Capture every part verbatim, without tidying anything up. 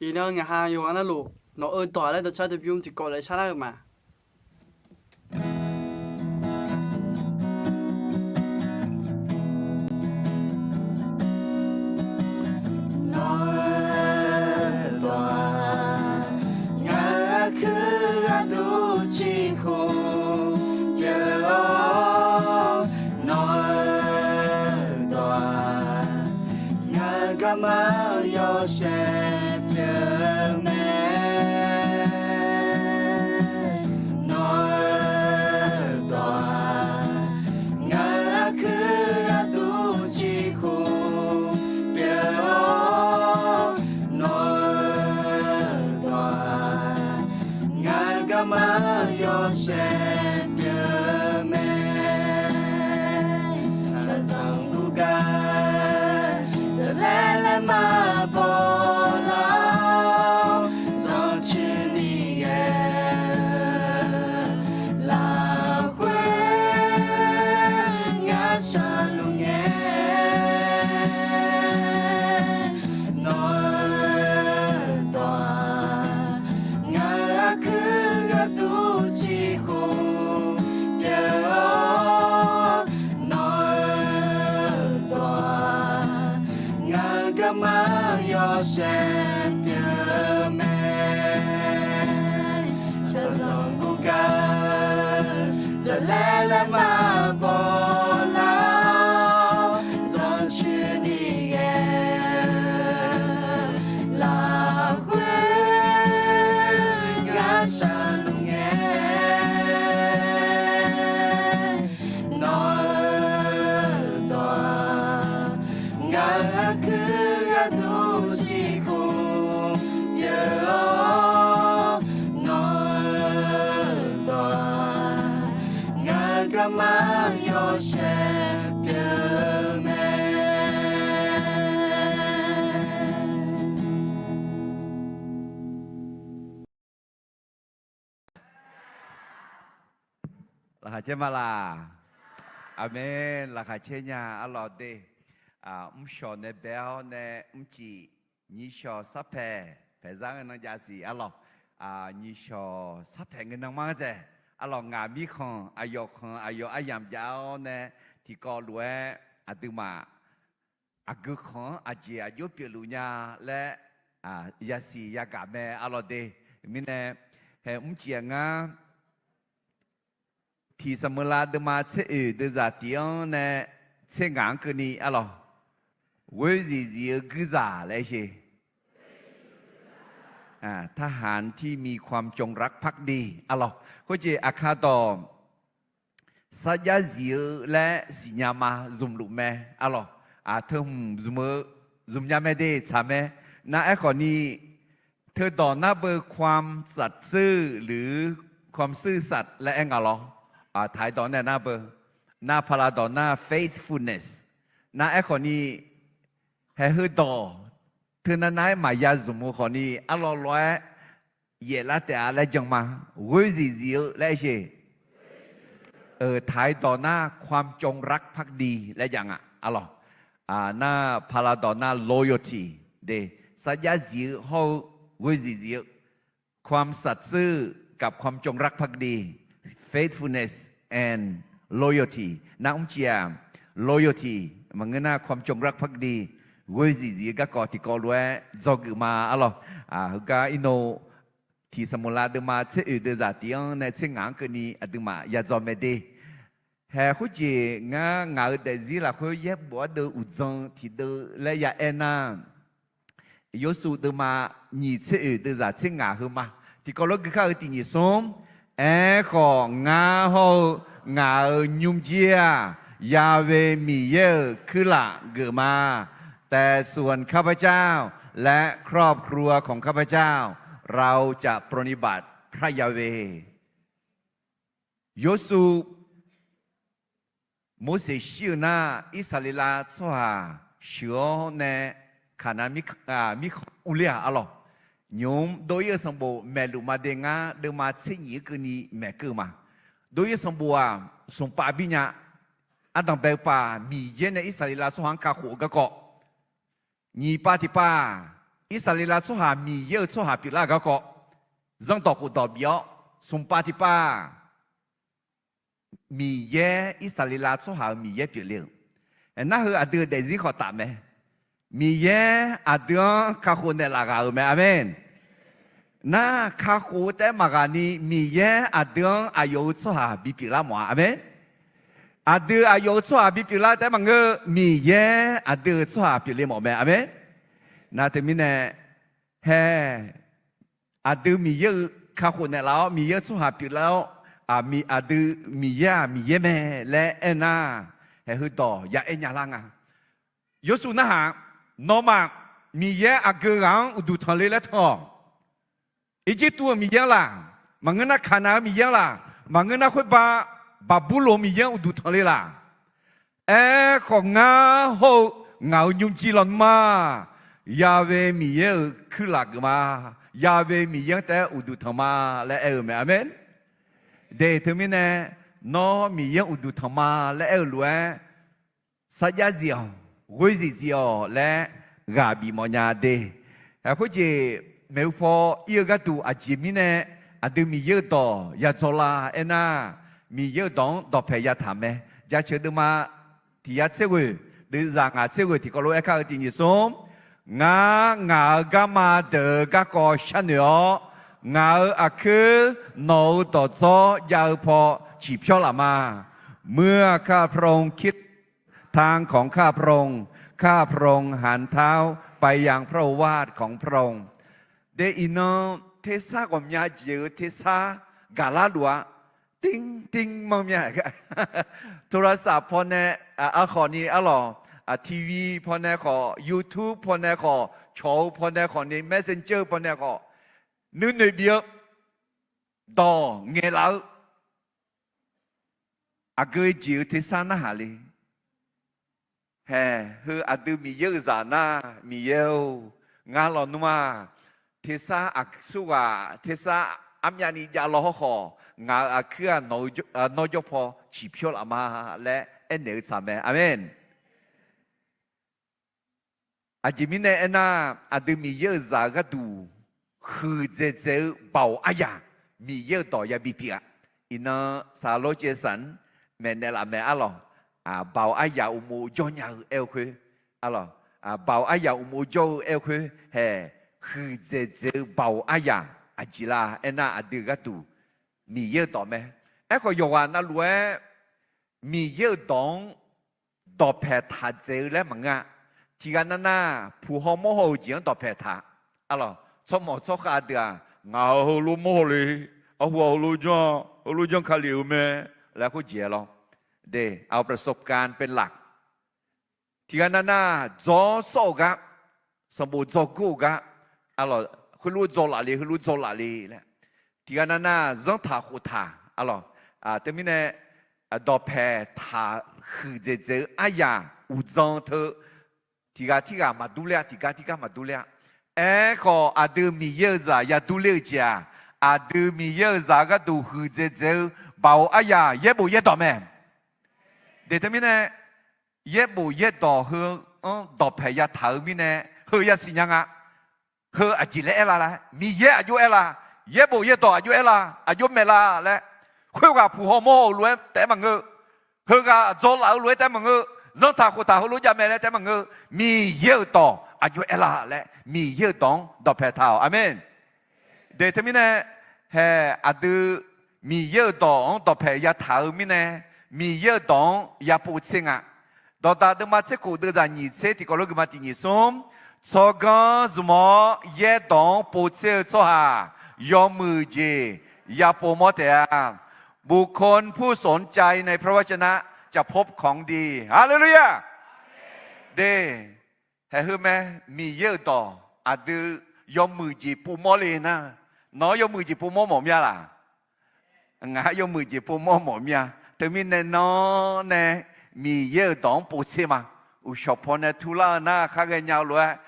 Iqnan ngaq ha yawqghaq navluf, nawq-eu dawq laer dawqcar dawqbymr tiqkawv laer sharlar-eu ma. Nawq-eu dawq-aq, ngaq-euq aqkuir gharduq ciqhmq pyeuf-awr, nawq-eu dawq-aq, ngaq-euq garma-eu yawshaef pyeuf mae. Nawq-eu dawq-aq, ngaq-euq aqkuir gharduq ciqhmq pyeuf-awr, nawq-eu dawq-aq, ngaq-euq garma-eu yawshaef pyeuf mae. Shaqzanq guvgar jaqlaer laer maqbaw lar-awr, zanrcuir ni ghae-eu lafkhoer ngar shaqluf ngae. Nawq-eu dawq-aq, ngaq-euq aqkuir gharduq ciqhmq pyeuf-awr, nawq-eu dawq-aq, ngaq-euq garma-eu yawshaef pyeuf mae. Shaqzanq guvgar jaqlaer laer maqbaw lar-awr, zanrcuir ni ghae-eu lafkhoer ngar shaqluf ngae. Nawq-eu dawq-aq, ngaq-euq aqkuir gharduq ciqhmq pyeuf-awr, nawq-eu dawq-aq, ngaq-euq garma-eu yawshaef pyeuf mae. Laqkhaq caer ma laq? Aqmeq. Laqkhaq caer nya arlawq de. Mrshawq nae bae-awr nae mrcif nyiq shawq sarpaeq paeqzar ngae nan jav siq arlawq. Nyiq shawq sarpaeq ngae nan mar dzaeq arlawq. Ngaq mirkhanq aqyawf khanq aqyawf aryamq jav-awr nae tiqkawv lof-aer aqduimaf aqgeu khanq-anr aqjeq aqjox pyeufluf nya laer yasiq yagaq mae arlawq de. Mirnae hae mrcif-aq ngar Tiq Saqmeuqlav deuvma tser oeq deuvzaq tiq-anr nae tser ngaq-anr keuvni arlawq. Ghoer zif zif-eu guirzaq laer sheq. ทหารที่มีความจงรักภักดี arlawq. Khoerjeq aqkar dawq sarjax zif-eu laer siqnya ma zmqluf mae arlawq. Teu hmq zmq-eu zmqnya mae de tsaq mae. Nar aerkhawf ni teudawq nar beu ความสัตย์ซื่อ หรือ ความซื่อสัตย์ laer aer nga lawr. Taqhaiq dawq nae nar beu, nar paqlaq dawq nar faithfulness. Nar aerkhawf ni haeq heudawq teunav nav-aer maqya zmq-eu khawf ni arlawr lawr-aer yaeflar taef-a laer jan ma. Ghoer zif zif-eu laer sheq. Taqhaiq dawq nar ความจงรักภักดี laer jav nga arlawq. Nar paqlaq dawq nar loyalty de, sarjax zif-eu hawr-eu ghoer zif zif-eu ความสัตย์ซื่อ กับ ความจงรักภักดี faithfulness and loyalty. Nar mrcif-aq loyalty maqngeur nar ความจงรักภักดี ghoer zif zif-eu garkawv tiqkawv lof-aer dzawgeuf ma arlawq. Heugar irnov Tiq Saqmeuqlav deuvma tser oeq deuvzaq tiq-anr nae tser ngaq-anr keuvni aqduimaf ya dzaw mae de. Haeq khoerjeq ngar ngaq-euq daefzir lafkhoer yaerbof-aer deuv uqdzan tiqdeuv laer ya aer nar, Yorsuv deuvma nyiq tser oeq deuvzaq tser ngaq heu ma. Tiqkawv lof-aer gui kar-eu tiq nyiq smr. Aerkhawf ngar hawr-eu ngaq-euq nymrjir-aq, Ya'we Miqyaer-euq kuirlaf geuf ma. แต่ส่วนครอบครัวของข้าพเจ้า เราจะปรนนิบัติพระยาเวห์ Yorsuv Morseq shir-eu nar, Irsaqleqlav tsawrhaq sheuq-awr nae Kaqnaq mirkhanq urler-aq arlawq. Nymq-mr dov-ir-eu sanqbof maeqluf ma de ngar, deuvma tser nyif-anr keuvni maeqkeuv-eu ma. Dov-ir-eu sanqbof-aq, smqpav bir nya. Ardanqbae-eu pav Miqyaer nae Irsaqleqlav tsawrhaq-anr kakhof-eu garkawv. Nyiq pav tiqpav, Irsaqleqlav tsawrhaq Miqyaer-euq tsawrhaq pyeuflar-eu garkawv, zanrdawq khofdawq bif-awr, smqpav tiqpav Miqyaer, Irsaqleqlav tsawrhaq-euq Miqyaer pyeufle-euq. Aernar heu aqdui-euq daefzir khawf taf mae. Miqyaer aqdui-anr kakhof naeqlaf ghaq-euq mae. Aqmeq. Nar kakhof-eu taef-aer maqghaq ni Miqyaer aqdui-anr aqyawf-euq tsawrhaq bipyeuf lar mawf-a. Aqmeq. Aqdui aqyawf-euq tsawrhaq bipyeuf lar taef-aer maqngeur, Miqyaer aqdui-euq tsawrhaq pyeufle mawf mae. Aqmeq. Nar teumirnae, hae, aqdui Miqyaer-euq kakhof naeqlaf-awr, Miqyaer-euq tsawrhaq pyeuflar-awr, aqdui Miqyaer-aq Miqyaer mae laer aernar, hae, heudawq ya aer nya lar nga. Yawshuif narhaq, nawmaf Miqyaer aqgeu ghaq-anr uqduq tanqle laer tan-awq. Irjirtuv-euq Miqyaer-anr laq, maqngeur nar Kaqnav-eu Miqyaer-anr laq, maqngeur nar khoerbav Baqburloq Miqyaer-anr uqduq tanqle laq. Aerkhawf, ngar hawr-eu ngaq-euq nymrjir lawnmr-aq, Ya'we Miqyaer-euq kuirlaf geuf ma. Ya'we Miqyaer-anr taef-aer uqduq tanq ma laer aer-eu mae. Aqmeq. De teumirnae, nawr Miqyaer-anr uqduq tanq ma laer aer-eu lof-aer, sarjax zif-awq, ghoer zif zif-awq laer ghaq bif mawf nya de. Khoerjeq maeqhu paw ir-eu gharduq aqjeq mirnae aqdui Miqyaer-euq dawq ya dzaw la aernar, Miqyaer-euq dawq-anr dawqpae yataq mae. Jaceuq deuvma tiq yar tser ghoeq, deuvzaq ngaq tser ghoeq tiqkawv lof-aer kar-eu tiq nyiq smr, ngar ngaq-euq garma deuq-eu garkawv sharnoeq-awr, ngaq-euq aqkuir nawq-euq dawqdzawr jav-eu paw ciqpyawr laf ma. เมื่อข้าพระองค์คิดทางของข้าพระองค์ ข้าพระองค์หันเท้าไปยังพระโอวาทของพระองค์ De iqnan tersar ghawqmya jeq-eu tersar gaqlar luf-a. Tingting manr mya. โทรศัพท์ pawnae, arkhawf ni arlawq, TV pawnae khawf, YouTube pawnae khawf, cawq-eu pawnae khawf ni, Messenger pawnae khawf, nuinoeq bif-eu dawq ngaeqlaf-eu aqgeu jeq-eu tersar narhaq le. Hae, heu aqdui Miqyaer-euq zaq nar, Miqyaer-or, ngar lawnmr-aq, tersar aqsurghaq tersar armyavni javlaw hawrkhawf, ngaq-euq aqkuir-aq nawq-eu, nawr jawr paw ciqpyawr laf ma laer aernaeq-eu tsaq mae. Aqmeq. Aqjeq mirnae aernar, aqdui Miqyaer-euq zaq-eu gharduq huiqdzaeq dzaeq-eu baoq aryaq, Miqyaer-euq dawq yabi pyeuf-a. Iqnan saqlawr caev saq-anr maeqnaeq laf mae arlawq. Baoq aryaq uqmov jawr nya-eu aer-eu khoer, arlawq, baoq aryaq uqmov jawr-eu aer-eu khoer hae, huiqdzaeq dzaeq-eu baoq aryaq aqjeq la aernar, aqdui gharduq Miqyaer-euq dawq mae. Aerkhawf, yawqghaq navluf-aer Miqyaer-euq dawq-anr dawqpae taq dzaeq-eu laer maqngeur-a. Tiqghaq nav nar, puq haw mawr haw-euq jeq-anr dawqpae taq. Arlawq, tsawrmawq tsawrkhav deuq-aq, ngaq-euq heulof mawr haw le, arhu-aq heulof janr, heulof janr ka lef-eu mae laer khoerjeq-aer lawr. De, เอาประสบการณ์เป็นหลัก Tiqghaq nav nar, dzawr sawr-euq gar, sanqbof dzawr gor-euq gar, arlawq, heulof dzaw laf le, heulof dzaw laf le laer. Tiqghaq nav nar, zanrtaq khoftaq, arlawq, teumirnae dawqpae taq huiqdzaeq dzaeq-eu aryaq uqdzan teu, tiqghaq tirghaq maqdur ler-a, tiqgar tirgar maqdur ler-a. Aerkhawf, aqdui Miqyaer-euq zaq yadur ler-eu jeq-aq, aqdui Miqyaer-euq zaq gharduq huiqdzaeq dzaeq-eu baoq aryaq yaerbof yaerdawq mae. De teumirnae, yaerbof yaerdawq heu-anr dawqpae yataq-eu mirnae, heu yasiq nya nga. Heu aqjeq laer aer la laer, Miqyaer aqjox aer la, yaerbof yaerdawq aqjox aer la, aqjox maeq la laer, khoerghaq puq haw mawr haw-eu lof-aer taef-aer maqngeur, heughaq dzaw laf-eu lof-aer taef-aer maqngeur, zanrtaq khoftaq heulof jav mae laer taef-aer maqngeur, Miqyaer-euq dawq aqjox aer la laer, Miqyaer-euq dawq-anr dawqpae taq-awq. Aqmeq. De teumirnae, hae, aqdui Miqyaer-euq dawq-anr dawqpae yataq-eu mirnae, Miqyaer-euq dawq-anr yapov tser nga. Dawqdaq deuvma tser khof deuvzaq nyiq tser tiqkawv lof geufma tiq nyiq smr, tsawrganr zmq-awr yaerdawq-anr pov tser-eu tsawrhaq yawmuiq jeq yapov mawr taef-a. บุคคลผู้สนใจในพระวจนะจะพบของดี Haleluya. De, haeq heu mae, Miqyaer-euq dawq aqdui yawmuiq jeq pov mawr le nar, nawq-anr yawmuiq jeq pov mawr mawf mir-a laq? Ngaq-anr yawmuiq jeq pov mawr mawf mir-a. Teumirnae nawr nae Miqyaer-euq dawq-anr pov tser ma. Uqshawq pawnae turlar-eu nar khar ghaenya-eu lof-aer,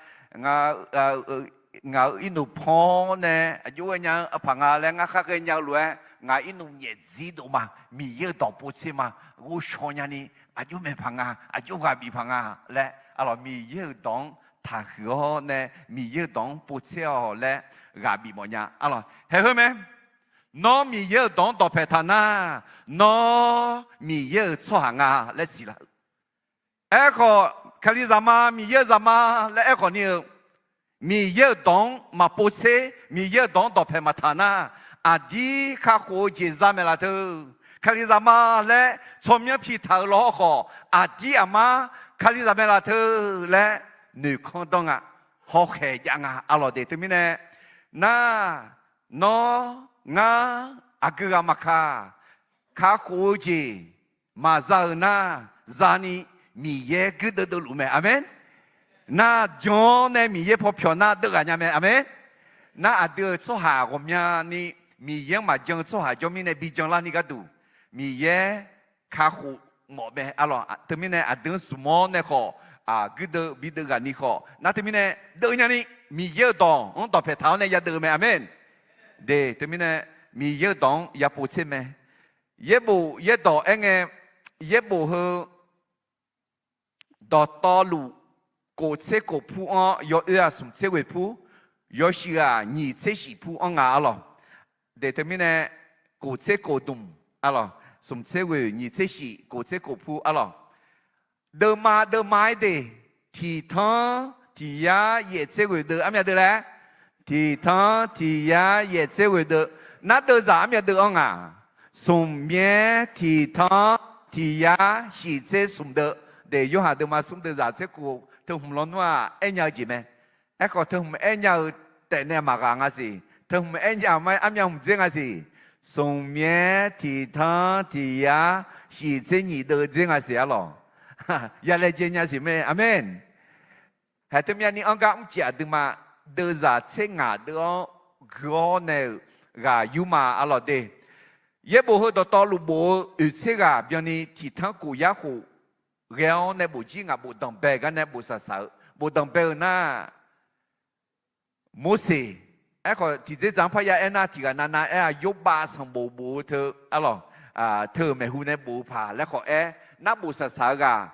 ngaq-euq irnuq pawnae aqjox ghaenya-eu paq nga laer ngar khar ghaenya-eu lof-aer, ngaq irnuq nyaef dzir dov ma. Miqyaer-euq dawq pov tser ma. Ghovshaw nyani aqjox maeq paq nga, aqjox ghaq bif paq nga laer, arlawq, Miqyaer-euq dawq-anr taqhuiq-awr nae Miqyaer-euq dawq-anr povtser-awq laer ghaq bifmawf nya. Arlawq, haeq heu mae. Nawr Miqyaer-euq dawq-anr dawqpae taq nar, nawr Miqyaer-euq tsawrhaq nga laer siqlar-eu. Aerkhawf, Kalizaq ma, Miqyaer-euq zaq ma laer aerkhawf ni-eu, Miqyaer-euq dawq-anr maqpov tser, Miqyaer-euq dawq-anr dawqpae maqtaq nar, aqdir kakhof-eu jeq za maeqlaf teu. Kalizaq ma laer tsawrmyanr piftaq-euq lawr khawf, aqdir aqmar Kalizaq maeqlaf teu laer noeqkanr danr nga, hawkhaeq jav nga. Arlawq de, teumirnae nar, nawr ngar aqgeu ghaq maqkaq, kakhof-eu jeq maqza-euq nar, zani Miqyaer guirdeuv deuvluf mae. Aqmeq. Nar jan-awr nae Miqyaer paw pyawq nar deuv ghaq nya mae. Aqmeq. Nar aqdui-euq tsawrhaq ghawqmyani Miqyaer-anr maqjan-eu tsawrhaq jawr mirnae bi janlarni gharduq, Miqyaer kakhof mawf mae. Arlawq, teumirnae aqdui-anr zmq-awr nae khawf, guirdeuv bideuv ghaq ni khawf, nar teumirnae deuv nyani Miqyaer-euq dawq-anr dawqpae taq-awr nae yadeuv-eu mae. Aqmeq. De, teumirnae Miqyaer-euq dawq-anr yapov tser mae. Yaerbof yaerdawq aerngae, yaerbof heu dawqtawvluf kof tser kof pur-anr, yawoer-aq smq tser ghoeq pur, yawshuif-aq nyiq tser shif pur-anr nga. Arlawq, de, teumirnae kof tser kof dmq. Arlawq, smq tser ghoeq nyiq tser shif kof tser kof pur. Arlawq, deuvma deuvma-aer de, tiq tanr tiq yar yaef tser ghoeq deuv armyav deuv laer, tiq tanr tiq yar yaef tser ghoeq deuv, nar deuvzaq armyav deuv-anr nga. Smq myaer tiq tanr tiq yar shif tser smq deuv, de, Yorhaq deuvma smr deuvzaq tser kof teu hmq lawnmr-aq aernya-eu jeq mae. Aerkhawf teu hmq aernya-eu taef nae maqghaq nga siq. Teu hmq aernya-eu ma-aer armyav hmq dzer nga siq. Smq myaer tiq tanr tiq yar shif tser nyiq deuv dzer nga siq. Arlawq, ya laejae nya siq mae. Aqmeq. Haeq teumirnae ni anr gar mrcif aqduimaf deuvzaq tser ngaq deuv-anr gui-awr nae-euq ghaq yur ma. Arlawq de, yaerbof heu dawqtawvluf bof-eu oeq tser ghaq byanni tiq tanr kof yar khof ghae-awr nae bof jir ngaq, bof danqbae gar nae bof saqsaq-eu, bof danqbae-eu nar, Morseq. Aerkhawf tiqdzerdzaq-anr parya aernar, tiq ghaq navnav aer-aq, Yorbav sanqbof bof-eu teu, arlawq, teu-euq maeqhu nae bof-eu paq laer khawf aer, nar bof saqsaq-eu ghaq,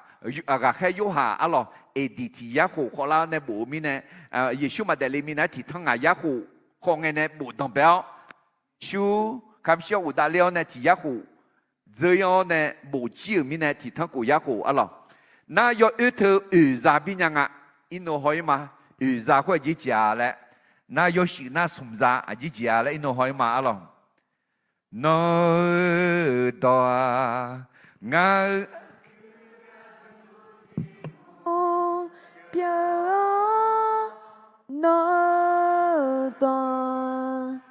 ghaqkhaer Yorhaq, arlawq, aqdiq tiq yar khof khawvlar-awr nae bof-eu mirnae, Yeqsur maqdaef le minav-aer tiq tanr ngaq yar khof khawf ngae nae bof danqbae-awr, Yeqsur kamq shir-awr ghofdav ler-awr nae tiq yar khof dzeur-ir-awr nae bof jir-euq mirnae tiq tanr kof yar khof. Arlawq, nar yawoer teu oeq za bir nya nga. Irnov haw-ir ma. Oeq za khoer aqjir jeq-a laer, nar yawshuif nar smq za aqjir jeq-a laer irnov haw-ir ma. Arlawq, nawr-eu dawq-aq, ngar-eu pyeuf-awr, nawr-eu dawq-aq,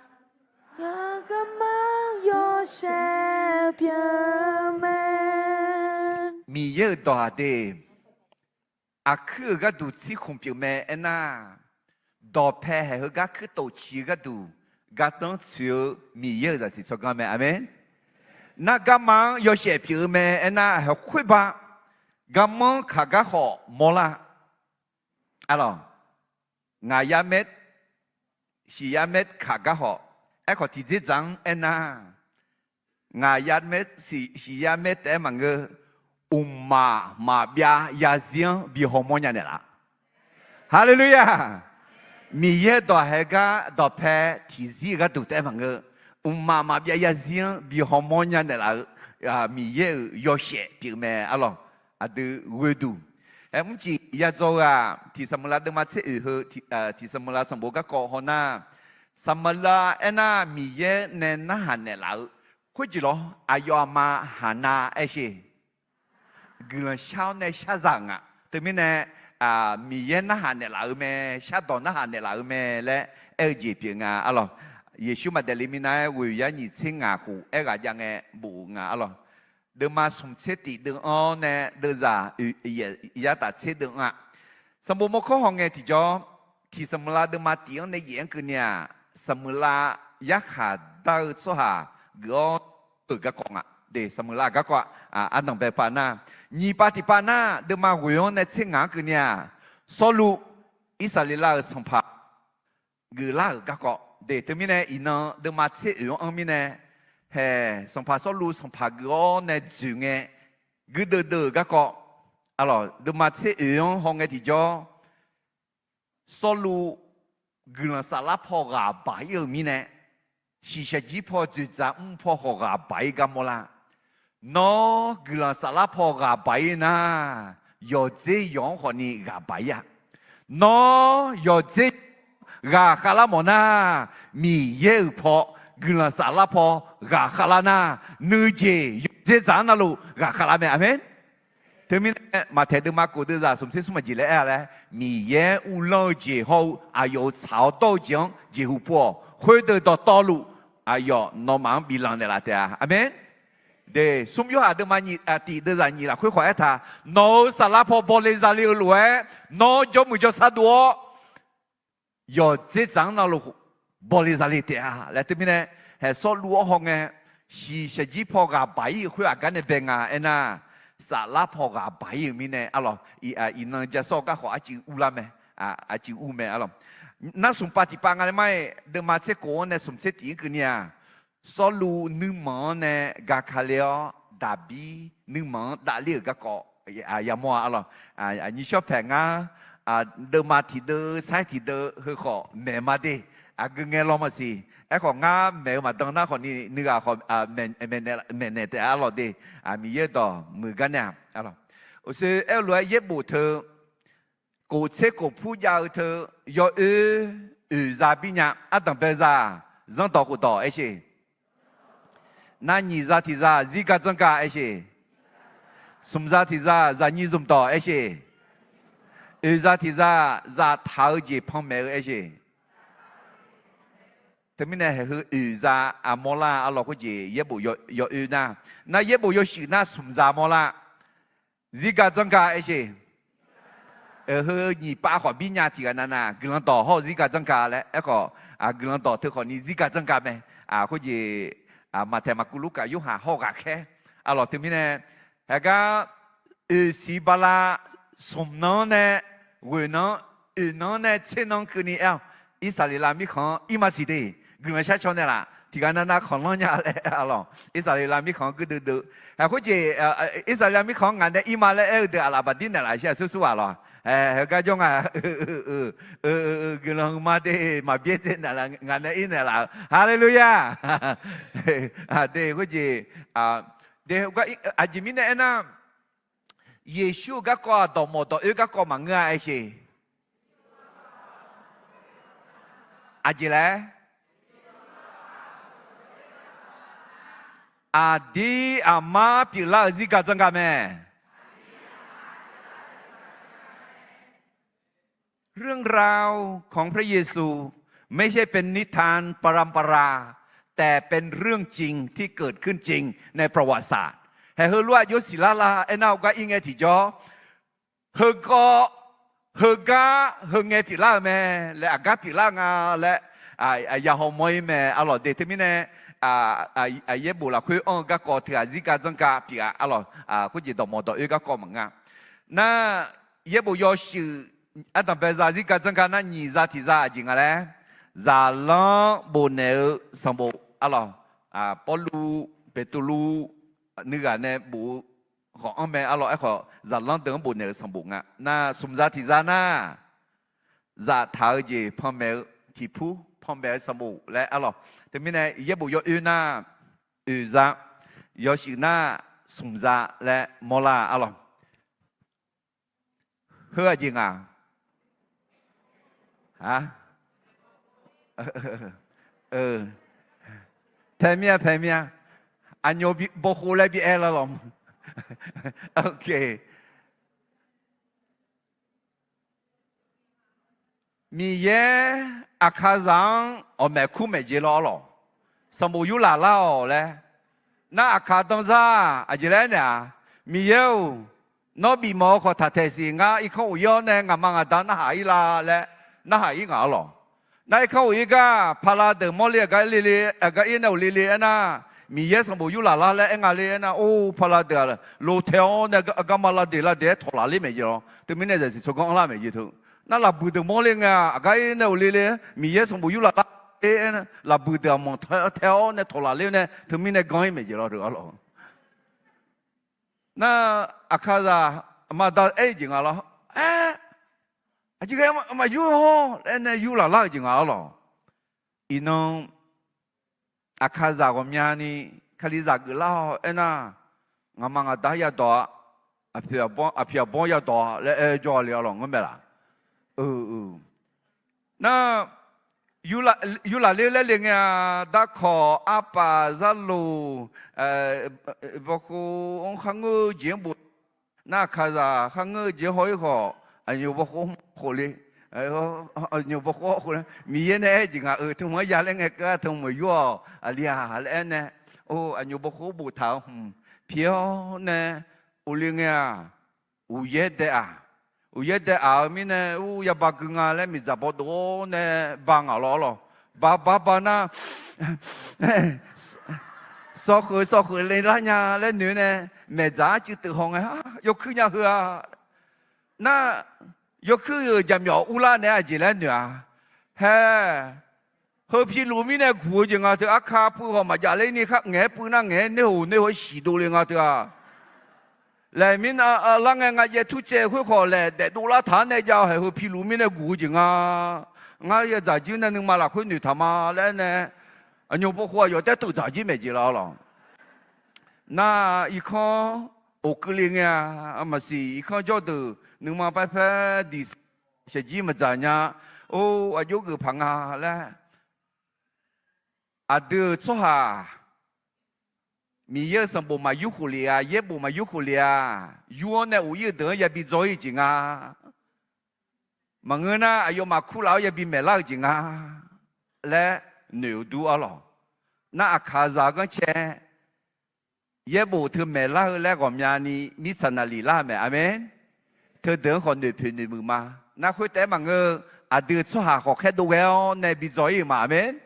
ngar garmanr yawshaef pyeuf-eu mae. Miqyaer-euq dawq-aq de, aqkuir-euq gharduq tsirkhmq pyeuf mae aernar, dawqpae haeq heugar kuirtof ciq-eu gharduq gardanr tsoeq-eu Miqyaer-euq zaqsiq tsawrganr mae. Aqmeq. Nar garma-anr yawshaef pyeuf-eu mae aernar, haeq khoerba garmanr kaq gar khawf mawrlar. Arlawq, ngaq yar maer, shiq yar maer kaq gar khawf. Aerkhawf tiqdzerdzaq-anr aernar, ngaq yar maer, shiq yar maer taef-aer maqngeur, mqmaq maqbyav yazir-anr bi hawmawr nya naeqlaf. Haleluya! Miqyaer dawq haeq gar dawqpae tiqzir-eu gharduq taef-aer maqngeur, mqmaq maqbyav yazir-anr bi hawmawr nya naeqlaf-eu Miqyaer-euq yawshaef pyeuf mae. Arlawq, aqdui ghoeduq, aer, mrcif yadzaw-eu-aq, tiq Saqmeuqlav deuvma tser oeq heu, tiq Saqmeuqlav sanqbof garkawv hawnar, Saqmeuqlav aernar Miqyaer nae narhaq naeqlaf-eu khoerjeq lawr, aqyawf aqma Haqnav aer sher. Guiqlanq shar-awr nae shar za-euq nga. Teumirnae Miqyaer narhaq naeqlaf-eu mae, shardawq narhaq naeqlaf-eu mae laer aer-eu jeq pyeuf nga. Arlawq, Yeqsur maqdaef le minav-aer ghoeq yar nyiq tser ngaq khof aerghaq jav ngae bof-eu nga. Arlawq, deuvma smq tser tif deuv-anr nae deuvzaq oeq yaeq yar taf tser deuv-anr-aq, sanqbof mawrkawr hawngae tiqjawr, tiq Saqmeuqlav deuvma tif-anr nae yaeq-anr keuvni-aq, Saqmeuqlav yarkhaq dar-eu tsawrhaq geuf-awr, euq garkawv nga. De, Saqmeuqlav garkawv-aq, ardanq bae pav nar, nyiq pav tiq pav nar, deuvma ghoeq-anr nae tser ngaq-anr keuvni-aq, Sawrluv, Irsaqleqlav-euq sanqpaq geuflar-euq garkawv. De, teumirnae iqnan deuvma tser oeq-anr anr mirnae, haeq sanqpaq Sawrluv sanqpaq geuf-awr nae dzoeq ngae, guirdeuv deuv-euq garkawv. Arlawq, deuvma tser oeq-anr hawngae tiqjawr, Sawrluv guiqlanq saflar paw ghaq baq-ir-euq mirnae, shiqshaq jir paw dzoeqdzaq mr paw khawf ghaq baq-ir gar mawrlar. Nawr guiqlanq saflar paw ghaq baq-ir nar, yawqdzer yawq-anr khawfni ghaq baq-ir-a. Nawr yawqdzer ghaq khavlar mawf nar, Miqyaer-euq paw, guiqlanq saflar paw ghaq khavlar nar, nuijeq yawqdzer dzaq-anr navluf ghaq khavlar mae. Aqmeq. Teumirnae Maqtaeq deuvma kof deuvzaq smqtser smr maq jeq laer aer-a laer, Miqyaer uvlanr-eu jeq hawr-eu aqyawf-euq tsaq-awr dawr-eu jeq-anr jeqhu pov-awq. Khoerdeuq dawqtawvluf aqyawf nawmaf-anr biflanq naeqlaf taef-a. Aqmeq. De, smr Yorhaq deuvma nyiq, tif deuvzaq nyiq lafkhoer khawf aertaq, nawq-euq saflar paw bawle zale-eu lof-aer, nawr jawrmuiq jawrsar dov-awr, yawqdzer dzaq-anr navluf bawle zale taef-a laer. Teumirnae haeq sawrluv-awr hawngae, shiqshaq jir paw ghaq baq-ir-euq khoer aqgar nae bae nga aernar, saflar paw ghaq baq-ir-euq mirnae arlawq, iqnan ja sawr-eu gar khawf arcuiv urlar mae, arcuiv ur mae arlawq. Nar smq pav tiqpav nga laer mar-aer, deuvma tser kof-anr nae smq tser tif-anr keuvni-aq, Sawrluv nuirmanq-anr nae gaka le-awr, Daqbir nuirmanq-anr davler-euq garkawv yamawr-a arlawq. Nyiq shawr paeq ngar deuvma tiqdeuv sair tiqdeuv heu khawf maeq ma de. Aqgeu ngae law maqsiq. Aerkhawf ngar maeq-eu maqdan nar khawfni nuighaq khawf maeqnaeq taef-a arlawq de. Miqyaer dawq muiq gar nae-aq arlawq. Uqshoe aer-eu lof-aer yaerbof teu kof tser kof pur jav-eu teu, yawoer oeq za bir nya. Ardanq bae za, zanrdawq khofdawq aer sheq. Nar nyiq za tiq za zir gar dzanr gar aer sheq. Smq za tiq za zaqnyiq zmqdawq aer sheq. Oeq za tiq za zaftaq-eu jeq panmaeq-eu aer sheq. Teumirnae haeq heu oeq za aqmawr lar arlawq khoerjeq yaerbof yawoer nar. Nar yaerbof yawshuif nar smq za mawr lar. Zir gar dzanr gar aer sheq. Heu nyiq pav khawf bir nya tiq ghaq navnav guiqlanq dawq hawr-eu zir gar dzanr gar laer aerkhawf, guiqlanq dawq teu khawfni zir gar dzanr gar mae. Khoerjeq Maqtaeq, Maqkuv, Lurkaf, Yorhaq hawr-eu ghaqkhaer arlawq. Teumirnae haegar oeq siq bala smq nan-anr nae ghoeq nan-anr oeq nan-anr nae tser nan-anr keuvni aer-awq. Irsaqleqlav mirkhanq-anr ir maqsiq de. Guiqlanq shar caw naeqlaf tiq ghaq navnav khanqlanr nya laer arlawq. Irsaqleqlav mirkhanq-anr guirdeuv deuv. Haeq khoerjeq Irsaqleqlav mirkhanq-anr ngaq nae ir ma laer aer-eu deuq aqlaf baqdir naeqlaf shir-aq sursu-aq lawq. Haeq heugar jawr nga. Guiqlanq huiqma de. Maqbyaer dzae naeqlaf ngaq nae ir naeqlaf-eu. Haleluya. De khoerjeq, de aqjeq mirnae aernar, Yeqsur-eu garkawv-aq dawqmawf dawq oer garkawv maqngeur-a aer sheq. Aqjeq laer aqdir aqmar pyeuflar-euq zir gar dzanr gar mae. เรื่องราวของพระเยซูไม่ใช่เป็นนิทานปรำปรา แต่เป็นเรื่องจริงที่เกิดขึ้นจริงในประวัติศาสตร์ Haeq heulof-aer jov siqlar lar aernar, heugar ir ngae tiqjawr, heugawr, heugar, heungae pyeuflar-euq mae laer, aqgar pyeuflar nga laer, ya hawmawr-ir mae arlawq de. Teumirnae yaerbof lafkhoer anr-eu garkawv teughaq zir gar dzanr gar pyeuf-a arlawq. Khoerjeq dawqmawf dawq oer garkawv maqngeur. Nar, yaerbof yawshuif ardanq bae za zir gar dzanr gar nar, nyiq za tiq za aqjeq nga laer, zaqlanr bofnaeq-eu sanqbof arlawq. Pawrluv, Beqtuvluv nuighaq nae bof-eu khawf anr mae arlawq. Aerkhawf zaqlanr deuq-anr bofnaeq-eu sanqbof nga. Nar, smq za tiq za nar, zaftaq-eu jeq panmaeq-eu tiqpur panmaeq-eu sanqbof laer arlawq. Teumirnae yaerbof yawoer nar oeq za, yawshuif nar smq za laer mawrlar arlawq. Heu aqjeq nga. Taeq mir-a, paeq mir-a. Aqnyoq bawkhov laer bi aer lar lawq. Miqyaer aqkaqzaq-anr awqmaeq kur maeq jeq lawr lawq. Sanqbof yurlaf lar-awq laer. Nar aqkaq danzar-aq aqjeq laer aernaeq-aq, Miqyaer-or, nawr bifmawf-eu khawf taq taeq siq. Ngar irkanr uq ir-awr nae ngaqma ngaqda narhaq ir la laer narhaq ir ngaq-ar lawq. Nar irkanr uq ir gar pala deuq mawrle aqgar le le, aqgar ir nae uq le le aernar, Miqyaer sanqbof yurlaf lar laer aer nga le aernar, or pala deuq-aq lo tae-awr nae garma ladeq ladeq-aer tawqlaf ler maeq jeq lawr. Teumirnae zaqsiq tsawrganr anrlar maeq jeq teu. Nar lafbuiq deuq mawrle nga, aqgar ir nae uq le le, Miqyaer sanqbof yurlaf lar-e aernar, lafbuiq deuq aqmanq tae-awr nae tawqlaf ler nae teumirnae gan ir maeq jeq lawr deuq-ar lawq. Nar, aqkaqzaq maqda aer-eu jeq nga lawr. Aer, Aqjeq ghae maqyur-awr laer nae yur laf lar-euq jeq nga-awr lawq. Iqnan Aqkaqzaq ghawqmyani Kalizaq geuflar-awr aernar, ngaqma ngaqda yadawq-a, aqpoeq aqbawr yadawq-a laer aer jawr-a le-awr lawq, ngar mae laf. Nar, yur laf ler laer le ngae-a, darkawq arpaf zarloq, bawkhov-anr kharngeur-eu jeq-anr bof. Nar Aqkaqzaq kharngeur-eu jeq-anr haw-ir khawf, aqnyoq bawkhov hmq khof le. Aqnyoq bawkhov hawr khof nar, Miqyaer nae aer-eu jeq nga-eu, teuhmq-anr ya laer ngae keuv-a, teuhmq maqyur-awq aqli-aq laer aer nae, or, aqnyoq bawkhov boftaq-euq hmq pyeuf-awr nae, of le ngae-aq, uqyaer dae-aq, uqyaer dae-aq-eu mirnae, ur, yaba gui nga laer miqdzaq bawdov-awr nae ba ngaq lawr lawq. Ba ba ba nar, sawkhoeq sawkhoeq le lar nya laer noeq nae, maeqdzaq-anr cuiv teuf haw ngae, yawkuir nya heu-a. Nar, yawkuir-euq jaqmyawf urlar naeq-aer aqjeq laer noeq-a. Hae, heu piluf mirnae guq-eu jeq nga teu, arka puiv khawf maqjav ler ni khar ngaeq-aer puiv nar ngaeq-aer ner hoq ner hoq-aer siq dov le nga teu-aq. Laeq mirnae lar ngae nga jaev tur caev khoer khawf laeq daef dovlar taq-anr nae jav-awr haeq heu piluf mirnae guq-eu jeq nga. Ngar yadzaq jir nae nuima lafkhoer noeqtaq ma laer nae, aqnyoq bawkhov aqyawf taer teuv dzaq jir maeq jeq laf-awr lawq. Nar, irkanr of keuvle ngae-a, maqsiq irkanr jawrdeuq nuima paer paer diq shaqjir maqdzaq nya. Or, aqjox geuf paq nga laer. Aqdui-euq tsawrhaq Miqyaer-euq sanqbof maqyur khof lef-a, yaerbof maqyur khof lef-a, yur-awr nae of ir-eu deuq-anr yabi dzaw ir-eu jeq nga. Maqngeur nar, aqyawfmaf kurlaf-awr yabi maeqlar-eu jeq nga laer noeq-eu dur-awr lawq. Nar, Aqkaqzaq-eu ghanrcae yaerbof teu maeqlar-eu laer ghawqmyani mirtsaq naqlif lar mae. Aqmeq. Teudeuq-anr khawf noeqpoeq noeqmuiq ma. Nar, khoertaef-aer maqngeur-eu, aqdui-euq tsawrhaq khawf khaerdov ghae-awr nae bi dzaw ir-euq ma. Aqmeq.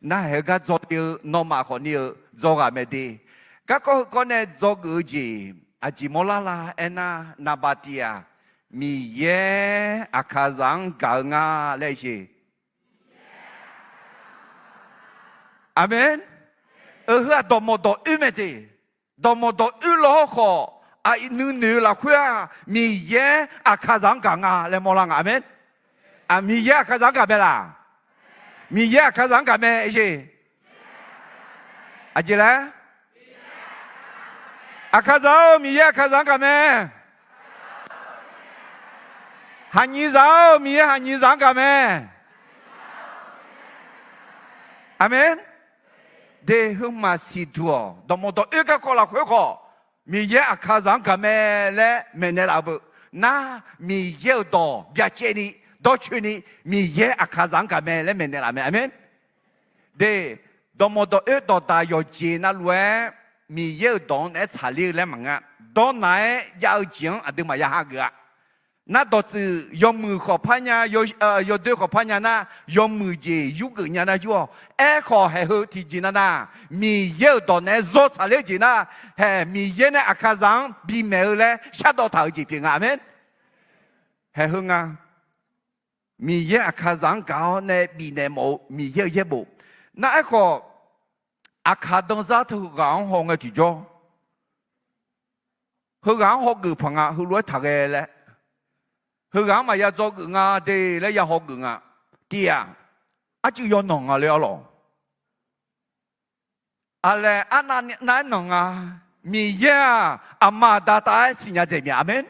Nar, haeq-eu gar dzaw le-eu nawmaf khawfni-eu dzaw ghaq mae de. Garkawv heukawv nae dzawgeuf-eu jeq aqjeq mawrlar la aernar, naqbaf tiq-aq, Miqyaer Aqkaqzaq-anr gaq-eu nga laer sheq. Aqmeq. Eu, heu-aq dawqmawq dawq oer mae de. Dawqmawq dawq oer law hawr khawf, aqnui noeq-eu lafkhoer-aq, Miqyaer Aqkaqzaq-anr gaq nga laer mawrlar nga. Aqmeq. Aq, Miqyaer Aqkaqzaq-anr gaq mae laq? Miqyaer Aqkaqzaq-anr gaq mae sheq. Aqjeq laer? Aqkaqzaq-or, Miqyaer Aqkaqzaq-anr gaq mae. Haqnyiqzaq-or, Miqyaer Haqnyiqzaq-anr gaq mae. Aqmeq. De, heu maqsiq duq-awq. Dawqmawq dawq oer garkawv lafkhoer khawf, Miqyaer Aqkaqzaq-anr gaq mae laer maeqnaeq laf-eu beu. Nar, Miqyaer-euq dawq byacaevni, dawrcoeni, Miqyaer Aqkaqzaq-anr gaq mae laer maeqnaeq laf mae. Aqmeq. De, dawqmawq dawq oer dawqdaq yawqjeq navluf-aer, Miqyaer-euq dawq-anr naeq-aer tsaqler-eu laer maqngeur-a. Dawrnaq-aer jav-eu jeq-anr aqdui maqya hageuf-a. Nar, dawqtsuif yawmuiq khawf parnya, yawdoer khawf parnya nar, yawmuiq jeq yurgeuf nya nar yur-awq. Aerkhawf, haeq heu tiqjeq nav nav, Miqyaer-euq dawq naeq-aer zawr tsaqler-eu jeq nar, haeq Miqyaer nae Aqkaqzaq-anr bimaeq-eu laer shardawv taq-euq jeq pyeuf nga. Aqmeq. Haeq heu nga. Miqyaer Aqkaqzaq-anr gaq-awr nae bifnaeq mawf-eu Miqyaer-euq yaerbof. Nar, aerkhawf, Aqkaq danzar teu heughaq-anr haw ngae tiqjawr, heughaq-anr hawgeuf paq nga, heulof-aer taqghae laer, heughaq-anr maqya dzawgeuf nga de laer ya hawgeuf nga. Tif-aq, arcuiv yawnanq nga le-awr lawq. Aqlaeq arnav nav-aer nanq nga. Miqyaer-aq, aqma aqda tav-aer siqnya dzaeq myav. Aqmeq.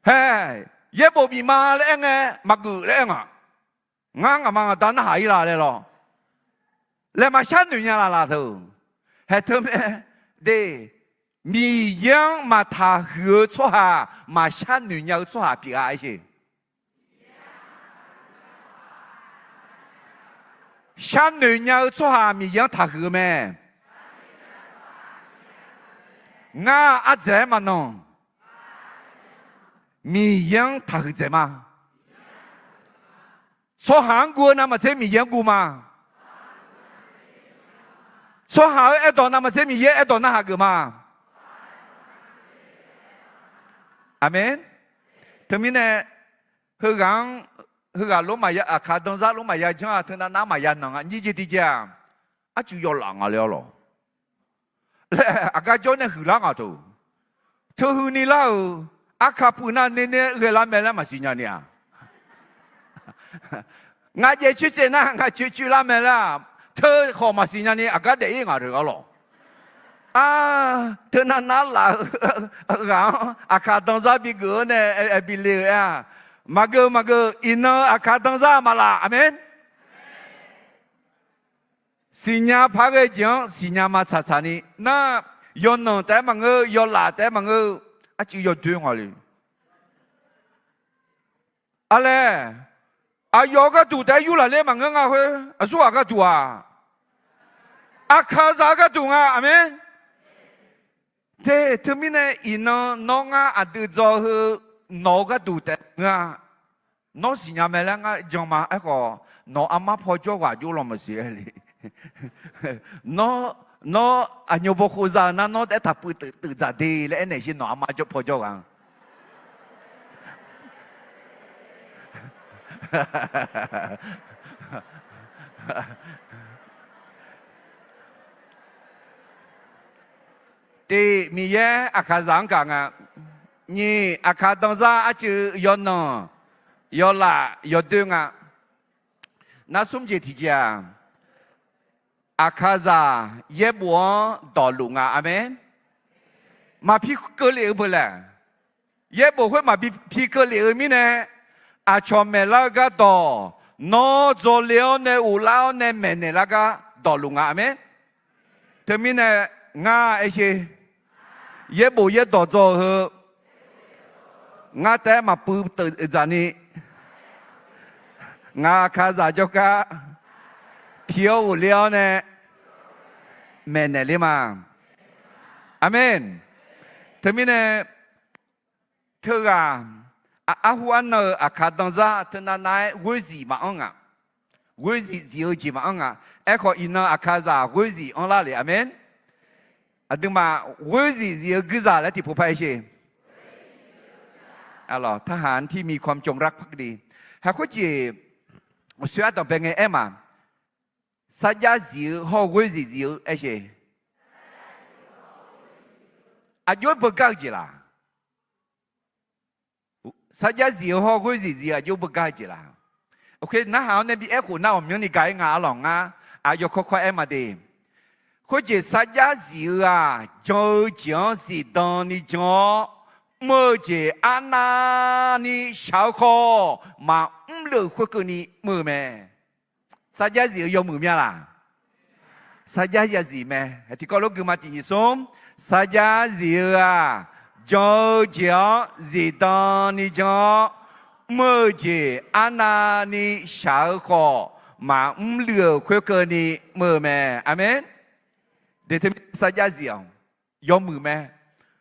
Haeq, yaerbof bif ma laer aer ngae, maqgeuf laer aer nga. Ngar ngaqma ngaqda narhaq ir la laer lawr. Laeq maqshar noeq nya laf laf teu. Haeq teu mae de. Miqyaer-anr maqtaqhuiq-eu tsawrhaq, maqshar noeq nya-eu tsawrhaq pyeuf-a aer sheq. Sharnoeq nya-eu tsawrhaq Miqyaer-anr taqhuiq-eu mae. Ngar ardzaeq-aer maqnanq. Miqyaer-anr taqhuiq dzaeq ma. Tsawrhaq-anr guv-eu navmaqtser Miqyaer-anr guv ma. Tsawrhaq-euq aerdawq navmaqtser Miqyaer aerdawq narhaq geuf ma. Aqmeq. Teumirnae, heughaq-anr, heughaq lor maqya, Aqkaq danzar lor maqya janr-a, teunav nar maqya nanq-a, nyir jeq tiqjeq-aq, arcuiv yawlaf nga le-awr lawq. Laer aqgar jawr nae huiqlar nga teu. Teuhuini lar-euq, arka puiv nar ner ner ghae lar mae laer maqsiq nya ni-a. Ngaq jaev coer caev nar ngaq coer coer lar mae laer-aq, teu khawf maqsiq nya ni aqgar daef-ir ngaq reuq-a lawq. Ar, teunav nav laf-eu ghaq-anr aqkaq danzar bigeuf-awr nae aer bi le-eu aer-aq, maqgeuf maqgeuf, iqnan-eu aqkaq danzar maqlaf. Aqmeq. Siqnya paq ghae jeq-anr siqnya ma tsaqtsaq ni nar, yawqnan taef-aer maqngeur, yawlaf taef-aer maqngeur, arcuiv yawdoer ngaq le. Aqlaer, aqyawf-eu gharduq taef-aer yurlaf ler maqngeur nga khoer, aqsurghaq gharduq-aq, aqkaqzaq-eu gharduq nga. Aqmeq. Te, teumirnae iqnan nawr ngar aqdui dzaw heu nawq-eu gharduq taef-aer maqngeur-a. Nawr siqnya mae laer ngar jan ma. Aerkhawf, nawq-euq armar paw jawr ghaq jov law maqsiq aer le. Nawr, nawr aqnyawf baw khov za-eu nar nawr daef taqpuiv teuf teuf dzaq de laer aernaeq sher, nawq armar jawr paw jawr ghaq-anr. Tiv, Miqyaer aqkaqzaq-anr gaq nga. Nyiq, aqkaq danzar arcuiv yawqnan, yawlaf, yawdoer nga. Nar smr jeq tiqjeq-aq, aqkaqzaq yaerbof-anr dawqluf nga. Aqmeq. Maqpi keuvlef-eu beuq laeq. Yaerbof khoer maqbi pi keuvlef-eu mirnae, aqcawq maeqlar-eu gardawq, nawr dzawle-awr nae uvlar-awr nae maeqnaeq lar gar dawqluf nga. Aqmeq. Teumirnae ngar aer sher, yaerbof yaerdawq dzaw-eu heu ngar taef-aer maqpuiv teuf dzaq ni, ngaq aqkaqzaq jawrgar pi-awr ghofler-awr nae maeqnaeq ler ma. Aqmeq. Teumirnae teughaq arhu arnan-euq aqkaq danzar teunav nav-aer ghoerzif maqanr nga. Ghoerzif zif-eu jeq maqanr nga. Aerkhawf, iqnan aqkaqzaq ghoerzif anrlar le. Aqmeq. Aqduimaf ghoerzif zif-eu guirzaq laer tiqpov par aer sher. Aqlawq, ทหารที่มีความจงรักภักดี haiq khoerjeq, uqsoer ardanq bae ngae aer ma. Sarjax zif-eu hawr-eu ghoerzif zif-eu aer sher. Aqjox-aer beugar-eu jeq laq? Sarjax zif-eu hawr-eu ghoerzif zif-eu aqjox beugar-eu jeq laq? Oke, narhaq-awr nae bi aerkhof nar ghawqmyanrni gaq-ir nga. Arlawq, ngar aqyawf kawrkawr aer ma de. Khoerjeq sarjax zif-eu-aq, jan-eu jeq-anr zifdan ni jan-awr, mr-eu jeq arnavni shaq-eu khawf maqmr le-euq khoerkeuvni mr-eu mae. Sarjax zif-eu yawmuiq mya laq? Sarjax yazif mae. Tiqkawv lof guima tiq nyiq smr, sarjax zif-eu-aq, jan-eu jeq-anr zifdan ni jan-awr, mr-eu jeq arnavni shaq-eu khawf maqmr le-euq khoerkeuvni mr-eu mae. Aqmeq. De teumirnae sarjax zif-awq, yawmuiq mae.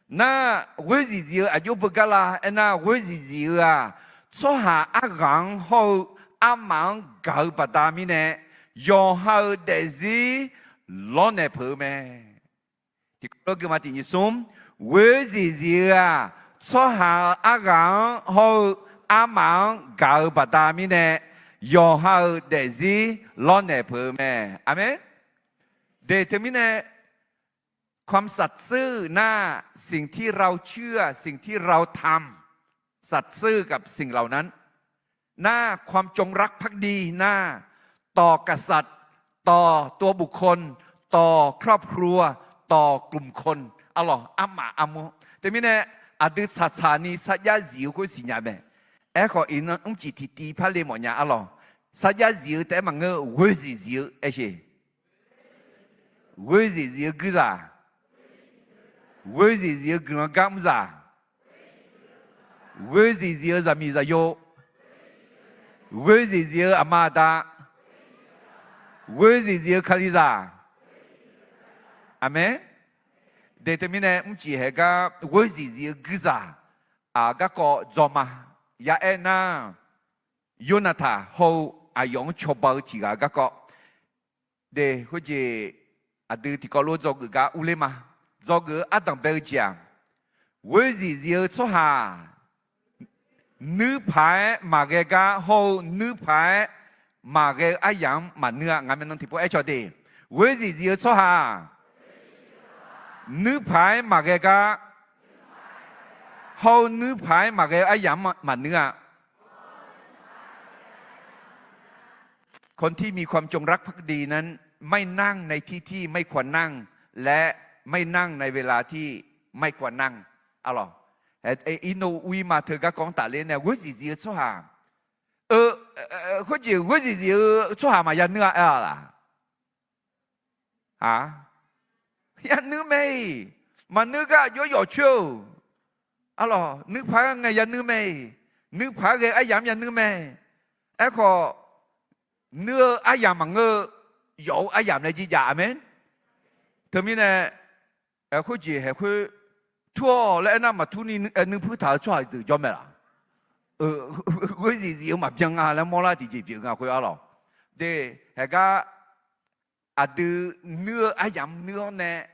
Nar, ghoerzif zif-eu aqjox beugar la? Aernar, ghoerzif zif-eu-aq, tsawrhaq arghaq-anr hawr-eu armaf-anr gaq-eu baqda mirnae, yawqha-euq daefzir lawrnaeq peuq-eu mae. Tiqkawv lof guima tiq nyiq smr, ghoerzif zif-eu-aq, tsawrhaq-euq arghaq-anr hawr-eu armaf-anr gaq-eu baqda mirnae, yawqha-euq daefzir lawrnaeq peuq-eu mae. Aqmeq. De teumirnae ความสัตย์ซื่อ nar, สิ่งที่เราเชื่อ สิ่งที่เราทำ สัตย์ซื่อกับสิ่งเหล่านั้น nar, ความจงรักภักดี nar, ต่อกษัตริย์ ต่อตัวบุคคล ต่อครอบครัว ต่อกลุ่มคน arlawq, armaf armur. Teumirnae aqdui tsaqtsaq ni sarjax zif-eu khoer siqnya mae. Aerkhawf, iqnan mrcif tiqtiv par le mawf nya arlawq. Sarjax zif-eu taef-aer maqngeur, ghoerzif zif-eu aer sher. Ghoerzif zif-eu guirzaq, ghoerzif zif-eu guiqlanq gar mrzaq, ghoerzif zif-eu zaqmiq zaqyo, ghoerzif zif-eu aqma aqda, ghoerzif zif-eu kalizaq. Aqmeq. De teumirnae mrcif haeq gar ghoerzif zif-eu guirzaq, aq, garkawv dzaw ma. Ya aer nar, Yonataq hawr-eu aqyawf-anr cawba-eu tiq ghaq-eu garkawv. De, khoerjeq aqdui tiqkawv lof dzawgeuf gar urler ma. Dzawgeuf-eu ardanq bae-eu jeq-aq, ghoerzif zif-eu tsawrhaq nuirpaq-aer maqghae gar hawr-eu nuirpaq-aer maqghae-eu aryamq-anr maqnuir-a. Ngaq maeqnan tiqpov aer cawq de. Ghoerzif zif-eu tsawrhaq nuirpaq-aer maqghae gar hawr-eu nuirpaq-aer maqghae-eu aryamq-anr maqnuir-a. คนที่มีความจงรักภักดีนั้น ไม่นั่งในที่ที่ไม่ควรนั่ง และไม่นั่งในเวลาที่ไม่ควรนั่ง Arlawq, Irnoq-ir ma teu garkawv-anr tafler nae ghoer zif zif-eu tsawrhaq, khoerjeq ghoer zif zif-eu tsawrhaq maqya nuir-a aer-a laq? Ya nuir mae-iq. Maqnuir gar aqjox yawf coer-euq. Arlawq, nuir paq-aer ngae ya nuir mae-iq. Nuir paq-aer ghae-eu aryamq-anr ya nuir mae. Aerkhawf, nuir-eu aryamq maqngeur-eu, yawf-eu aryamq laer jir jav. Aqmeq. Teumirnae, khoerjeq haeq khoer tur-awq laer aernar, maqtur ni nuirpuir taq-eu tsawrhaq deuq jawr mae laq? Ghoer zif zif-eu maqbyan nga laer mawrlar tiqjeq pyeuf nga khoer arlawq. De, haeq gar aqdui nuir-eu aryamq nuir-awr nae,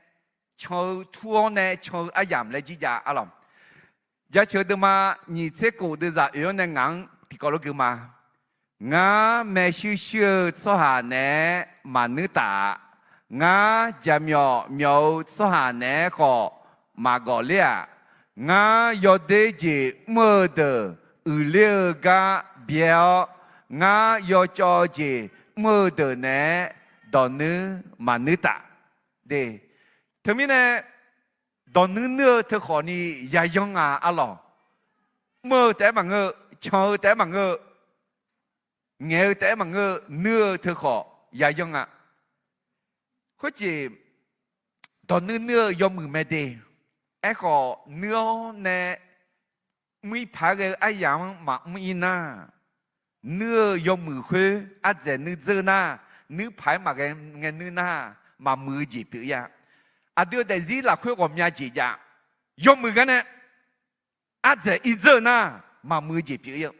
can-eu tur-awr nae can-eu aryamq laer jir jav arlawq. Jaceuq deuvma nyiq tser kof deuvzaq oeq-anr nae ngaq-anr tiqkawv lof gui ma. Ngar maershuir shuir-eu tsawrhaq naeq-aer maqnuir taf-a. Ngar jaqmyawf myawf-eu tsawrhaq naeq-aer khawf maqgawf ler-aq. Ngar yawdoer jeq mr-eu deuq uiqler-eu gar byae-awr, ngar yawcawv jeq mr-eu deuq naeq-aer dawqnuir maqnuir taf. De, teumirnae, dawqnuir nuir-eu teu khawfni yayanr nga arlawq. Mr-eu taef-aer maqngeur-eu, can-eu taef-aer maqngeur-eu, ngaeq-eu taef-aer maqngeur-eu, nuir-eu teu khawf yayanr nga. Khoerjeq, dawqnuir nuir-eu yawmuiq mae de. Aerkhawf nuir-awr nae mr-ir paq-aer ghae-eu aryamq-anr maqmr-ir nar, nuir-eu yawmuiq khoer ardzaeq nuir dzeur nar, nuir paq-aer maqghae ngae nuir nar, maqmuiq-eu jeq pyeuf-ir-a. Aqdui-eu daefzir lafkhoer ghawqmya jeq jav. Yawmuiq gar nae ardzaeq ir dzeur-eu nar, maqmuiq-eu jeq pyeuf-ir-eu.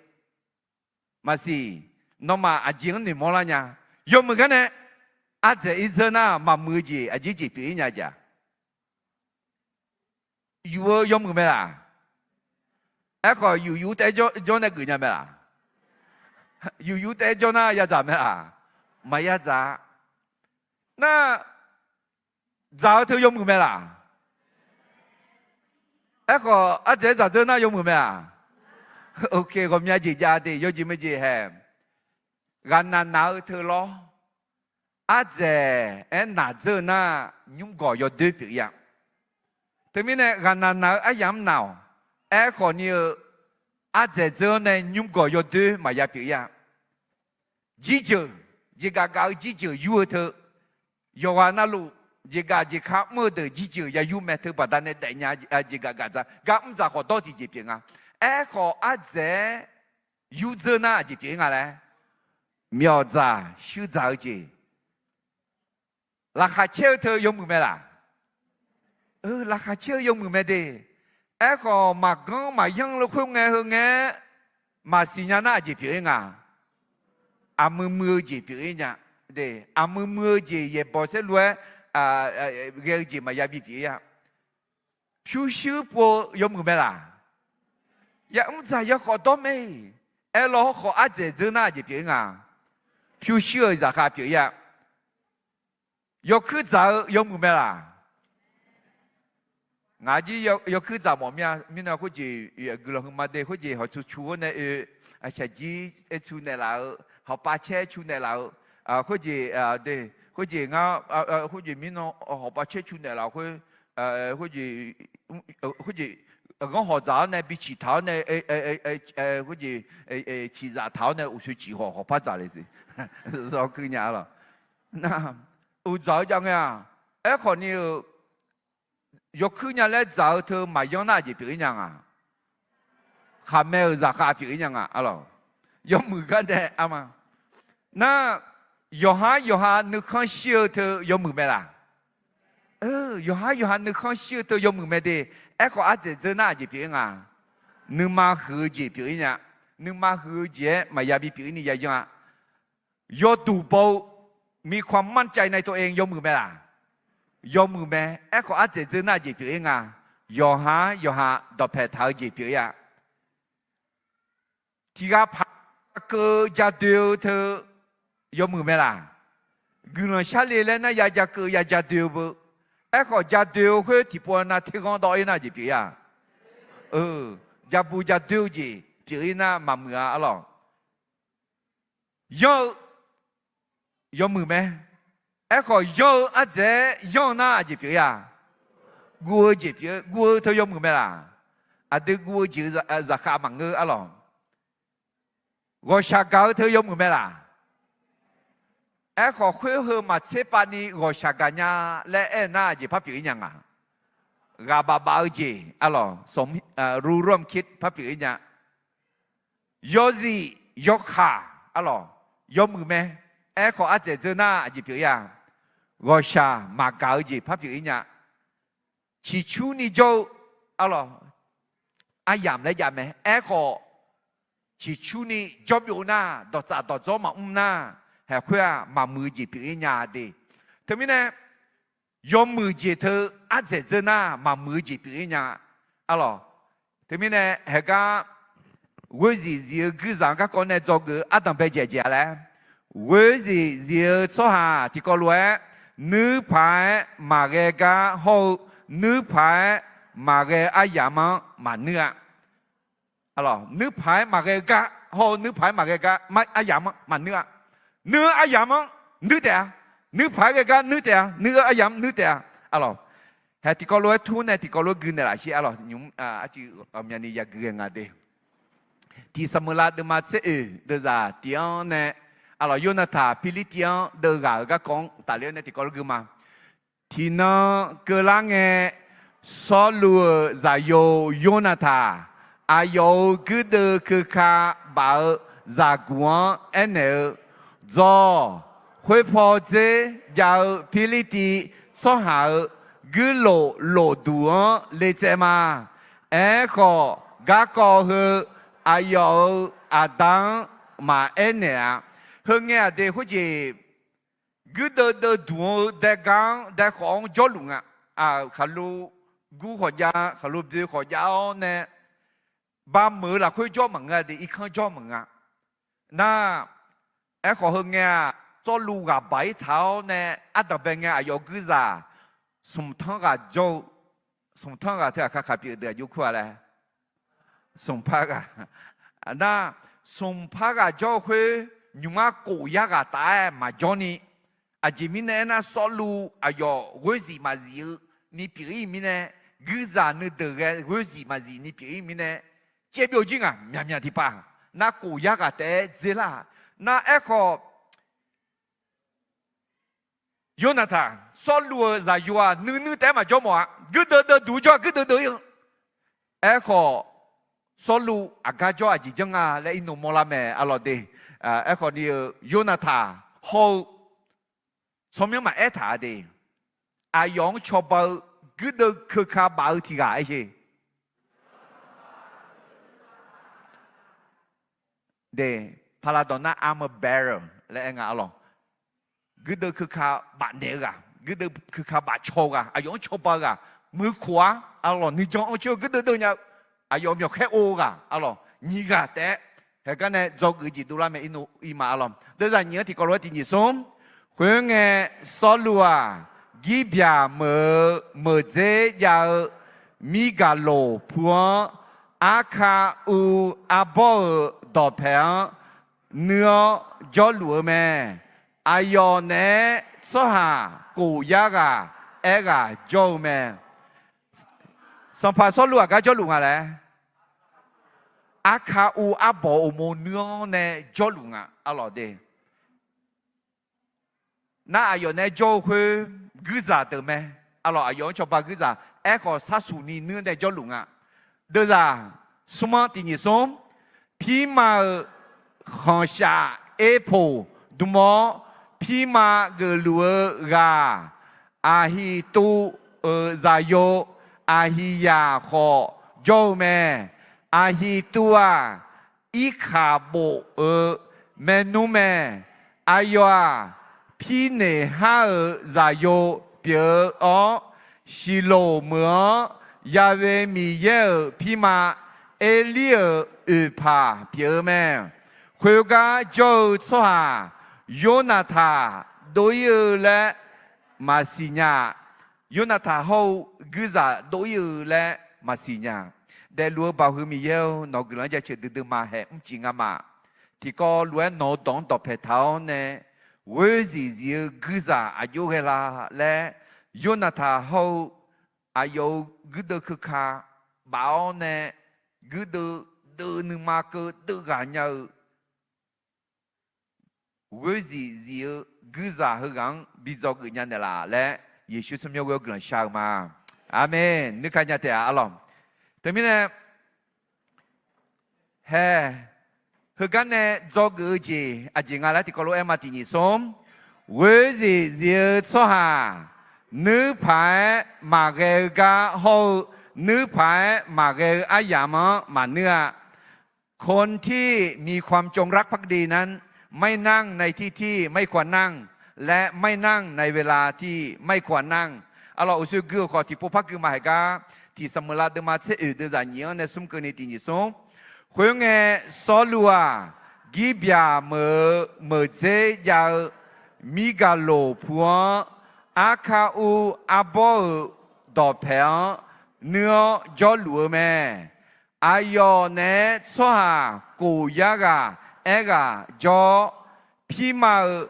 Maqsiq, nawmaf aqjeq-anr noeqmawr lar nya. Yawmuiq gar nae ardzaeq ir dzeur nar, maqmuiq-eu jeq aqjeq jeq pyeuf-ir nya jav. Yuf-eu yawmuiq mae laq? Aerkhawf yuf yuf taef-aer jawr nae geuf nya mae laq? Yuf yuf taef-aer jawr nar yadzaq mae laq? Maqya dzaq-a. Nar, dzaq-eu teu yawmuiq mae laq? Aerkhawf ardzaeq-aer dzaq dzeur nar yawmuiq mae-aq? Oke, ghawqmya jeq jav de, yawjeq meujeq hae. Ghaqnaq naq-eu teu lawr, ardzaeq-aer naq dzeur-eu nar, nymrgawq yawdoer pyeuf-ir-a. Teumirnae ghaqnaq naq-eu aryamq-anr naq-awq. Aerkhawf ni-eu, ardzaeq dzeur-awr nae nymrgawq yawdoer maqya pyeuf-ir-a. Jirjeuq, jeqgaf gaf-eu jirjeuq yur-eu teu, yawqghaq navluf jeqgaf jeqka mr-eu deuq jirjeuq ya yur mae. Teu baqdanae daefnya jeqgaf gaf dzaq gar mr dzaq khawf dawr tiqjeq pyeuf nga. Aerkhawf ardzaeq-aer yur dzeur nar aqjeq pyeuf-ir nga laer, myawfdzaq shuirdzaq-eu jeq. Laqkhaq caer-eu teu yawmuiq mae laq? Laqkhaq caer-eu yawmuiq mae de. Aerkhawf maqganr maqyanr-eu khoerngae heu ngae-aer maqsiq nya nar aqjeq pyeuf-ir nga? Aqmui mui-eu jeq pyeuf-ir nya. De, aqmui mui-eu jeq yaeqbawq saerlu-aer ghae-eu jeq maqya bipyeuf-ir-a. Pyurshuir pov-eu yawmuiq mae laq? Ya mr dzaq ya khawf dawr mae-iq. Aerlawr hawrkhawf ardzaeq dzeur nar aqjeq pyeuf-ir nga? Pyurshuir-euq zaqkhav pyeuf-ir-a. Yawkuir dzaq-eu yawmuiq mae laq? Ngaq jir yawkuir dzaq mawf mir-a. Mirnae khoerjeq guiqlanq huiqma de. Khoerjeq hawqtsu cu-awr nae oe, shaqjir aer cu naeqlaf-eu, hawqpav caer cu naeqlaf-eu, khoerjeq de, khoerjeq ngar, khoerjeq mirnan hawqpav caer cu naeqlaf-eu khoer, khoerjeq, khoerjeq, aqghanr hawq dzaq-awr nae biciq taq-awr nae, khoerjeq, ciqzaf taq-awr nae uqshoe ciq hawq hawqpar dzaq le. Zawkuir nya lawq. Nar, uqdzaq-eu jav ngae-aq, aerkhawf ni-eu, yawkuir nya laer dzaq-eu teu maqyanr nar aqjeq pyeuf-ir nya nga? Khaqmae-euq zaqkhav pyeuf-ir nya nga arlawq. Yawmuiq gar nae arma. Nar, yawqhar yawqha nuikhanr shir-eu teu yawmuiq mae laq? Yawqhar yawqha nuikhanr shir-eu teu yawmuiq mae de. Aerkhawf ardzaeq dzeur nar aqjeq pyeuf-ir nga? Nuima huiq-eu jeq pyeuf-ir nya. Nuima huiq-eu jeq-aer maqya bipyeuf-ir ni yayanr-a. Yawduq baw-eu, มีความมั่นใจในตัวเอง yawmuiq mae laq? Yawmuiq mae. Aerkhawf ardzaeq dzeur nar jeq pyeuf-ir nga? Yawqha yawqha dawqpaeq taq-eu jeq pyeuf-ir-a. Tiq ghaq paq-aer ja keuv-eu ja doe-eu teu yawmuiq mae laq? Guiqlanq sharle laer nar ya ja keuv ya ja doe-eu beu. Aerkhawf ja doe-eu khoer tiqpov nav terghanr dawv-ir nar jeq pyeuf-ir-a. Ja bu ja doe-eu jeq pyeuf-ir nar maqmuiq-a arlawq. Yanr-eu yawmuiq mae. Aerkhawf, yanr-eu ardzaeq-aer yanr-eu nar aqjeq pyeuf-ir-a? Guv-eu jeq pyeuf-eu, guv-eu teu yawmuiq mae laq? Aqdui guv-eu jeq-eu zaqkhav maqngeur arlawq. Ghawqshaq gaq-eu teu yawmuiq mae laq? Aerkhawf, khoer heu maqtser pav ni ghawqshaq gaq nya laer aer-eu nar aqjeq par pyeuf-ir nya nga? Ghaq baf baf-eu jeq arlawq, รวมคิด par pyeuf-ir nya. Yawzif yawkaq arlawq, yawmuiq mae. Aerkhawf, ardzaeq dzeur nar aqjeq pyeuf-ir-a? Ghawqshaq maqgaq-eu jeq par pyeuf-ir nya. Ciqcurni jawr-eu arlawq, aryamq laer jav mae. Aerkhawf, ciqcurni jawr byov nar, dawqtsaf dawqdzawr maqmr nar, haeq khoer-aq maqmuiq-eu jeq pyeuf-ir nya de. Teumirnae, yawmuiq jeq teu ardzaeq dzeur nar maqmuiq-eu jeq pyeuf-ir nya arlawq. Teumirnae haeqgar ghoerzif zif-eu guirzaq-anr garkawv nae dzawgeuf-eu ardanq bae jaeq jaeq-a laer, ghoerzif zif-eu tsawrhaq tiqkawv lof-aer nuirpaq-aer maqghae gar hawr-eu nuirpaq-aer maqghae aryamq-anr maqnuir-a. Nuirpaq-aer maqghae gar hawr-eu nuirpaq-aer maqghae gar aryamq-anr maqnuir-a. Nuir-eu aryamq-anr nuir taef-a. Nuirpaq-aer ghae gar nuir taef-a. Nuir-eu aryamq-anr nuir taef-a. Arlawq, haeq tiqkawv lof-aer tur nae tiqkawv lof-aer gui naeqlaf shir arlawq. Nymq-mr aqcuiv ghawqmyani ya gui ghae nga de. Tiq Saqmeuqlav deuvma tser oeq deuvzaq tiq-anr nae, arlawq, Yornataq Pirlirtiv-anr deuv ghaq-euq garkawv-anr tafler-awr nae tiqkawv lof-aer gui ma. Tiqnan keuvlar ngae, Sawrluv-euq zaqyo Yornataq aqyawf-euq guirdeuv keuka baf-eu zaqguq-anr aernaeq-eu, Dzaw, khoerpaw dzer jav-eu Pirlirtiv tsawrhaq-euq guirlof lofduq-anr le tsaev ma. Aerkhawf, garkawv heu aqyawf-euq aqda-anr maqaer naeq-a. Heu ngae aqdui khoerjeq guirdeuv deuv duq-eu daegar-anr daekhawf-anr jawrluf nga. Khaqlo gur khawf jav, khaqlo byoe khawf jav-awr nae, bameuq-eu lafkhoer jawr maqngeur-a de, irkanr jawr maqngeur-a. Nar, aerkhawf heu ngae-aq, Sawrluv ghaq baq-ir taq-awr nae ardanq bae ngae aqyawf guirzaq smq tanr ghaq jawr-eu, smq tanr ghaq teu aqkaq kaq pyeuf deuq aqjox kur-a laer, smq par ghaq. Nar, smq par ghaq jawr-eu khoer, nymq-mr kof yar ghaq taf-aer maqjawr ni, aqjeq mirnae aernar, Sawrluv aqyawf ghoerzif maqzif-eu ni pyeuf-ir mirnae, guirzaq nuideuq ghae ghoerzif maqzif ni pyeuf-ir mirnae, caev byov jir ngaq myaqmyaq tiqpav. Nar, kof yar ghaq taef-aer dzer lar. Nar, aerkhawf, Yornataq, Sawrluv-euq zaqyo-aq, nuinui taef-aer maqjawr mawf-a. Guirdeuv deuv duq jawr-aq, guirdeuv deuv-ir-eu. Aerkhawf, Sawrluv aqgar jawr aqjeq janr nga laer irnmq mawrlar mae, arlawq de. Aerkhawf ni-eu Yornataq hawr-eu tsawrmyanr maqaer taq-a de. Aqyawf-anr cawba-eu guirdeuv keuka baf-eu tiq ghaq aer-eu de, paqlaqdawq nar armor bearer laer aer nga, arlawq. Guirdeuv keuka baf naeq-eu ghaq, guirdeuv keuka baf caw-eu ghaq, aqyawf-anr cawba-eu ghaq, muiq khof-ar, arlawq, nuijan anr coer-eu guirdeuv deuv nya-eu, aqyawf myawqkhaer ov-eu ghaq, arlawq, nyiq ghaq taef-aer haeqgar nae dzawgeuf jeq dovlar mae, irnmq ir ma, arlawq. Deuvzaq nyiq-anr tiqkawv lof-aer tiq nyiq smr. Khoerngae, Sawrluv-aq, Girbyaq meuq-eu meuqdzer jav-eu Mirgaqloq pu-anr, Arkav uv arbawr-euq dawqpaeq-anr nuir-awr jawrluf-eu mae. Aqyawf naeq-aer tsawrhaq kof yar ghaq aerghaq jawr-eu mae. Sanqpaq Sawrluv aqgar jawrluf nga laer, Arkav uv arbawq uqmov nuir-anr nae jawrluf nga, arlawq de. Nar, aqyawf naeq-aer jawr-eu khoer guirzaq deuq mae. Arlawq, aqyawf-anr cawba guirzaq. Aerkhawf, sharsuq ni nuir nae jawrluf nga. Deuvzaq smr-anr tiq nyiq smr. Pirma-euq khanqshaf Erpoq dm-awr, pirma geufluf-eu ghaq, Aqhiqtuv-euq zaqyo Aqhiqyaq khawf jawr-eu mae. Aqhiqtuv-aq, Irkaqbof-euq maernmr mae. Aqyawf-aq, Pirneqhar-euq zaqyo pyeuf-eu-awr, Shiqloq meuq-anr Ya'we Miqyaer-euq pirma Erlir-euq oeqpaq pyeuf-eu mae. Khoergar jawr-eu tsawrhaq Yornaqtaq dov-ir-eu laer maqsiq nya-a. Yornaqtaq hawr-eu guirzaq dov-ir-eu laer maqsiq nya. Daefluf-eu Baoq heu Miqyaer-or, nawq-eu guiqlanq-anr jaceuq duidui ma haeq mrcif nga ma. Tiqkawv lof-aer nawq-eu dawq-anr dawqpae taq-awr nae, ghoer zif zif-eu guirzaq aqjox ghae la laer, Yonaqtaq hawr-eu aqyawf-euq guirdeuv keuka baf-awr nae, guirdeuv deuv nuima keuv deuv ghaq nya-eu ghoer zif zif-eu guirzaq heughaq-anr bi dzawgeuf nya naeqlaf laer, Yeqsur tsawrmyanr ghoer-awr guiqlanq shar-eu ma. Aqmeq. Nuikaq nya taef-a arlawq. Teumirnae, hae, heugar nae dzawgeuf-eu jeq aqjeq nga laer tiqkawv lof-aer ma. Tiq nyiq smr, ghoer zif zif-eu tsawrhaq nuirpaq-aer maqghae-eu gar hawr-eu, nuirpaq-aer maqghae-eu aryamq-anr maqnuir-a. คนที่มีความจงรักภักดีนั้น ไม่นั่งในที่ที่ไม่ควรนั่ง และไม่นั่งในเวลาที่ไม่ควรนั่ง Arlawq, uqshoe gui-euq khawf tiqpov par gui ma haiq gar, tiq Saqmeuqlav deuvma tser oeq deuvzaq nyiq-anr nae smr keuvni tiq nyiq smr. Khoerngae, Sawrluv-aq, Girbyaq meuq-eu meuqdzer jav-eu Mirgaqloq pu-anr, Arkav uv arbawr-euq dawqpaeq-anr nuir-awr jawrluf-eu mae. Aqyawf naeq-aer tsawrhaq kof yar ghaq aerghaq jawr-awr, pirma-euq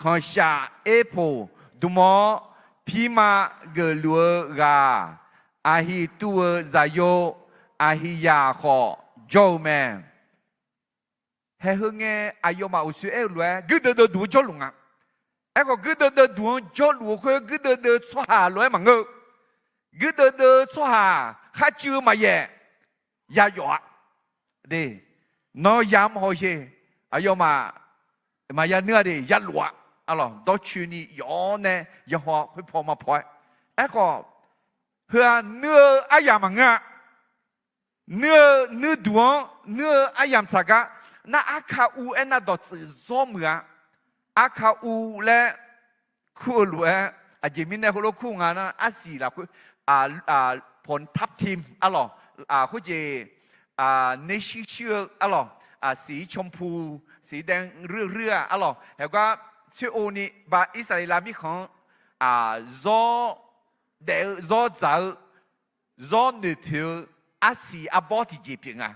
khanqshaf erpoq dm-awr, pirma geufluf-eu ghaq, aqhiq tuv-euq zaqyo, aqhiqyaq khawf jawr-eu mae. Haeq heu ngae, aqyawfmaf uqshoe aer-eu lof-aer guirdeuv deuv duq-anr jawrluf nga. Aerkhawf, guirdeuv deuv duq-anr jawrluf-eu khoer guirdeuv deuv tsawrhaq lof-aer maqngeur-eu, guirdeuv deuv tsawrhaq kharcuiv-eu maqyaef, yayawf-a. De, nawr yamr haw-eu sher, aqyawfmaf maqya nuir-a de, yalof-a. Arlawq, dawrcoeni yawf-awr nae yahaw khoer paw ma paw-aer. Aerkhawf, heu-aq nuir-eu aryamq maqngeur-a. Nuir-eu nuirduq-anr nuir-eu aryamq tsaq gar. Nar Arkav uv aernar dawqtsuif zawr muiq-a. Arkav uv laer kur-eu lof-aer, aqjeq mirnae heulof kur nga nar, arsiq lafkhoer, ผลทับทิม arlawq, khoerjeq เนื้อ shuir shuir-eu arlawq, สีชมพู สีแดง ruir ruir-a arlawq. Haeq gar tsoer-o ni ba Irsaqleqlav mirkhanq-anr zawr daef-eu, zawr dzaq-eu, zawr noeqpoeq-eu arsiq arbawr tiqjeq pyeuf nga.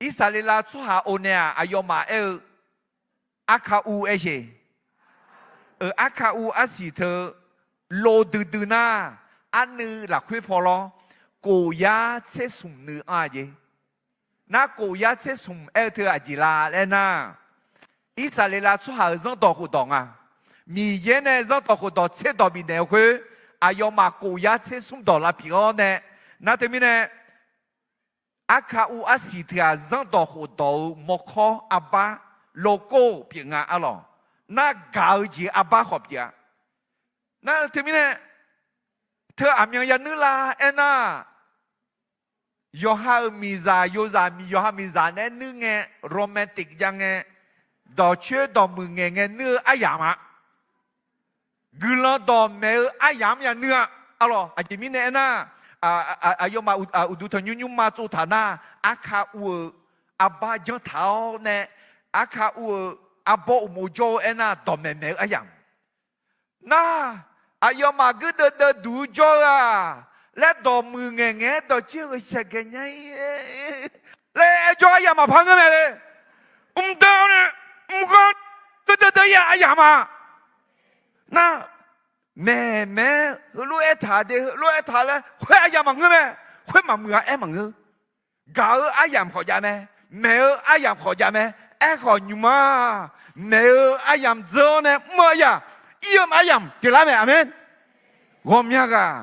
Irsaqleqlav tsawrhaq-or nae-aq, aqyawfmaf aer-eu Arkav uv aer jeq. Euq, Arkav uv arsiq teu lov duidui nar, arnuiv lafkhoer paw lawr, kof yar tser smq nuiv anr-a jeq. Nar kof yar tser smq aer-eu teu aqjeq la laer nar, Irsaqleqlav tsawrhaq-euq zanrdawq khofdawq nga. Miqyaer nae zanrdawq khofdawq tserdawq bifnaeq-eu khoer, aqyawfmaf kof yar tser smq dawq lavpyeuf-awr nae, nar teumirnae Arkav uv arsiq teu-aq, zanrdawq khofdawq-euq mawrkawr arbar โลโก้ pyeuf nga arlawq. Nar gaq-eu jeq arbar khawf pyeuf-a. Nar teumirnae, teu aqmyan yanuir la aernar, yawqha-euq miqzaq yozaq, yawqha miqzaq naeq-aer nuir ngae, romantic jav ngae, dawqcoer dawqmuiq ngaeq ngae nuir-eu aryamq-a. Guiqlanq dawqmaeq-eu aryamq-anr yanuir-a. Arlawq, aqjeq mirnae aernar, aqyawfmaf uqduq tanqnymr nymrma tsovtaq nar, Arkav uv-euq arbar janrtaq-awr nae, Arkav uv-euq arbawr uqmov jawr-eu aernar, dawqmaeq maeq-eu aryamq. Nar, aqyawfmaf guirdeuv deuv duq-eu jawr-eu-aq, laer dawqmuiq ngaeq ngaeq-aer dawqcoer ghawqshaq ghae nya-ir laer aer jawr aryamq maqpar ngeur mae le. Mqdeuv-awr nae, mqghanr guirdeuv deuv-ir-aq aryamq ma. Nar, maeqmaeq-aer heulof aertaq de, heulof aertaq laer khoer aryamq maqngeur mae. Khoer maqmuiq-a aer maqngeur. Gaq-eu aryamq khawf jav mae. Maeq-eu aryamq khawf jav mae. Aerkhawf nymq-ma, maeq-eu aryamq dzeur-awr nae mr-eu aryamq, ir-eu aryamq pyeuflar mae. Aqmeq. Ghawqmya ghaq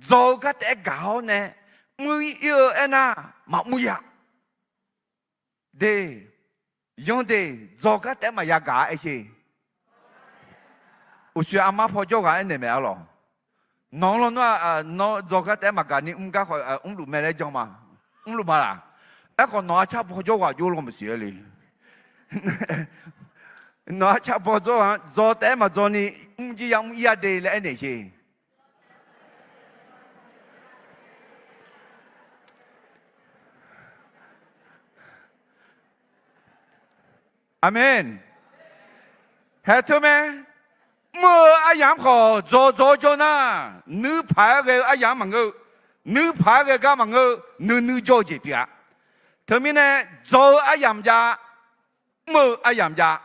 dzaw-eu gar taef-aer gaq-awr nae mr ir-eu aernar, maqmr ya. De, yanr de, dzaw gar taef-aer maqya gaq-a aer sher. Uqshoe armar paw jawr ghaq aernaeq mae arlawq. Nawq-anr lawnmr-aq, nawr dzaw gar taef-aer maqgaq ni mr gar khawf mrluf mae laer jan ma. Mrluf ma laq? Aerkhawf nawq-anr arcar paw jawr ghaq jov-aer law maqsiq-aer le. Nawq-anr arcar paw jawr-anr dzaw taef-aer maqdzaw ni mr jir ya mr ir-a de laer aernaeq sher. Aqmeq. Haeq teu mae. Mr-eu aryamq-anr khawf dzaw dzaw-awr jawr nar, nuir paq-aer ghae-eu aryamq-anr maqngeur-eu, nuir paq-aer ghae gar maqngeur-eu, nuir nuir jawr-eu jeq pyeuf-a. Teumirnae, dzaw-eu aryamq jav, mr-eu aryamq jav.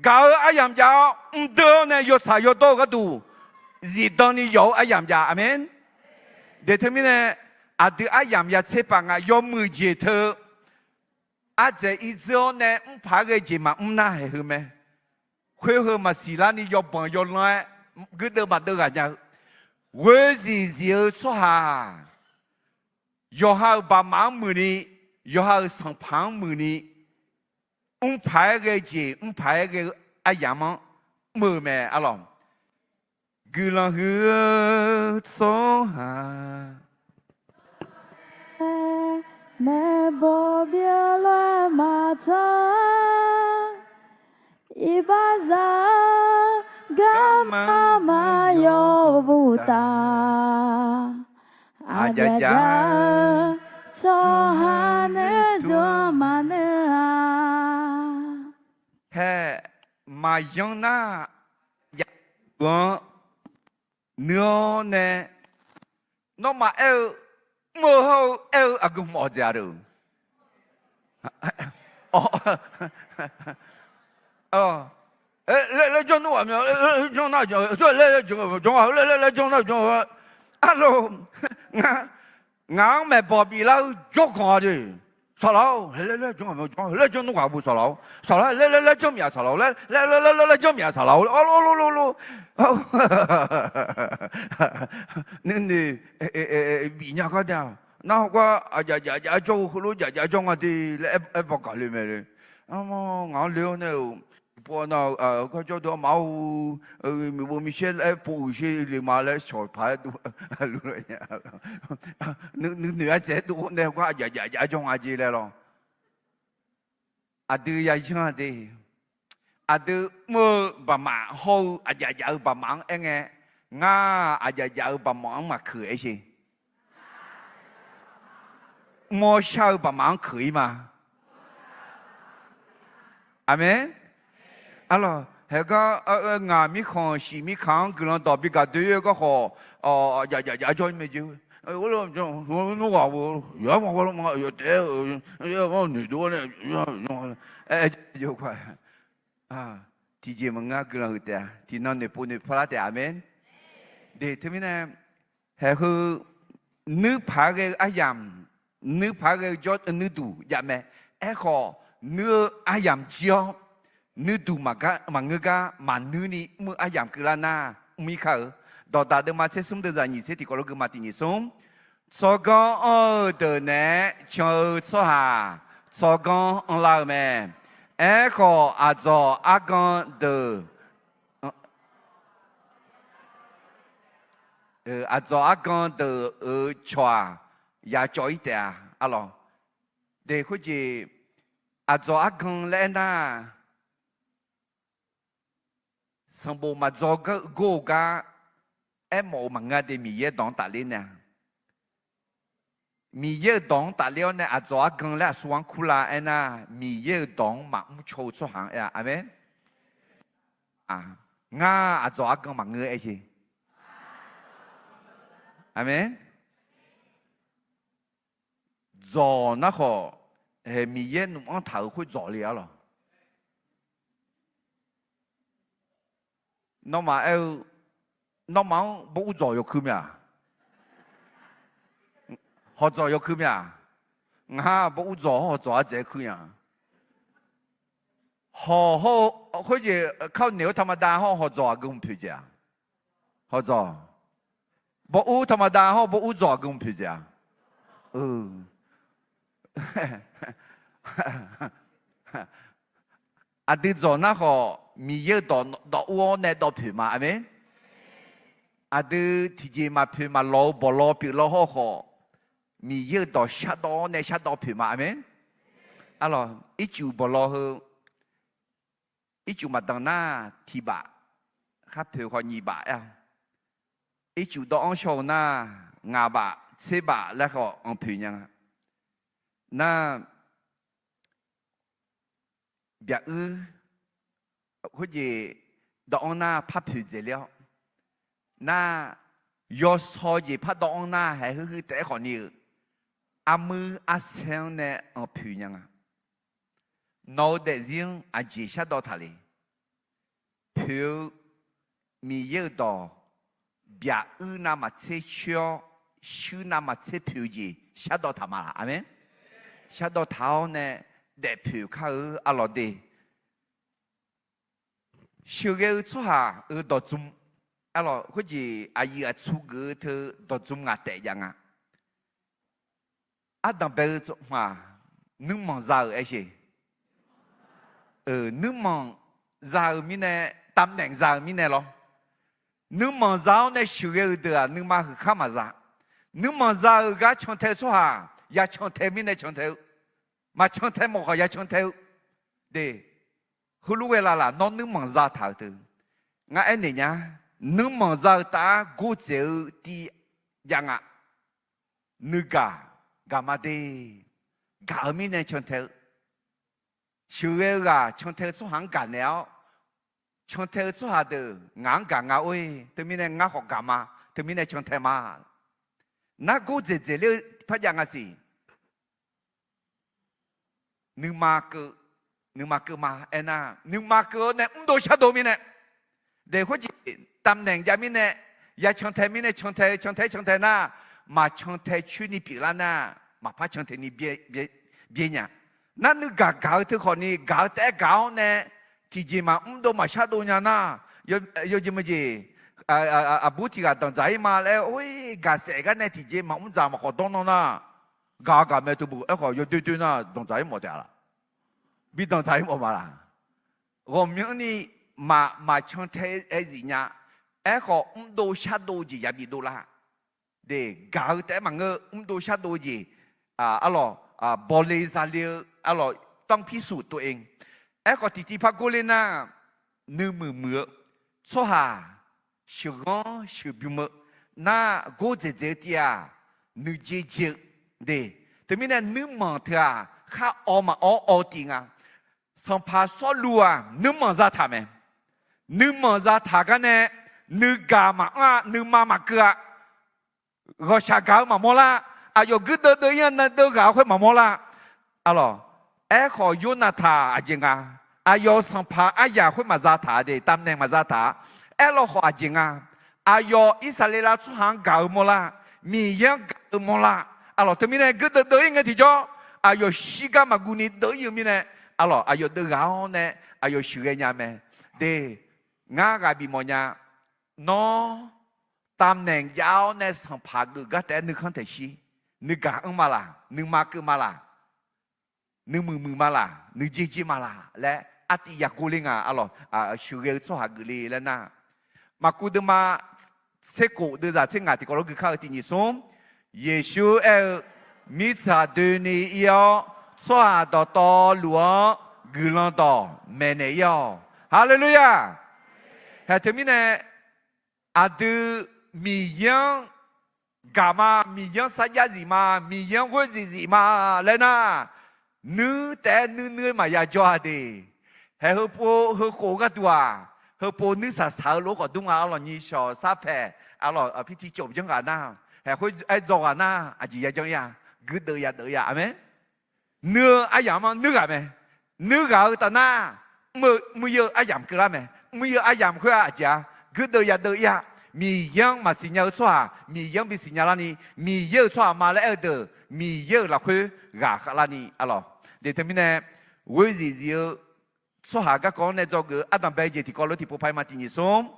gaq-eu aryamq jav-awr mrdeuv-awr nae yawtsaq yawdawr-eu gharduq zifdan ni yawf-eu aryamq jav. Aqmeq. Deuq teumirnae aqdui aryamq ya tser paf nga yawmuiq jeq teu ardzaeq irdzeur-awr nae mrpaq-aer ghae jeq maqmr nar haeq heu mae. Khoer heu maqsiq larni yawbanq yawlanr-aer guirdeuv maqdeuv ghaq nya-eu ghoe zif zif-eu tsawrhaq yawqha-euq baqmaf-anr muiqni, yawqha-euq sanqpaq-anr muiqni, mrpaq-aer ghae jeq mrpaq-aer ghae-eu aryamq-anr mr-eu mae arlawq. Guiqlanq huiq-eu tsawrhaq maeqbawq bif-eu lof-aer maqtsaq-a. Iqbaxzaq-eu garma maqyawf boftaq. Aqdzaq dzaq-eu tsawrhaq nuideuq-anr maqnuir-a. Hae, maqyanr nar, ya, anr nuir-awr nae, nawmaf aer-eu, mr-eu hawr-eu aer-eu aqgeu hmq awq dzaeq-a deuq. Laer janr nmr ghaq mya, janr nar, laer janr nar, janr nar, laer janr nar, janr, arlawq, ngaq-anr maeqbawq biflar-eu jawrganq-a de. Saqlaq-or, laer janr nmr ghaq bu saqlaq-or, saqlaq laer laer janr mya saqlaq-or, laer laer laer janr mya saqlaq-or, nuinoeq bif nya gar da. Nar hawgar aqdzaf dzaf dzaf jawr-eu heulof dzaf dzaf jawr nga de laer aer baw gaq le mae le. Ngaq-anr le-awr nae-euq, pov nar-eu garjawr deuq-anr maqaer-or, miqbov miqshaer laer pov uiqsher le ma laer shawq paq-aer dov, nuinoeq-aer dzaeq-aer dov-awr nae hawgar aqdzaf dzaf dzaf jawr nga jeq laer lawr. Aqdui yayanr-a de. Aqdui mr-eu baqmaf hawr-eu aqdzaf dzaf-eu baqmaf-anr aerngae, ngar aqdzaf dzaf-eu baqmaf-anr maqkeuq aer sher. Mr-awr shar-eu baqmaf-anr keuq-ir ma. Aqmeq. Arlawq, haegar ngaq mirkhanq shif mirkaq-anr guiqlanq dawq bi gaq doe-ir-eu garkhawf, aqdzaf dzaf dzaf jawr-ir mae jeq. Nmr ghaq, yawqha-anr ma, yawtaef-aer noeqdov-awr nae, tiqjeq maqngeur-a guiqlanq huiq taef-a. Tiqnan noeqpov noeqpar lar taef. Aqmeq. De teumirnae, haeq heu nuirpaq-aer ghae-eu aryamq, nuirpaq-aer ghae-eu jawr nuirduq jav mae. Aerkhawf, nuir-eu aryamq jir-awr, nuirduq maqngeur gar maqnuir ni mr-eu aryamq keuvlar nar mr-ir kar-eu. Dawqdaq deuvma tser smr deuvzaq nyiq tser tiqkawv lof geuma tiq nyiq smr. Tsawrganr anr-eu deuq naeq-aer can-eu tsawrhaq tsawrganr anrlar-eu mae. Aerkhawf, aqdzawq argan deuq, aqdzawq argan deuq-euq cawq-aq, ya cawv-ir taef-a. Arlawq, de khoerjeq, aqdzawq argan laer aernar, sanqbof maqdzaw gor-eu gar aermawf-euq maqngeur-a de. Miqyaer-euq dawq-anr tafler nae-a, Miqyaer-euq dawq-anr tafler-awr nae aqdzawq argan laer aqsur-anr kurlar aernar, Miqyaer-euq dawq-anr maqmr caw-eu tsawrhaq-anr aer-a. Aqmeq. Ngar aqdzawq argan maqngeur aer jeq. Aqmeq. Dzawq nar khawf, haeq Miqyaer nmq-anr taq-euq khoer dzawq le arlawq. Nawmaf aer-eu, nawmaf-anr baw ur dzawq yawkuir mya, hawq dzawq yawkuir mya. Ngar baw ur dzawq hawr hawq dzawq ardzaeq-aer kuir nya. Hawq hawr-eu khoerjeq kar naeq-eu taqmada hawr hawq dzawq aqgeu mq poeq dzaeq-a. Hawq dzawq, baw ur taqmada hawr baw ur dzawq aqgeu mq poeq dzaeq-a. Aqdui dzawq nar khawf, Miqyaer-euq dawq dawv ur-awr nae dawv poeq ma. Aqmeq. Aqdui tiqjeq maqpoeq maqlawq-eu bawqlaw pyeuflar hawr khawf, Miqyaer-euq dawq shardawv-awr nae shardawv poeq ma. Aqmeq. Arlawq, ircuf bawqlaw heu, ircuf maqdanq nar tiq baf, khar poeq khawf nyiq baf aer-a. Ircuf dawv-anr shaw-eu nar, ngaq baf tser baf laer khawf anq poeq nya nga. Nar, byaq uir khoerjeq dawv-anr nar par poeq dzaeq ler-awr, nar, yawsaw jeq par dawv-anr nar haeq huiq huiq taef-aer khawf ni-euq, armuir arsaer-anr nae anq poeq nya nga. Nawq-eu daefzir-anr aqjeq shardawv taq le. poeq-eu Miqyaer-euq dawq byaq uir navmaqtser coer-awr, shuir navmaqtser poeq-eu jeq shardawv taq ma laq? Aqmeq. Shardawv taq-awr nae daefpoeq kar-eu arlawq de. Sheuqghae-eu tsawrhaq-euq dawqdzm, arlawq khoerjeq aqyuif aqtsu geuf-eu teu dawqdzm ngaq taef jav nga. Ardanq bae-eu tsawrhaq nuirmanq za-euq aer sheq. Nuirmanq za-euq mirnae, tavnaeq za-euq mirnae lawr. Nuirmanq za-awr nae sheuqghae-eu deuq-aq nuima huiq khar maqza. Nuirmanq za-euq gar cantae-eu tsawrhaq ya cantae mirnae cantae-eu, maqcantae mawf khawf ya cantae-eu de. Heulof ghae lavlaf nawr nuirmanq zataq-euq teu, ngar aernaeq nya. Nuirmanq za-eu taef-aer gordzaeq-eu tiv jav nga. Nuigaq gaqma de. Gaq-eu mirnae cantae-eu, sheuqghae-eu ghaq cantae-eu tsawrhaq-anr gaqnaeq-awr, cantae-eu tsawrhaq deuq ngaq-anr gaq nga or-e, teumirnae ngar khawf gaqma, teumirnae cantae ma. Nar gordzaeq dzaeq ler-eu tiqpar jav nga siq. Nuima keuv, nuima keuv ma aernar, nuima keuv-awr nae mrdov shardov mirnae, daeq khoerjeq tavnaeq jav mirnae, ya cantae mirnae cantae-eu cantae cantae nar, maqcantae coer ni pyeuflar nar, maqpar cantae ni byaer nya. Nar nuigaq gaq-eu teu khawfni gaq-eu taef-aer gaq-awr nae, tiqjeq maqmr dov maqshardov nya nar, yawjeq meujeq, aqbur tiq ghaq danqdzaq-ir ma laer or-e, gaqsaef gar nae tiqjeq maqmr dzaq maqkhawf dawr nan nar, gaq gaq mae teu bu aerkhawf yawdoer doer nar danqdzaq-ir mawf taef-a laq? Bi danqdzaq-ir mawf ma laq? Ghawqmyanrni maq, maqcantae-aer zif nya. Aerkhawf mrdov shardov jeq yabi dovlar. De, gaq-eu taef-aer maqngeur, mrdov shardov jeq, arlawq, bawle zale-eu arlawq, ต้องพิสูจน์ตัวเอง. Aerkhawf tiqtiv par gor ler nar, nuimuiq muiq-eu tsawrhaq sheuqghanr sheuqbymr-eu nar, gordzaeq dzaeq-eu tiv-aq, nuijer jer-eu de. Teumirnae nuirmanq teu-aq khar awv maqawr awv tiv nga. Sanqpaq Sawrluv-aq nuirmanq zataq mae. Nuirmanq zataq gar nae, nuigaq maqanr-a, nuima maqkeuv-a. Ghawqshaq gaq-eu maqmawr lar. Aqyawf guirdeuv deuv-ir-anr nae deuv ghaq-eu khoer maqmawr lar. Arlawq, aerkhawf Yornaqtaq aqjeq nga. Aqyawf-euq sanqpaq aryaq khoer maqzataq de, tavnaeq maqzataq. Aerlawkhawf aqjeq nga. Aqyawf Irsaqleqlav tsawrhaq-anr gaq-eu mawrlar. Miqyaer-anr gaq-eu mawrlar. Arlawq, teumirnae guirdeuv deuv-ir ngae tiqjawr, aqyawf shirgar maqguv ni deuv-ir-eu mirnae, arlawq, aqyawf deuv ghaq-awr nae aqyawf sheuqghae nya mae. De, ngar ghaq bifmawf nya. Nawr tavnaeq jav-awr nae sanqpaq geuf gar taef-aer nuikhanr taeqshir, nuigaq anr ma laq, nuima keuv ma laq, nuimuiq muiq ma laq, nuijer jer ma laq laer artiv yagor ler nga. Arlawq, sheuqghae-eu tsawrhaq geufle laer nar, Maqkuv deuvma tser khof deuvzaq tser ngaq tiqkawv lof gui kar-eu tiq nyiq smr, Yeqsur aer-eu, mirtsaq doeni ir-awr tsawrhaq dawqtawvluf-anr guiqlanq dawq maeqnaeq ir-awq. Haleluya! Haeq teumirnae aqdui Miqyaer-anr gaq ma, Miqyaer-anr sarjax zif ma, Miqyaer-anr ghoer zif zif ma laer nar, nuir taef-aer nuir nuir maqya jawr-a de. Haeq heupov heukhof gharduq-aq, heupov nuir saqsaq-eu lof khawf dur nga. Arlawq, nyiq shawq sar paeq, arlawq, pirtiv cawv janr ghaq nar, haeq khoer aer dzaw ghaq nar, aqjeq ya janr ir-a, guirdeuv ya deuv ir-a. Aqmeq. Nuir-eu aryamq-anr nuir ghaq mae. Nuir ghaq-eu taf nar, mr-eu mr-ir-eu aryamq keuvlar mae. Mr-ir-eu aryamq khoer-aq aqjeq-a, guirdeuv ya deuv ir-a. Miqyaer-anr maqsiq nya-eu tsawrhaq Miqyaer-anr bisiq nya larni, Miqyaer-euq tsawrhaq ma laer aer-eu deuq Miqyaer-euq lafkhoer ghaq khavlarni, arlawq, de teumirnae ghoer zif zif-eu tsawrhaq garkawv-anr nae dzawgeuf-eu ardanqbae jeq tiqkawv lof tiqpov paq-ir ma tiq nyiq smr.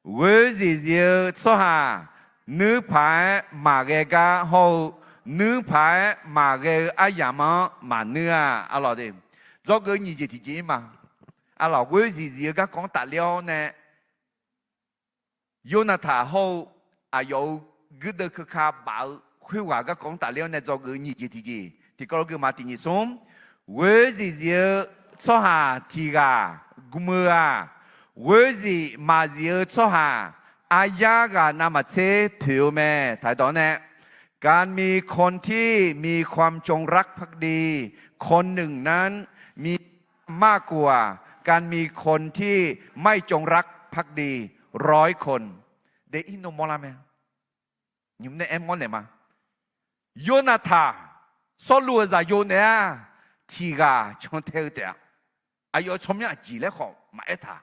Ghoer zif zif-eu tsawrhaq nuirpaq-aer maqghae gar hawr-eu, nuirpaq-aer maqghae-eu aryamq-anr maqnuir-a. Arlawq de, dzawgeuf-eu nyiq jeq tiqjeq-ir ma. Arlawq, ghoer zif zif-eu garkawv-anr tafler-awr nae Yornaqtaq hawr-eu aqyawf-euq guirdeuv keuka baf-eu khoerghaq garkawv-anr tafler-awr nae dzawgeuf-eu nyiq jeq tiqjeq tiqkawv lof gui ma tiq nyiq smr. Ghoer zif zif-eu tsawrhaq tiq ghaq gm-eu-aq, ghoer zif maqzif-eu tsawrhaq aryar ghaq navmaqtser poeq-eu mae. Taqdawq nae การมีคนที่มีความจงรักภักดีคนหนึ่งนั้นมีมากกว่าการมีคนที่ไม่จงรักภักดีร้อยคน de, irnov mawrlar mae. Nymq nae aer mawrnaeq ma. Yornaqtaq, Sawrluv-euq zaqyo naeq-aq, tiq ghaq cantae-eu taef-a. Aqyawf tsawrmyanr aqjeq laer khawf maqaer taq.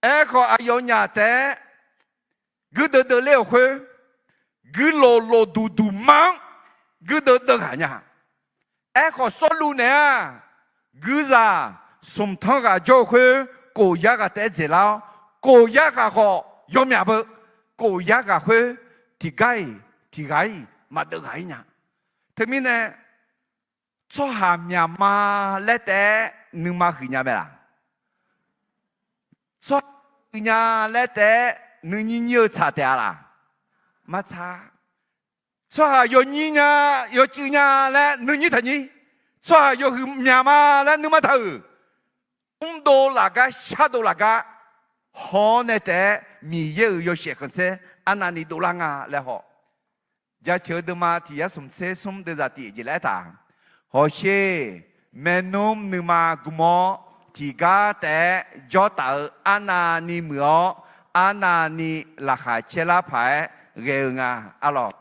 Aerkhawf, aqyawfnyaf taef-aer guirdeuv deuvler-euq khoer, guirlof lofduq duqma-anr guirdeuv deuv ghaq nya. Aerkhawf, Sawrluv naeq-aq, guirzaq smq tanr ghaq jawr-eu khoer, kof yar ghaq taef-aer dzaeqlar-awr, kof yar ghaq khawf yawmyaq beu, kof yar ghaq khoer tiqgar-iq tiqghaq-iq maqdeuv ghaq-ir nya. Teumirnae, tsawrhaq myaqma laer taef-aer nuima huiq nya mae laq? Tsawrhaq huiq nya laer taef-aer nuinyir nyir-eu tsaq taef-a laq? Maqtsaq. Tsawrhaq yawnyir nya, yawcuiv nya laer nuinyir taqnyir. Tsawrhaq yawhuiq myaqma laer nuima taq-euq. Mrdov lafgar shardov lafgar haw-awr nae taef-aer Miqyaer-euq yawshaef khanqsaer arnavni dovlar nga laer haw. Jaceuq-eu deuvma tiq yar smq tser smr deuvzaq tiq jeq laer aertaq. Hawsher, maernmr nuima gm-awr tiqgar taef-aer jawrtaf-eu arnavni muiq-awr, arnavni laqkhaq caerlar paq-aer ghae-eu nga. Arlawq,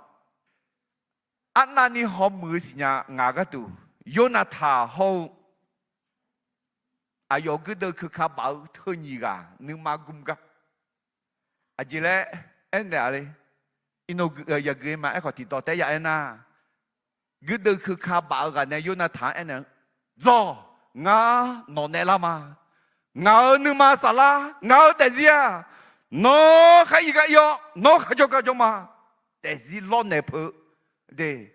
arnavni hawmuiq-eu siqnya ngaq gharduq, Yonataq hawr-eu aqyawf guirdeuv keuka baf-eu teu nyiq ghaq nuima gm gar. Aqjeq laer aernaeq-a le. Iqnan yagaq ma. Aerkhawf tiqdawq taef-aer ya aernar, guirdeuv keuka baf-eu ghaq nae Yonataq-anr aernaeq-eu, Dzawq, ngar nawq naeq lar ma. Ngaq-euq nuima saflar, ngaq-euq daefzir-aq, nawr khar ir gar ir-awr, nawr khar jawr gar jawr ma. Daefzir lawrnaeq peuq de.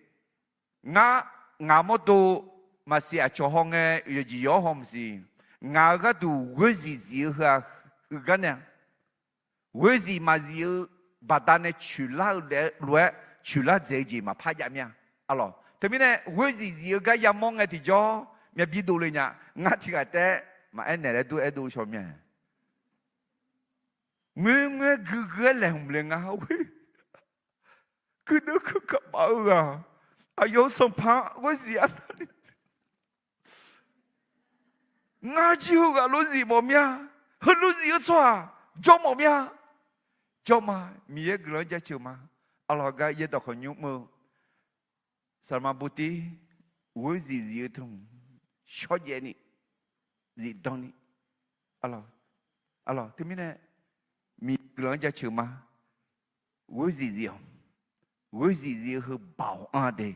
Ngar, ngaq mawrdo maqsiq aqcawq haw ngae, yawqjeq yawq-awr haw maqsiq. Ngaq-euq gharduq ghoer zif zif-eu heu-aq, huiq gar nae-a. Ghoer zif maqzif-eu baqdanae coeqlar-eu lof-aer coeqlar dzaeq-eu jeq maqpar jav mir-a. Arlawq, teumirnae ghoer zif zif-eu gar yamawr ngae tiqjawr myav bir dovle nya. Ngar tiq ghaq taef-aer maqaer naeq laer dur aer dov shaw mir-a. Ngoerngoer guigui-aer laeqhmq le nga. Guirdeuv keuka baf-eu ghaq, aqyawf-euq sanqpaq-anr ghoer zif arnavni ngar jir heughaq lof zif mawf mir-a. Heulof zif-eu tsawrhaq jawr mawf mir-a. Jawr ma. Miqyaer guiqlanq-anr jaceuq ma. Arlawq, gar yaerdawq khawf nymr mr-eu saqlaqma buvtir, ghoer zif zif-eu teu shawrjaev ni, zifdan ni. Arlawq, arlawq, teumirnae Miqyaer guiqlanq-anr jaceuq ma. Ghoer zif zif-awq. Ghoer zif zif-eu heu baoq anr de.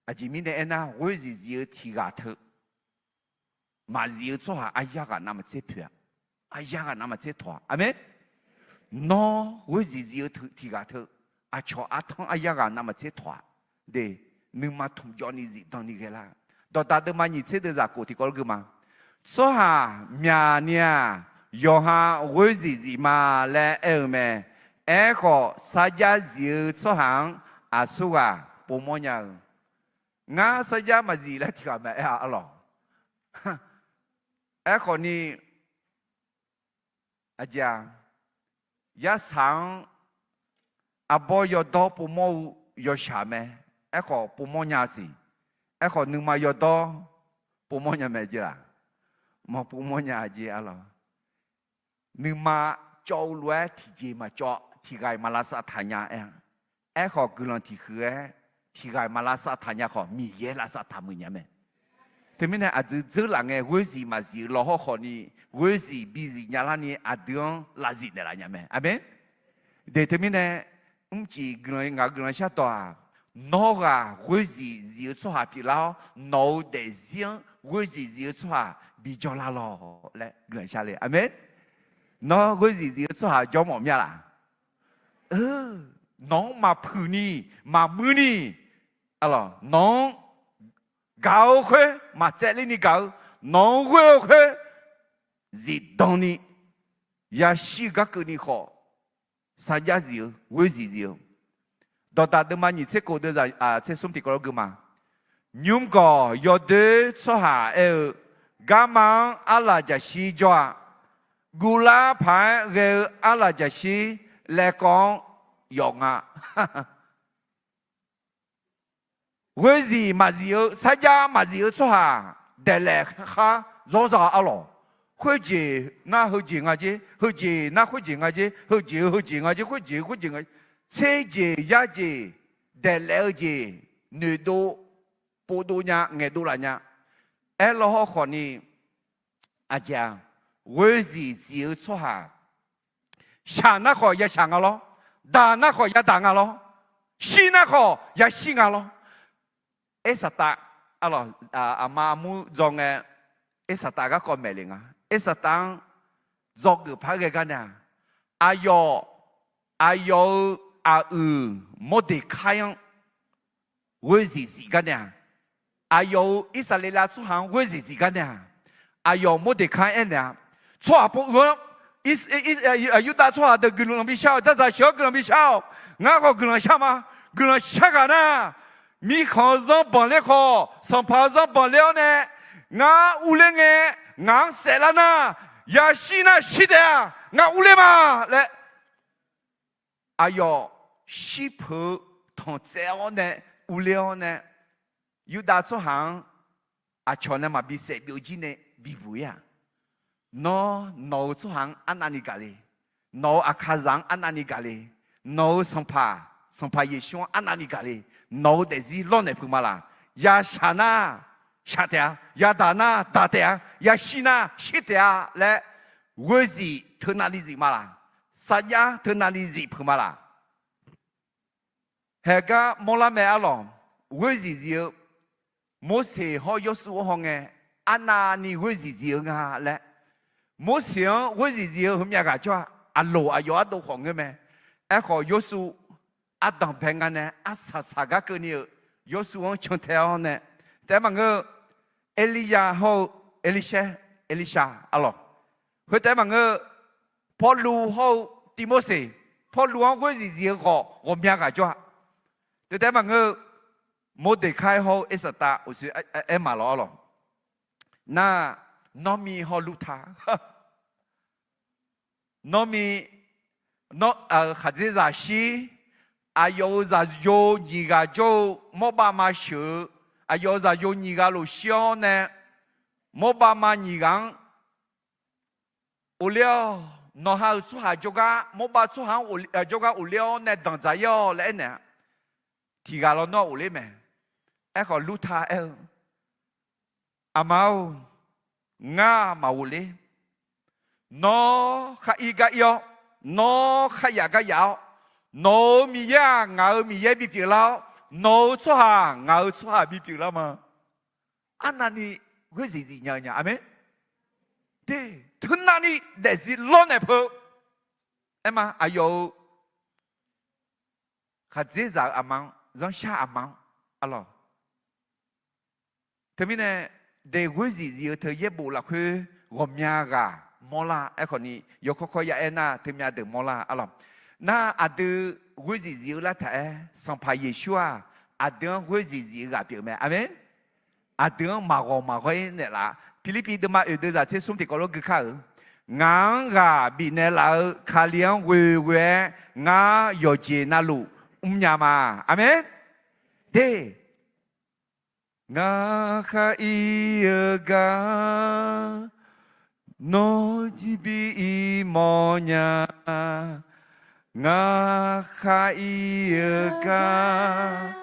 Aqjeq mirnae aernar, ghoer zif zif-eu tiq ghaq teu, maqzif-eu tsawrhaq aryar ghaq navmaqtser poeq-a. Aryar ghaq navmaqtser tawq-a. Aqmeq. Nawr ghoer zif zif-eu tiq ghaq teu, aqcawq artanr aryar ghaq navmaqtser tawq-a. De, nuima tmq jawvni zifdan ni ghae lar. Dawqdaq deuvma nyiq tser deuvzaq khof tiqkawv lof gui ma. Tsawrhaq myaq ni-aq, yawqha ghoer zif zif ma laer aer-eu mae. Aerkhawf, sarjax zif-eu tsawrhaq-anr aqsurghaq povmawr nya-eu. Ngar sarjax maqzif laer tiq ghaq maqaer-a arlawq. Aerkhawf ni, aqjeq-aq, yarsaq-anr arbawr yawdawr povmawr-eu yawshaq mae. Aerkhawf povmawr nya siq. Aerkhawf nuima yawdawr povmawr nya mae jeq laq? Maqpovmawr nya jeq arlawq. Nuima cawv-eu lof-aer tiqjeq maqcawv, tiq ghaq-iq maq lavsav taq nya aer-a. Aerkhawf guiqlanq tiq huiq-aer tiq ghaq-iq maq lavsav taq nya khawf, Miqyaer lavsav taq muiq nya mae. Teumirnae aqdui dzeurlaf ngae ghoer zif maqzif-eu lawhawr khawfni, ghoer zif bizif nya larni aqdui-anr lavzif naeqlaf nya mae. Aqmeq. De teumirnae, mrcif guiqlanq ngaq-euq guiqlanq shardawq-aq, nawr ghaq ghoer zif zif-eu tsawrhaq pyeuflar-awr, nawq-euq daefzir-anr ghoer zif zif-eu tsawrhaq bijawr lar lawq laer guiqlanq shar le. Aqmeq. Nawr ghoer zif zif-eu tsawrhaq jawr mawf mir-a laq? Nawq-anr maqpuiq ni, maqmuir ni, nawq-anr gaq-eu khoer maqtsaevler ni gaq-eu, nawq-anr ghoer-eu khoer zifdan ni, yashir-eu gar keuvni khawf, sarjax zif-eu, ghoer zif zif-eu. Dawqdaq deuvma nyiq tser kof deuvzaq tser smr tiqkawv lof gui ma. Nymrgawq yawdoer tsawrhaq aer-eu, garma-anr arlaq jaqshir jawr-a. Guvlar paq-aer ghae-eu arlaq jaqshir laevkawv-anr yawf nga. Ghoer zif maqzif-eu, sarjax maqzif-eu tsawrhaq daeqlaef khar zawr za arlawq. Khoerjeq nar heujeq nga jer, heujeq nar khoerjeq nga jer, heujeq-eu heujeq nga jer, khoerjeq-eu khoerjeq nga jer. Tserjeq yarjeq, daeqlaef-eu jeq, noeqdov, povdov nya, ngaeqdov laf nya. Aerlawr hawr khawfni, aqjeq-aq, ghoer zif zif-eu tsawrhaq Shaq nar khawf ya shaq nga lawr. Daq nar khawf ya daq nga lawr. Shir nar khawf ya shir nga lawr. Aersaqtav, aqma armur dzaw ngae, Aersaqtav garkawv maeq le nga. Aersaqtav-anr dzawgeuf par ghae gar nae-aq, aqyawf, aqyawf-euq aqyuif Mordeqkai-anr ghoer zif zif gar nae-aq, aqyawf-euq Irsaqleqlav tsawrhaq-anr ghoer zif zif gar nae-aq, aqyawf Mordeqkai aernaeq-a, tsawrhaq pov-eu-anr, Yurdav tsawrhaq deuq guiqlanq bishar-awq, dzardzaq sheuq-awr guiqlanq bishar-awq. Ngar khawf guiqlanq shar ma. Guiqlanq shar ghaq nar, mirkhanq-eu zanr banqler khawf, sanqpaq-eu zanr banqler-awr nae, ngar urler ngae, ngaq-anr saeflar nar, yashir nar shir taef-a. Ngar urler ma laer, aqyawf shirpeuq-eu tanqtsaev-awr nae urler-awr nae, Yurdav tsawrhaq-anr aqcawq nae maqbi saef byov jir nae bibuq ir-aq, nawr nawq-euq tsawrhaq-anr arnavni gaq le. Nawq-euq aqkaqzaq-anr arnavni gaq le. Nawq-euq sanqpaq, sanqpaq Yeqsur-anr arnavni gaq le. Nawq-euq daefzir lawrnaeq peuq ma laq. Yashaq nar shaq taef-a. Yadaq nar daq taef-a. Yashir nar shir taef-a laer ghoer zif teu navni zif ma laq. Sarjax teu navni zif peuq ma laq. Haegar mawrlar mae arlawq, ghoer zif zif-eu, Morseq hawr Yawrsuv-anr hawngae, arnavni ghoer zif zif-eu nga laer. Morseq-anr ghoer zif zif-eu heumyav ghaq jawr-a, aqloq aqyawf ardov khawf ngeur mae. Aerkhawf Yawrsuv ardanqbae nga nae arsaq saqgar keuvni-euq Yawrsuv-anr cantae-awr nae, taef-aer maqngeur-eu, Erlirya hawr-eu Erlirshaer, Erlirsha arlawq, khoertaef-aer maqngeur-eu, Pawrluv hawr-eu Tivmorseq, Pawrluv-anr ghoer zif zif-eu khawf ghawqmya ghaq jawr-a. Teu taef-aer maqngeur-eu, Mordeqkai hawr-eu Aersaqtav uqshoe aer maq lawq arlawq. Nar, Nawrmi hawr Lurta, Nawrmi, khaqdzerzaq shir, aqyawf-euq zaqyo nyiq ghaq jawr-eu Mawrbav ma sheuq-eu, aqyawf-euq zaqyo nyiq ghaq lof shir-awr nae, Mawrbav ma nyiq ghaq-anr, Of ler-awq. Nawqha-euq tsawrhaq jawrgar, Mawrbav tsawrhaq-anr jawrgar of ler-awr nae danqdzaq ir-awq laer aernaeq-a. Tiq ghaq lawnmr-anr of ler mae. Aerkhawf Lurta aer-eu, Aqma-or, ngar maqghof ler. Nawr khar ir gar ir-awr, nawr khar yaf gar yaf-awr, nawq-euq Miqyaer-aq ngaq-euq Miqyaer bipyeuf lar-awr, nawq-euq tsawrhaq ngaq-euq tsawrhaq bipyeuf lar ma. Arnavni ghoer zif zif nya-eu nya. Aqmeq. Te, teunavni daefzir lawrnaeq peuq. Aerma aqyawf-euq khaqdzerzaq-euq aqma-anr, zanrshar aqma-anr, arlawq. Teumirnae, daef ghoer zif zif-eu teu yaerbof lafkhoer ghawqmya ghaq mawrlar. Aerkhawfni yawkawr kawr ya aer nar teumya deuq mawrlar arlawq. Nar aqdui ghoer zif zif-eu lar taq-aer Sanqpaq Yeqsur-aq, aqdui-anr ghoer zif zif-eu ghaq pyeuf mae. Aqmeq. Aqdui-anr maqghawq maqghawr-ir naeqlaf-a. Pirlirpiv deuvma oeq deuv zaq tser smr tiqkawv lof gui kar-euq, Ngaq-anr ghaq bifnaeq laf-eu Kali-anr ghoe ghoe-aer ngar yawqjeq navluf mrnya ma. Aqmeq. De, ngaq khar ir-eu gar, nawr jir bi ir mawrnya. Ngaq khar ir-eu gar,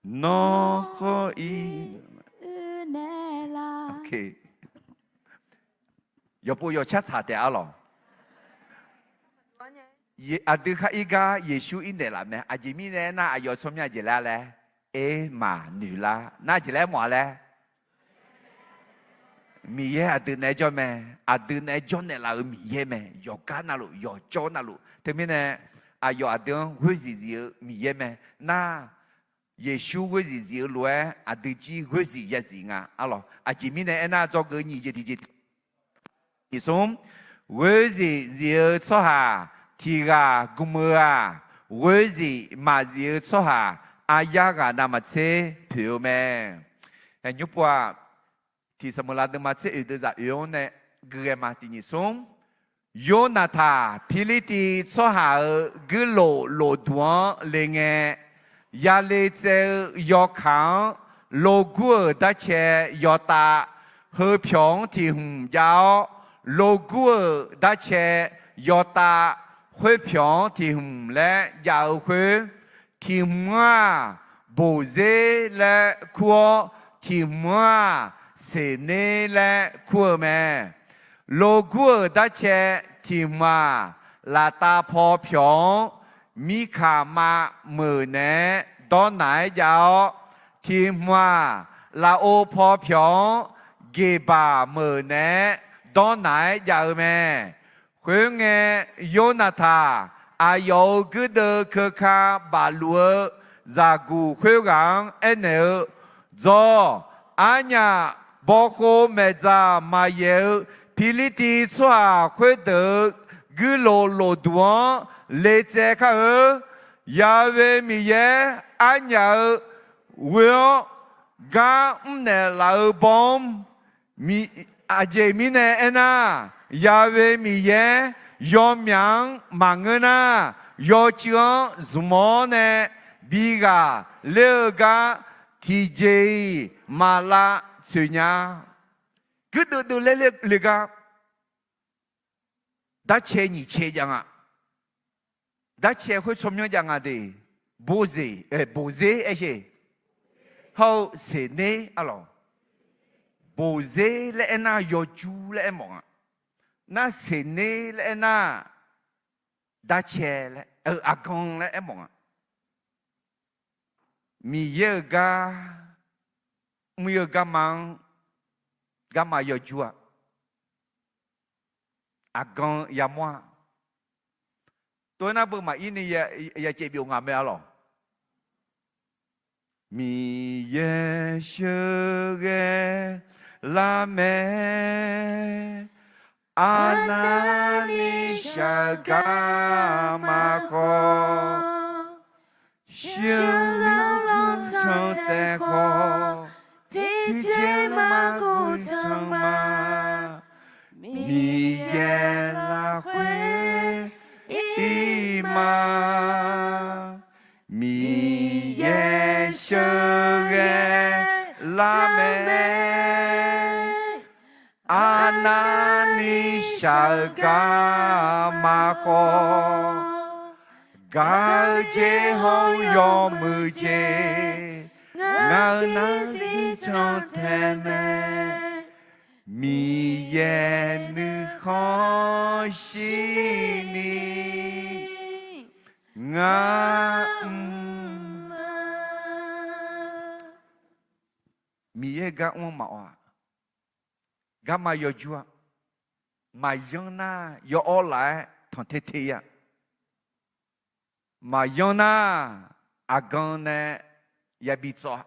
nawr khawf ir. Yawqpov yawqcar tsaq taef arlawq. Aqdui khar ir gar Yeqsur ir naeqlaf mae. Aqjeq mirnae aernar, aqyawf tsawrmyanr aqjeq laer laer, Ermaqnoeqlar. Nar aqjeq laer mawf-a laer, Miqyaer aqdui naeq-aer jawr mae. Aqdui naeq-aer jawrnaeq laf-euq Miqyaer mae. Yawqgar navluf, yawqjawr navluf. Teumirnae, aqyawf aqdui-anr ghoer zif zif-eu Miqyaer mae. Nar, Yeqsur ghoer zif zif-eu lof-aer aqdui jir ghoer zif ya zif nga arlawq. Aqjeq mirnae aernar, dzawgeuf nyiq jeq tiqjeq tiq smr, ghoer zif zif-eu tsawrhaq tiq ghaq gm-eu-aq, ghoer zif maqzif-eu tsawrhaq aryar ghaq navmaqtser poeq-eu mae. Nymrpov-aq, tiq Saqmeuqlav deuvma tser oeq deuv zaq oeq-anr nae gui ghae ma. Tiq nyiq smr, Yornaqtaq Pirlirtiv tsawrhaq-euq guirlof lofduq-anr le ngae, yale tsaev-eu yawkaq-anr logur-euq darcae yawtav, heupyawq-anr tiq hmq jav-awr, logur-euq darcae yawtav, khoerpyawq-anr tiq hmq laer jav-eu khoer, tiq hmq-aq, Boqzer laer kur-awr, tiq hmq-aq, Seqner laer kur-eu mae. Logur-euq darcae tiq hmq-aq, Laftav paw pyawq-anr Mirkaqmav meuq naeq-aer dawrnaq-aer jav-awr, tiq hmq-aq, Lafov paw pyawq-anr Geqbaq meuq naeq-aer dawrnaq-aer jav-eu mae. Khoerngae, Yornaqtaq aqyawf-euq guirdeuv keuka bafluf-eu zaqguq khoerghaq-anr aernaeq-eu, Dzawr, arnyaf bawkhov maeqdzaq maqyaeq-eu Pirlirtiv tsawrhaq khoerdeuq-euq guirlof lofduq-anr le tsaev kar-eur. Ya'we Miqyaer arnyaf-euq ghoe-anr gar mrnaeq laf-eu bawr-anr aqjeq mirnae aernar, Ya'we Miqyaer yawmyaq-anr maqngeur nar, yawcuiv-anr zmq-awr nae bi ghaqler-eu gar tiqjeq-iq maqlav tsoeq nya. Guirdeuv deuv laer le gar, darcae nyiq cae jav nga. Darcae khoer tsawrmyanr jav nga de. Boqzer, boqzer aer sher. Hawr-eu seqner arlawq. Boqzer laer aernar yawjur laer aermawf nga. Nar seqner laer aernar darcae laer, aqgan laer aermawf nga. Miqyaer-euq gar, mr-ir-eu garma-anr, garma yawjur-aq, aqgan yamawr-a. Tov-aer nar beu maqir ni ya caev byov nga mae arlawq. Miqyaer sheuqghae lar mae. Arnavni shaq-eu gar maqkhawf, sheuqghae lanrtan tsaev khawf, tiqjeq maqguv can ma. Miqyaer lafkhoer ir ma. Miqyaer sheuqghae lar mae. Arnavni shaq-eu gar maqkhawf, gaq-eu jeq hawr-eu yawmuiq jeq, ngaq-euq nar zir can tae mae. Miqyaer nuikhanr shirni ngar mr ma. Miqyaer gar mr-anr maqawq-aq, garma yawjur-a. Maqyanr nar yawawr laf-aer tanqter ter-ir-a. Maqyanr nar aqgan nae yabi tsawv-a.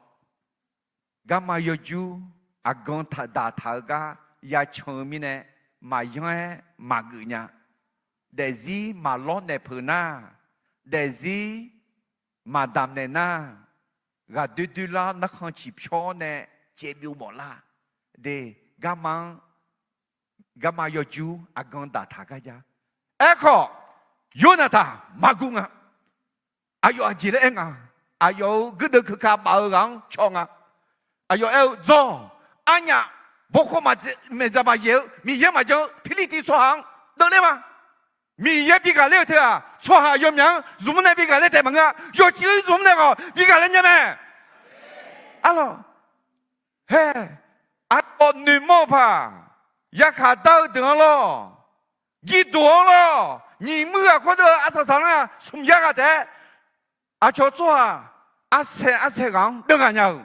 Garma yawjur aqgan daqtaq-eu gar yacan-eu mirnae, maqyanr-aer maqgeuf nya. Daefzir maqlawr naeq peuq nar, daefzir maqdamq naeq nar, ghaqdoer doer lar narkhan ciqpyawr nae caev byov mawf lar. De, garma-anr, garma yawjur aqgan daqtaq gar ja. Aerkhawf, Yornaqtaq maqguv nga. Aqyawf aqjeq laer aer nga. Aqyawf-euq guirdeuv keuka baf-eu ghaq-anr caw nga. Aqyawf aer-eu, Dzawr, arnyaf bawkhov maeqdzaq maqyaeq-eu Miqyaer maqjan-eu Pirlirtiv tsawrhaq-anr deuvler ma. Miqyaer bi ghaqler-euq teu-aq, tsawrhaq yawmyaq-anr zmq-anr nae bi ghaqler taef maqngeur-a. Yawcuiv-anr zmq-anr nae khawf bi ghaqler nya mae. Arlawq, hae, aqkawq noeqmawr-eu paq, yarkhaq dar-eu deuq-anr lawr, girdoq-anr lawr, nyiq muir ghaqkhaer deuv-eu arsaq saqlar-aq, smq yar ghaq taef-aer, aqcawq tsawrhaq arsaeq arsaeq ghaq-anr deuvghaq nya-euq,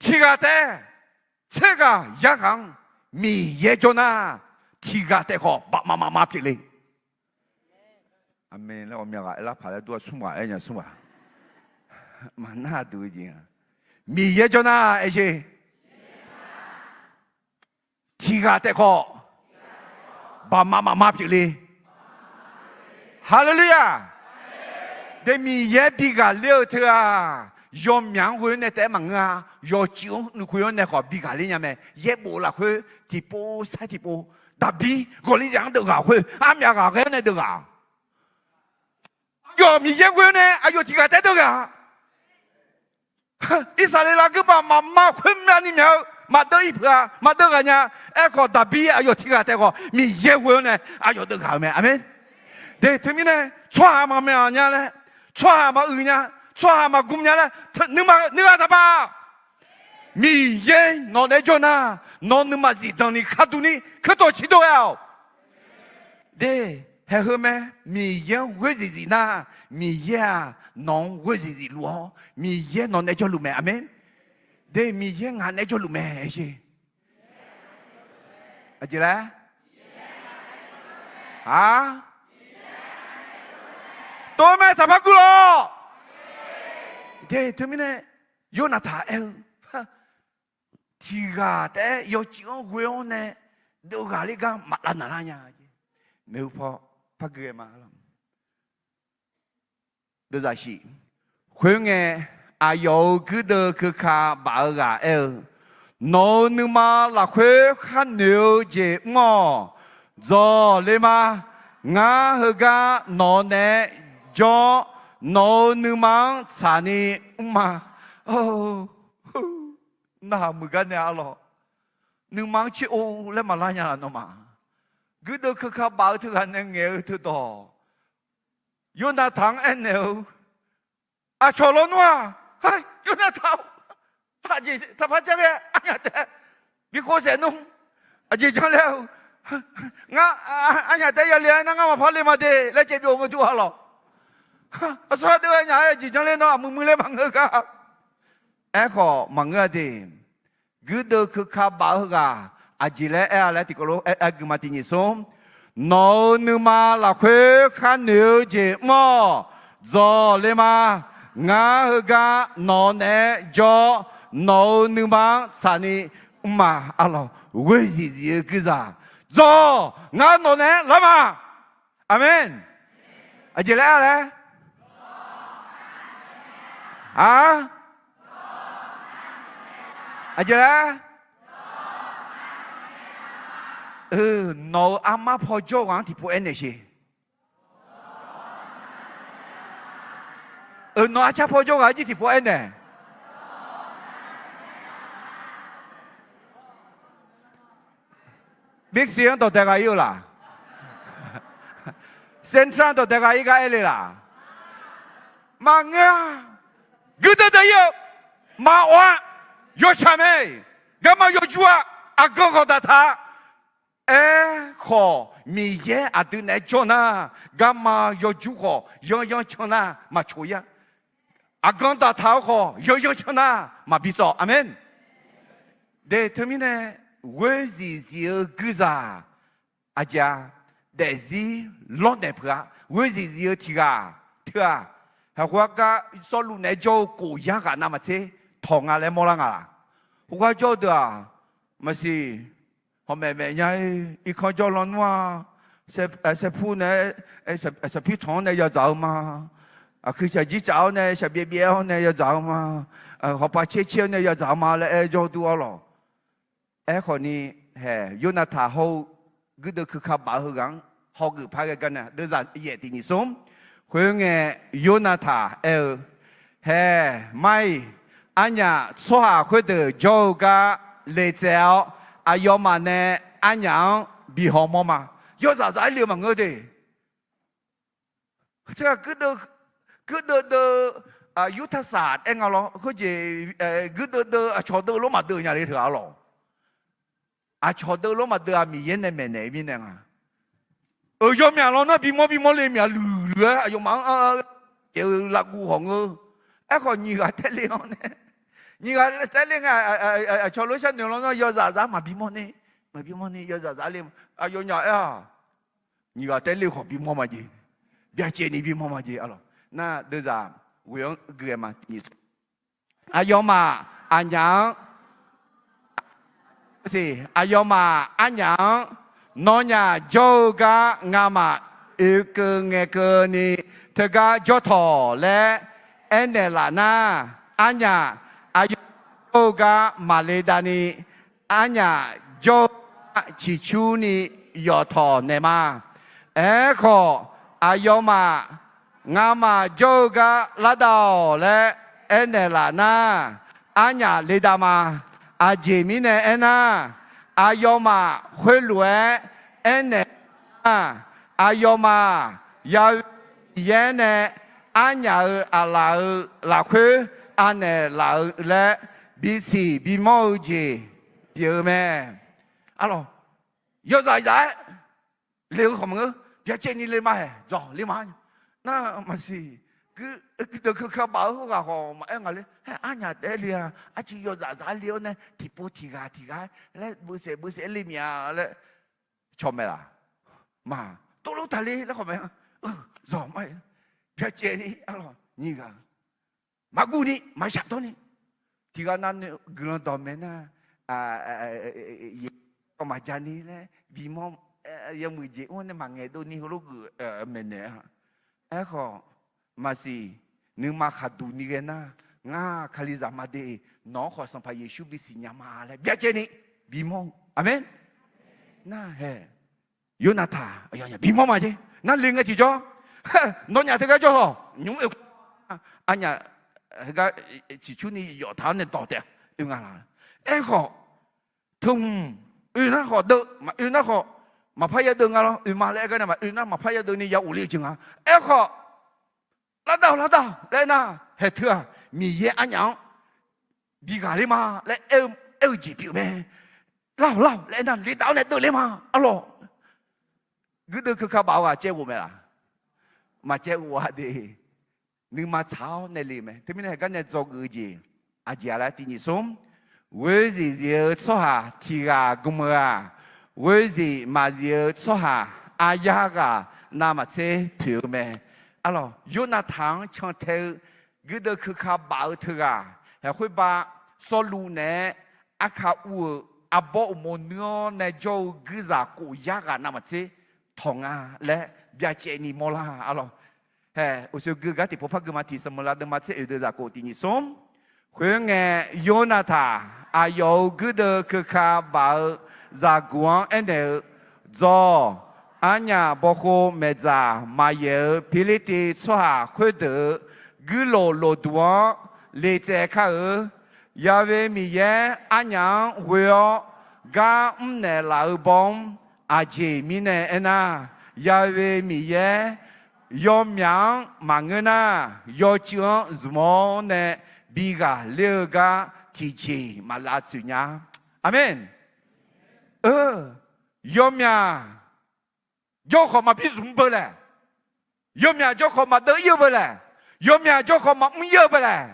tiq ghaq taef-aer tser ghaq yar ghaq-anr Miqyaer jawr nar, tiq ghaq taef khawf bafmaf mafma pyeufle. Aqmeq laer ghawqmya ghaq aerlar paq laer dur-a, smr ghaq aer nya smr ghaq. Maqnar duq-eu jeq-a. Miqyaer jawr nar aer sher. Tiq ghaq taef khawf bafmaf mafma pyeufle. Haleluya! De, Miqyaer bi ghaqler-eu teu-aq, yawmyaq-anr ghoe-awr nae taef-aer maqngeur-a. Yawcuiv-anr nuikhoer-anr nae khawf bi ghaqler nya mae. Yaerbof lafkhoer tiqpov sair tiqpov, Daqbir ghawqli zaq-anr deuvghaq khoer, armyaf ghaq ghae-awr nae deuvghaq. Aqyawf Miqyaer ghoe-awr nae aqyawf tiq ghaq taef-aer deuvghaq. Irsaqleqlav guirbaq mafma khoermyavni myaq-eu maqdeuv ir peuq-a, maqdeuv ghaq nya. Aerkhawf, Daqbir aqyawf tiq ghaq taef khawf Miqyaer ghoe-awr nae aqyawf deuvghaq-eu mae. Aqmeq. De, teumirnae tsawrhaq maqmyaq nya laer, tsawrhaq maquiq nya, tsawrhaq maqgm nya laer, nuima nuighaq taqpaq. Miqyaer nawq naeq-aer jawr nar, nawq nuima zifdanq ni khar durni keuvtawq ciqdov ghae-awq. De, Haeq heu mae. Miqyaer-anr ghoer zif zif nar, Miqyaer-aq nawq-anr ghoer zif zif luf-awr, Miqyaer nawq naeq-aer jawrluf mae. Aqmeq. De, Miqyaer ngaq naeq-aer jawrluf mae sher. Aqjeq laer? Aq, tov mae, taqpar guv lawq. De, teumirnae Yornaqtaq aer-eu, tiq ghaq taef-aer yawcuiv-anr ghoe-awr nae dov ghaqler gar maqlav naqlar nya. Maeqhu paw par gui-aer ma. Deuvzaq shif. Khoerngae, aqyawf-euq guirdeuv keuka baf-eu ghaq aer-eu, Nawq-euq nuima lafkhoer kharnoeq-eu jeq mr-awq. Dzawq le ma. Ngar heugar nawq-eu naeq-aer jawr-awr, nawq-euq nuima-anr tsaqni mr ma. Narhaq muiq gar nae arlawq, nuima-anr tser-or laer maqlar nya laf nawmaf. Guirdeuv keuka baf-eu teughaq nae ngaeq-eu teudawq, Yornaqtaq-anr aernaeq-eu, Aqcawq lawnmr-aq, Yornaqtaq-or, aqjeq taqpar jar ghae, arnyaf taef bi khov saef nmr, aqjeq janr ler-eu, ngar arnyaf taef yale-aer nar ngar maqpar le ma de laer caev byov ngeur dur-a lawq. Aqsur ardeuv-aer nya-aer aqjeq janr ler nawr aqmuiq muiq laer maqngeur gar. Aerkhawf maqngeur-a de. Guirdeuv keuka baf-eu ghaq aqjeq laer aer-a laer tiqkawv lof-aer gui ma. Tiq nyiq smr, Nawq-euq nuima lafkhoer kharnoeq-eu jeq mr-awq. Dzawq le ma. Ngar heugar nawq-eu naeq-aer jawr-awr, nawq-euq nuima-anr tsaqni mr ma. Arlawq, ghoer zif zif-eu guirzaq, dzawq, ngar nawq naeq-aer lar ma. Aqmeq. Aqjeq laer-a laer? Aq, aqjeq laer? Nawq-euq armar paw jawr-eu ghaq-anr tiqpov aernaeq sher. Euq, nawq arcar paw jawr ghaq-anr jir tiqpov aernaeq. Big C-anr dawqdae gha ir-eu laq? Central-anr dawqdae gha ir gar aer le laq? Maqngeur-a. Guirdeuv deuv ir-eu, maqawq-a. Yawshaq mae. Garma yawjur-a. Aqgan ghawqdaq taq-a. Aerkhawf, Miqyaer aqdui naeq-aer jawr nar, garma yawjur khawf yanryanr can nar maqcoq ir-a. Aqgan daqtaq-eu khawf yanryanr can nar maqbi tsawv. Aqmeq. De, teumirnae ghoer zif zif-eu guirzaq, aqjeq-a, daefzir lawrnaeq peuq-a. Ghoer zif zif-eu tiq ghaq teu-aq, haqkhoer-aq gar Sawrluv naeq-aer jawr-eu khof yar ghaq navmaqtser tawq nga laer mawrlar nga laq? Khoergar jawr-eu deuq-aq, maqsiq, hawq maeq maeq nya-ir, irkanr jawr lawnmr-a, saerpur nae, saqpir tanq-anr nae yadzaq-eu ma. Aqkuir shaqjir tsaf-awr nae shaqbyaev byaev-awr nae yadzaq-eu ma. Hawqpav caer caer-awr nae yadzaq-eu ma laer aer jawr dur-awr lawq. Aerkhawf ni, haeq, Yornaqtaq hawr-eu guirdeuv keuka baf-eu heughaq-anr hawgeuf par ghae gar nae deuvzaq yaef tiq nyiq smr. Khoerngae, Yornaqtaq aer-eu, Haeq, mar-iq, arnyaf tsawrhaq khoerdeuq jawr-eu gar le tsaev-awr, aqyawfmaf nae arnyaf-anr bi hawmawr ma. Yawzaq zaq-aer le-eu maqngeur de. Teu-aq, guirdeuv deuv, yurtarsaq aer nga lawr. Khoerjeq, guirdeuv deuv aqcawq deuv lof maqdeuv nya le teu-aq lawq. Aqcawq deuv lof maqdeuv-aq, Miqyaer nae maeqnaeq-eu mirnae nga. Euq, yawmyaq lawnmr-anr bimawr bimawr le myaq luiq luiq-aer aqyawfmaf-anr jaeq-eu lavguv hawq ngeur. Aerkhawf, nyiq ghaq taer le-awr nae, nyiq ghaq taer le ngae, aqcawq lof sharnoeq lawnmr-anr yawzaq zaq maqbimawr ni, maqbimawr ni yawzaq zaq le. Aqyawfnyaf aer-aq, nyiq ghaq taer le khawf bimawr ma jeq, byacaevni bimawr ma jeq. Nar deuvzaq ghoeq-anr gui-aer ma. Aqyawfmaf aqnyaf-anr, aqyawfmaf arnyaf-anr, Nawnyaf jawr-eu gar ngamaf oekeuv ngaeqkeuvni teugar jawr tawq laer aernaeq laf nar, arnyaf aqyawf jawr-eu gar maqle davni, arnyaf jawr-eu gar ciqcurni yawf tawq naeq ma. Aerkhawf, aqyawfmaf ngamaf jawr-eu gar lar dav-awq laer aernaeq laf nar, arnyaf le dav ma. Aqjeq mirnae aernar, aqyawfmaf khoerlof-aer aernaeq nar, aqyawfmaf ya Miqyaer nae arnyaf-euq aqlaf-euq lafkhoer anaeq laf-eu laer bisiq bimawr-eu jeq pyeuf-eu mae. Arlawq, yawzaq zaq-aer le-eu khawf maqngeur. Byacaevni le ma haeq, dzawq le ma. Nar maqsiq, guirdeuv keuka baf-eu heughaq khawf maqaer ngaq le. Haer arnyaf taef-aer le-a, arcuiv yawzaf zaf le-awr nae tiqpov tiq ghaq tiq ghaq-aer laer beusaef beusaef le mia laer cawq mae laq? Ma, tov lof taqle laer khawf mae. Zawq ma, byacaevni arlawq nyiq ghaq maqguv ni maqshaf dawr ni, tiq ghaq nav guiqlanq dawqmaeq nar, kawv maqja ni laer bimawr, yawmuiq jeq mr nae maqngaeq dov ni heulof geuf maeqnaeq-a. Aerkhawf, maqsiq, nuima khaqduq ni ghae nar, ngar Kalizaq ma de, nawq-anr khawf Sanqpaq Yeqsur bisiq nya ma laer byacaevni bimawr-eu. Aqmeq. Nar hae, Yornaqtaq aqyawfnyaf bimawr ma jeq. Nar le ngae tiqjawr, nawnyaf teugar jawr hawq nymr oe, arnyaf heugar ciqcurni yawf taq-awr nae dawq taef oe nga laq. Aerkhawf, teuhmq oe nar khawf deuv, maqoe nar khawf maqpar yadeuv nga lawr. Oe ma laer aer gar nae maqoe nar maqpar yadeuv ni ya ghofle-eu jeq nga. Aerkhawf, lavdav-awq lavdav-awq laer aer nar, haeq teu-aq Miqyaer arnyaf-anr bi ghaqler ma laer aer-eu jeq pyeuf mae. Lar-awq lar-awq laer aer nar, le dav-awr nae deuvler ma. Arlawq, guirdeuv keuka baf-eu ghaq caev ghof mae laq? Maqcaev ghof-a de. Nuima tsaq-awr nae le mae. Teumirnae haeq gar nae dzawgeuf-eu jeq aqjeq-a laer tiq nyiq smr, ghoer zif zif-eu tsawrhaq tiq ghaq gm-eu-aq, ghoer zif maqzif-eu tsawrhaq arya ghaq navmaqtser poeq-eu mae. Arlawq, Yornaqtaq-anr cantae-eu guirdeuv keuka baf-eu teughaq, haeq khoerbav Sawrluv naeq-aer arka uv-euq arbawr uqmov nuir-awr nae jawr-eu guirzaq khof yar ghaq navmaqtser tawq nga laer byacaevni mawrlar. Arlawq, haeq uqshoe gui gar tiqpov par gui ma. Tiq Saqmeuqlav deuvma tser oeq deuvzaq khof tiq nyiq smr, khoerngae, Yornaqtaq aqyawf-euq guirdeuv keuka baf-eu zaqguq-anr aernaeq-eu, Dzawq, arnyaf bawkhov maeqdzaq maqyaeq-eu Pirlirtiv tsawrhaq khoerdeuq-euq guirlof lofduq-anr le tsaev kar-eu. Yawe Miqyaer arnyaf-anr ghoe-awr gar mrnaeq laf-eu baw-anr aqjeq mirnae aernar, Yawe Miqyaer yawmyaq-anr maqngeur nar, yawcuiv-anr zmq-awr nae bi ghaqler-eu gar tiqjeq maqlav tsoeq nya. Aqmeq. Yawmyaq jawr khawf maqbi zmq beu laeq, yawmyaq jawr khawf maqdeuv ir-eu beu laeq, yawmyaq jawr khawf maqmr ir-eu beu laeq.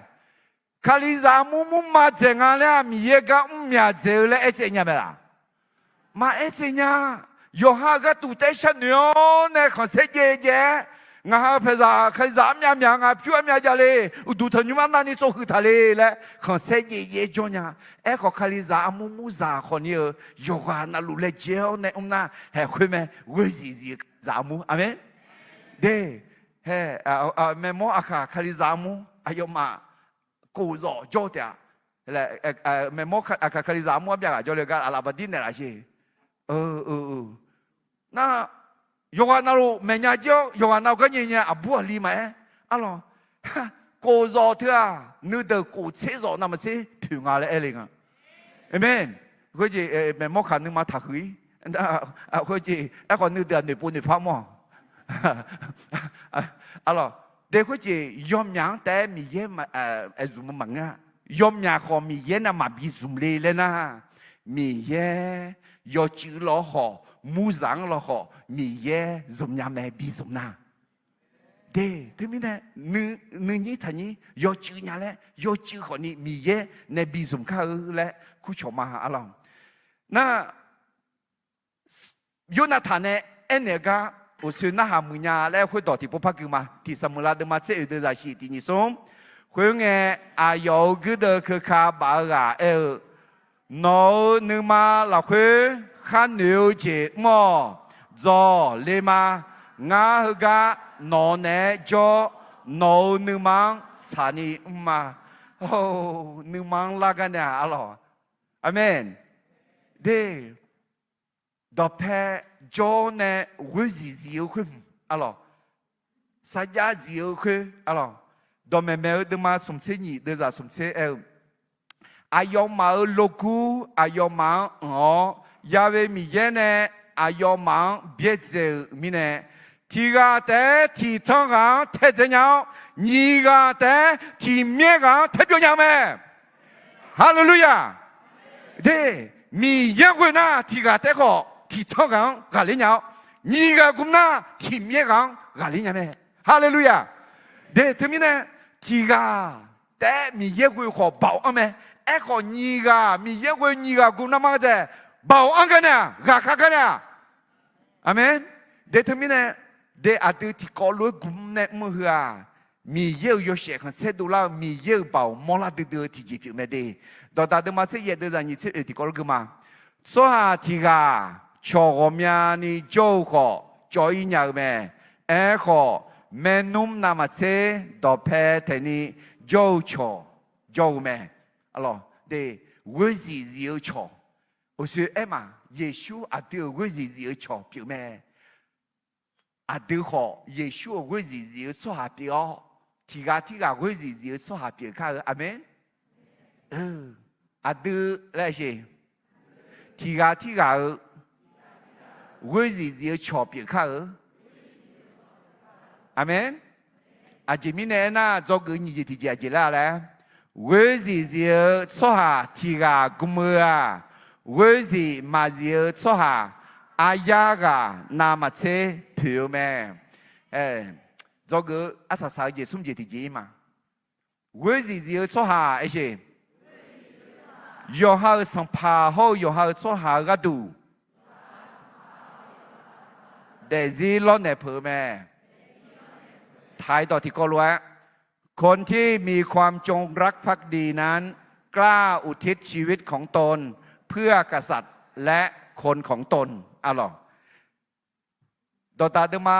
Kalizaq armur murma dzaeq nga laer-aq, Miqyaer gar mrmyaq dzaeq-eu laer aertsaev nya mae laq? Maqaer tsaev nya. Yawqha-euq gharduq taef-aer sharnoeq-awr nae khanqsaer jaev jaev-aer, ngaq ha paeqzaq Kalizaq armyav myaq, ngaq pyur armyav jav le, uqduq tanqnymr arnavni tsovhuiq taq le laer khanqsaer jaev jaev-aer jawr nya. Aerkhawf, Kalizaq armur murzaq khawfni-eu yawqghaq navluf laejae-awr nae mr nar, haeq khoer mae, ghoer zif zif-eu Kalizaq armur. Aqmeq. De, hae, maeqmawr aqkaq Kalizaq armur aqyawfmaf kof zawf jawr-eu taef-a. Maeqmawr aqkaq Kalizaq armur-anr byav ghaq jawrle gar aqlaf baqdir naeqlaf jeq. Nar, yawqghaq navluf maeqnya jir-awr yawqghaq nav-eu gar nyae nyae aqbur aqli maqaer, arlawq, kof zawf teu-aq nuideuq kof tser zawf navmaqtser poeq nga laer aer le nga. Aqmeq. Khoerjeq maeqmawr kaq nuima taqhuiq-ir. Khoerjeq aerkhawf nuideuq-aq noeqpov noeqpar mawr-aq. Arlawq, de khoerjeq yawmyaq-anr taef-aer Miqyaer aer zmq-eu maqngeur-a. Yawmyaq khawf Miqyaer nae maqbi zmq le laer nar, Miqyaer yawcuiv lawkhawf murzaq-anr lawkhawf Miqyaer zmq nya mae bi zmq nar. De, teumirnae nuinyir taqnyir yawcuiv nya laer, yawcuiv khawfni Miqyaer nae bi zmq kar-eu laer kurcawq ma, arlawq. Nar, Yornaqtaq nae aernaeq-eu gar, uqsoe narhaq muiq nya laer khoerdawq tiqpov par gui ma. Tiq Saqmeuqlav deuvma tser oeq deuvzaq shif tiq nyiq smr. Khoerngae, aqyawf-euq guirdeuv keuka baf-eu ghaq aer-eu, Nawq-euq nuima lafkhoer kharnoeq-eu jeq mr-awq. Dzawq le ma. Ngar heugar nawq-eu naeq-aer jawr, nawq-euq nuima-anr tsaqni mr ma. Nuima-anr lar gar nae-aq, arlawq. Aqmeq. De, dawqpae jawr nae ghoer zif zif-eu khoer hmq, arlawq, sarjax zif-eu khoer, arlawq, dawqmaeq maeq-eu deuvma smq tser nyiq deuvzaq smq tser aer-eu, aqyawfmaf-euq logur aqyawfmaf-anr anq-awr, Yawe Miqyaer nae aqyawfmaf-anr byaerdzae-euq mirnae, tiq ghaq taef-aer tiq tanr ghaq-anr taedzae nya-awr, nyiq ghaq taef-aer tiq myaer ghaq-anr taebyov nya-eu mae. Haleluya! De, Miqyaer ghoe nar tiq ghaq taef-aer khawf tiq tanr ghaq-anr ghaqler nya-awr, Nyiq ghaq gmr nar, tiq Miqyaer ghaq-anr ghaqler nya mae. Haleluya! De teumirnae, tiq ghaq taef-aer Miqyaer ghoe khawf baoq anr mae. Aerkhawf, nyiq ghaq Miqyaer ghoe nyiq ghaq gmr nar ma-eu taef, baoq anr gar nae-aq, ghaqkhav gar nae-aq. Aqmeq. De teumirnae, de aqdui tiqkawv lof-aer gmr nae mr-eu heu-aq, Miqyaer-euq yawshaef khanqsaer dovlar-eu Miqyaer-euq baoq mawrlar duidui-eu tiqjeq pyeuf mae de. Dawqdaq deuvma tser yaef deuvzaq nyiq tser oeq tiqkawv lof gui ma. Tsawrhaq tiq ghaq cawq ghawqmyani jawr-eu khawf, cawv-ir nya-eu mae. Aerkhawf, maernmr navmaqtser dawqpae taeqni jawr-eu cawq jawr-eu mae. Alawq, de, ghoer zif zif-eu cawq. Uqshoe aer ma, Yeqsur aqdui-euq ghoer zif zif-eu cawq pyeuf mae. Aqdui khawf, Yeqsur-euq ghoer zif zif-eu tsawrhaq pyeuf-awr, tiq ghaq tirghaq ghoer zif zif-eu tsawrhaq pyeuf kar-eu. Aqmeq. Aqdui laer siq, tiq ghaq tirghaq-eu ghoer zif zif-eu cawq pyeuf kar-eu. Aqmeq. Aqjeq mirnae aernar, dzawgeuf nyiq jeq tiqjeq aqjeq laer-a laer, ghoer zif zif-eu tsawrhaq tiq ghaq gmr-eu-aq, ghoer zif maqzif-eu tsawrhaq aryar ghaq navmaqtser poeq-eu mae. Dzawgeuf-eu arsaq saq-eu jeq smr jeq tiqjeq-ir ma. Ghoer zif zif-eu tsawrhaq aer siq, yawqha-euq sanqpaq hawr-eu yawqha-euq tsawrhaq-eu gharduq daefzir lawrnaeq peuq-eu mae. Taq-ir dawq tiqkawv lof-aer, คนที่มีความจงรักภักดีนั้น กล้าอุทิศชีวิตของตนเพื่อกษัตริย์และคนของตน Alawq, dawqdaq deuvma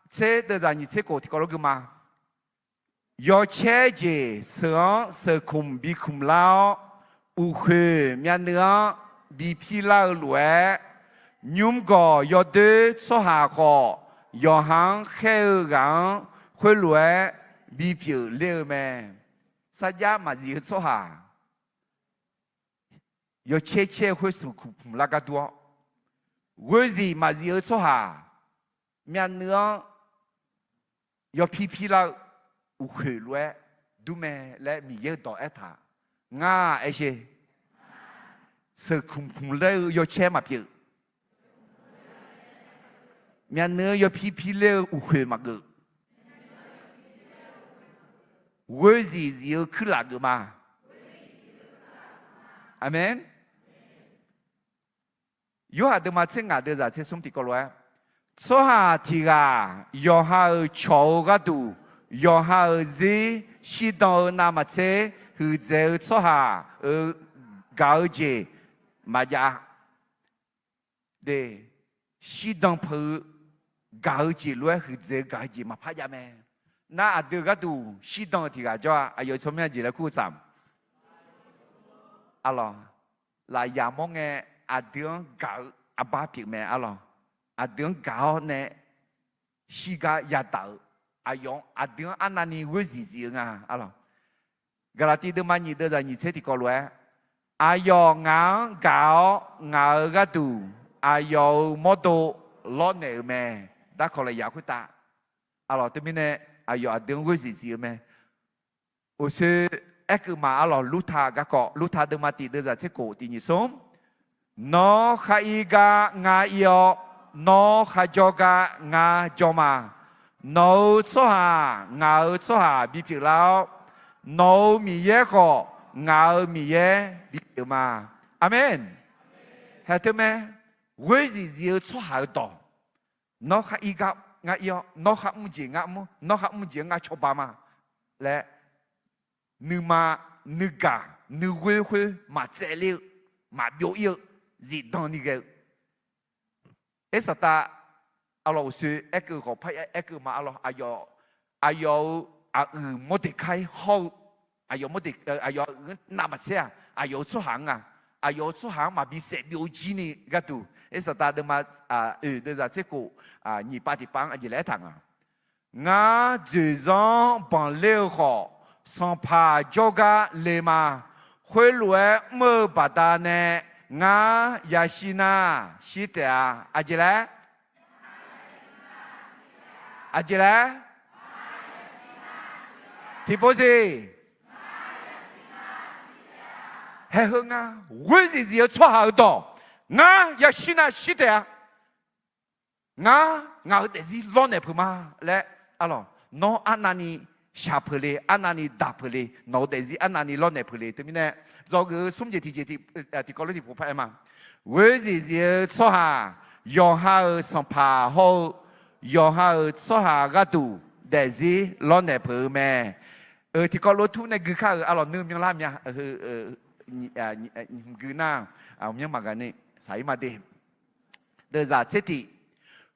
tser deuvzaq nyiq tser khof tiqkawv lof gui ma. Yawcaer jeq sheuq-anr sheuqkmq bi kmq lar-awr, uqkhoeq myavnuiv-anr bi pir lar-eu lof-aer, nymrgawq yawdoer tsawrhaq khawf, yawqha-anr khaer-eu ghaq-anr khoerlof-aer bipyeuf ler-eu mae. Sarjax maqzif-eu tsawrhaq, yawcaer caer-eu khoer sheuqkmq kmq lar gar dur-awr, ghoer zif maqzif-eu tsawrhaq myavnuiv-anr yawpir pir lar-eu uqkhoeq lof-aer dur mae laer Miqyaer-euq dawq aertaq. Ngar aer sher, sheuqkmq kmq ler-eu yawcaer maqpyeuf. Myavnuiv-anr yawpir pir ler-eu uqkhoeq maqgeuf. Ghoer zif zif-eu kuirlaf geuf ma. Aqmeq. Yorhaq deuvma tser ngaq deuvzaq tser smr tiqkawv lof-aer, tsawrhaq tiq ghaq yawqha-euq cawq-eu gharduq, yawqha-euq zir shirdan-eu navmaqtser huiqdzaeq-eu tsawrhaq-euq gaq-eu jeq maqjav-a. De, shirdan peuq-eu gaq-eu jeq lof-aer huiqdzaeq-eu gaq-eu jeq maqpar jav mae. Nar aqdui-euq gharduq shirdan-eu tiq ghaq jawr-a. Aqyawf tsawrmyanr jeq laer kur-eu tsaq. Alawq, lafyaq mawr ngae, aqdui-anr gaq-eu arbar pyeuf mae. Alawq, aqdui-anr gaq-awr nae shirgar yadaq-eu, aqyawf-anr aqdui-anr arnavni ghoer zif zif-eu nga. Alawq, Gaqlaqtiv deuvma nyiq deuvzaq nyiq tser tiqkawv lof-aer, aqyawf ngaq-anr gaq-awr ngaq-euq gharduq aqyawf-euq mawrdo lawrnaeq-euq mae. Darkawq lafyaq khoertav, alawq, teumirnae aqyawf aqdui-anr ghoer zif zif-eu mae. Uqshoe aerkeuv ma. Alawq, Lurta garkawv, Lurta deuvma tiq deuvzaq tser khof tiq nyiq smr, Nawr khar ir gar ngar ir-awr, nawr kharjawr gar ngar jawr ma. Nawq-euq tsawrhaq ngaq-euq tsawrhaq bipyeuf lar-awr, nawq-euq Miqyaer khawf ngaq-euq Miqyaer bipyeuf ma. Aqmeq. Haeq teu mae, ghoer zif zif-eu tsawrhaq-euq dawq, nawr khar ir gar ngar ir-awr, nawr khar mr jeq ngar mr, nawr khar mr jeq-anr ngar cawba ma laer, nuima nuigaq nuighoer khoer maqtsaev ler-eu, maqbyov ir-eu, zifdan ni ghae-eu. Ersaqtav, alawq, uqshoe aerkeuv khawf par aerkeuv ma. Alawq, aqyawf, aqyawf-euq aqyuif Mawrdeqkaer hawr-eu, aqyawf Mawrdeq, aqyawf aqyuif-anr navmaqtser-aq, aqyawf-euq tsawrhaq-anr nga. Aqyawf-euq tsawrhaq-anr maqbi saef byov jir ni gharduq, Ersaqtav deuvma oeq deuvzaq tser khof nyiq pav tiq pav-anr aqjeq laer aertaq nga. Ngar dzoeqzanr banqler-eu khawf, sanqpaq jawrgar le ma. Khoerlof-aer mr-eu baqdanae ngar yashir nar shir taef-a. Aqjeq laer? Aqjeq laer? Tiqpov siq. Haeq heu ngar ghoer zif zif-eu tsawrhaq-euq dawq, ngar yashir nar shir taef-a. Ngar, ngaq-euq daefzir lawrnaeq peuq ma laer, arlawq, nawr arnavni shaq peuq le, arnavni daq peuq le, nawq-euq daefzir arnavni lawrnaeq peuq le. Teumirnae, dzawgeuf-eu smr jeq tiqjeq tiqkawv lof tiqpov paraer ma. Ghoer zif zif-eu tsawrhaq, yawqha-euq sanqpaq hawr-eu yawqha-euq tsawrhaq gharduq daefzir lawrnaeq peuq-eu mae. Tiqkawv lof tur nae gui kar-euq arlawq nuimyan lar mya, gui nar, myanr maqgaq ni saq-ir ma de. Deuvzaq tser tiq.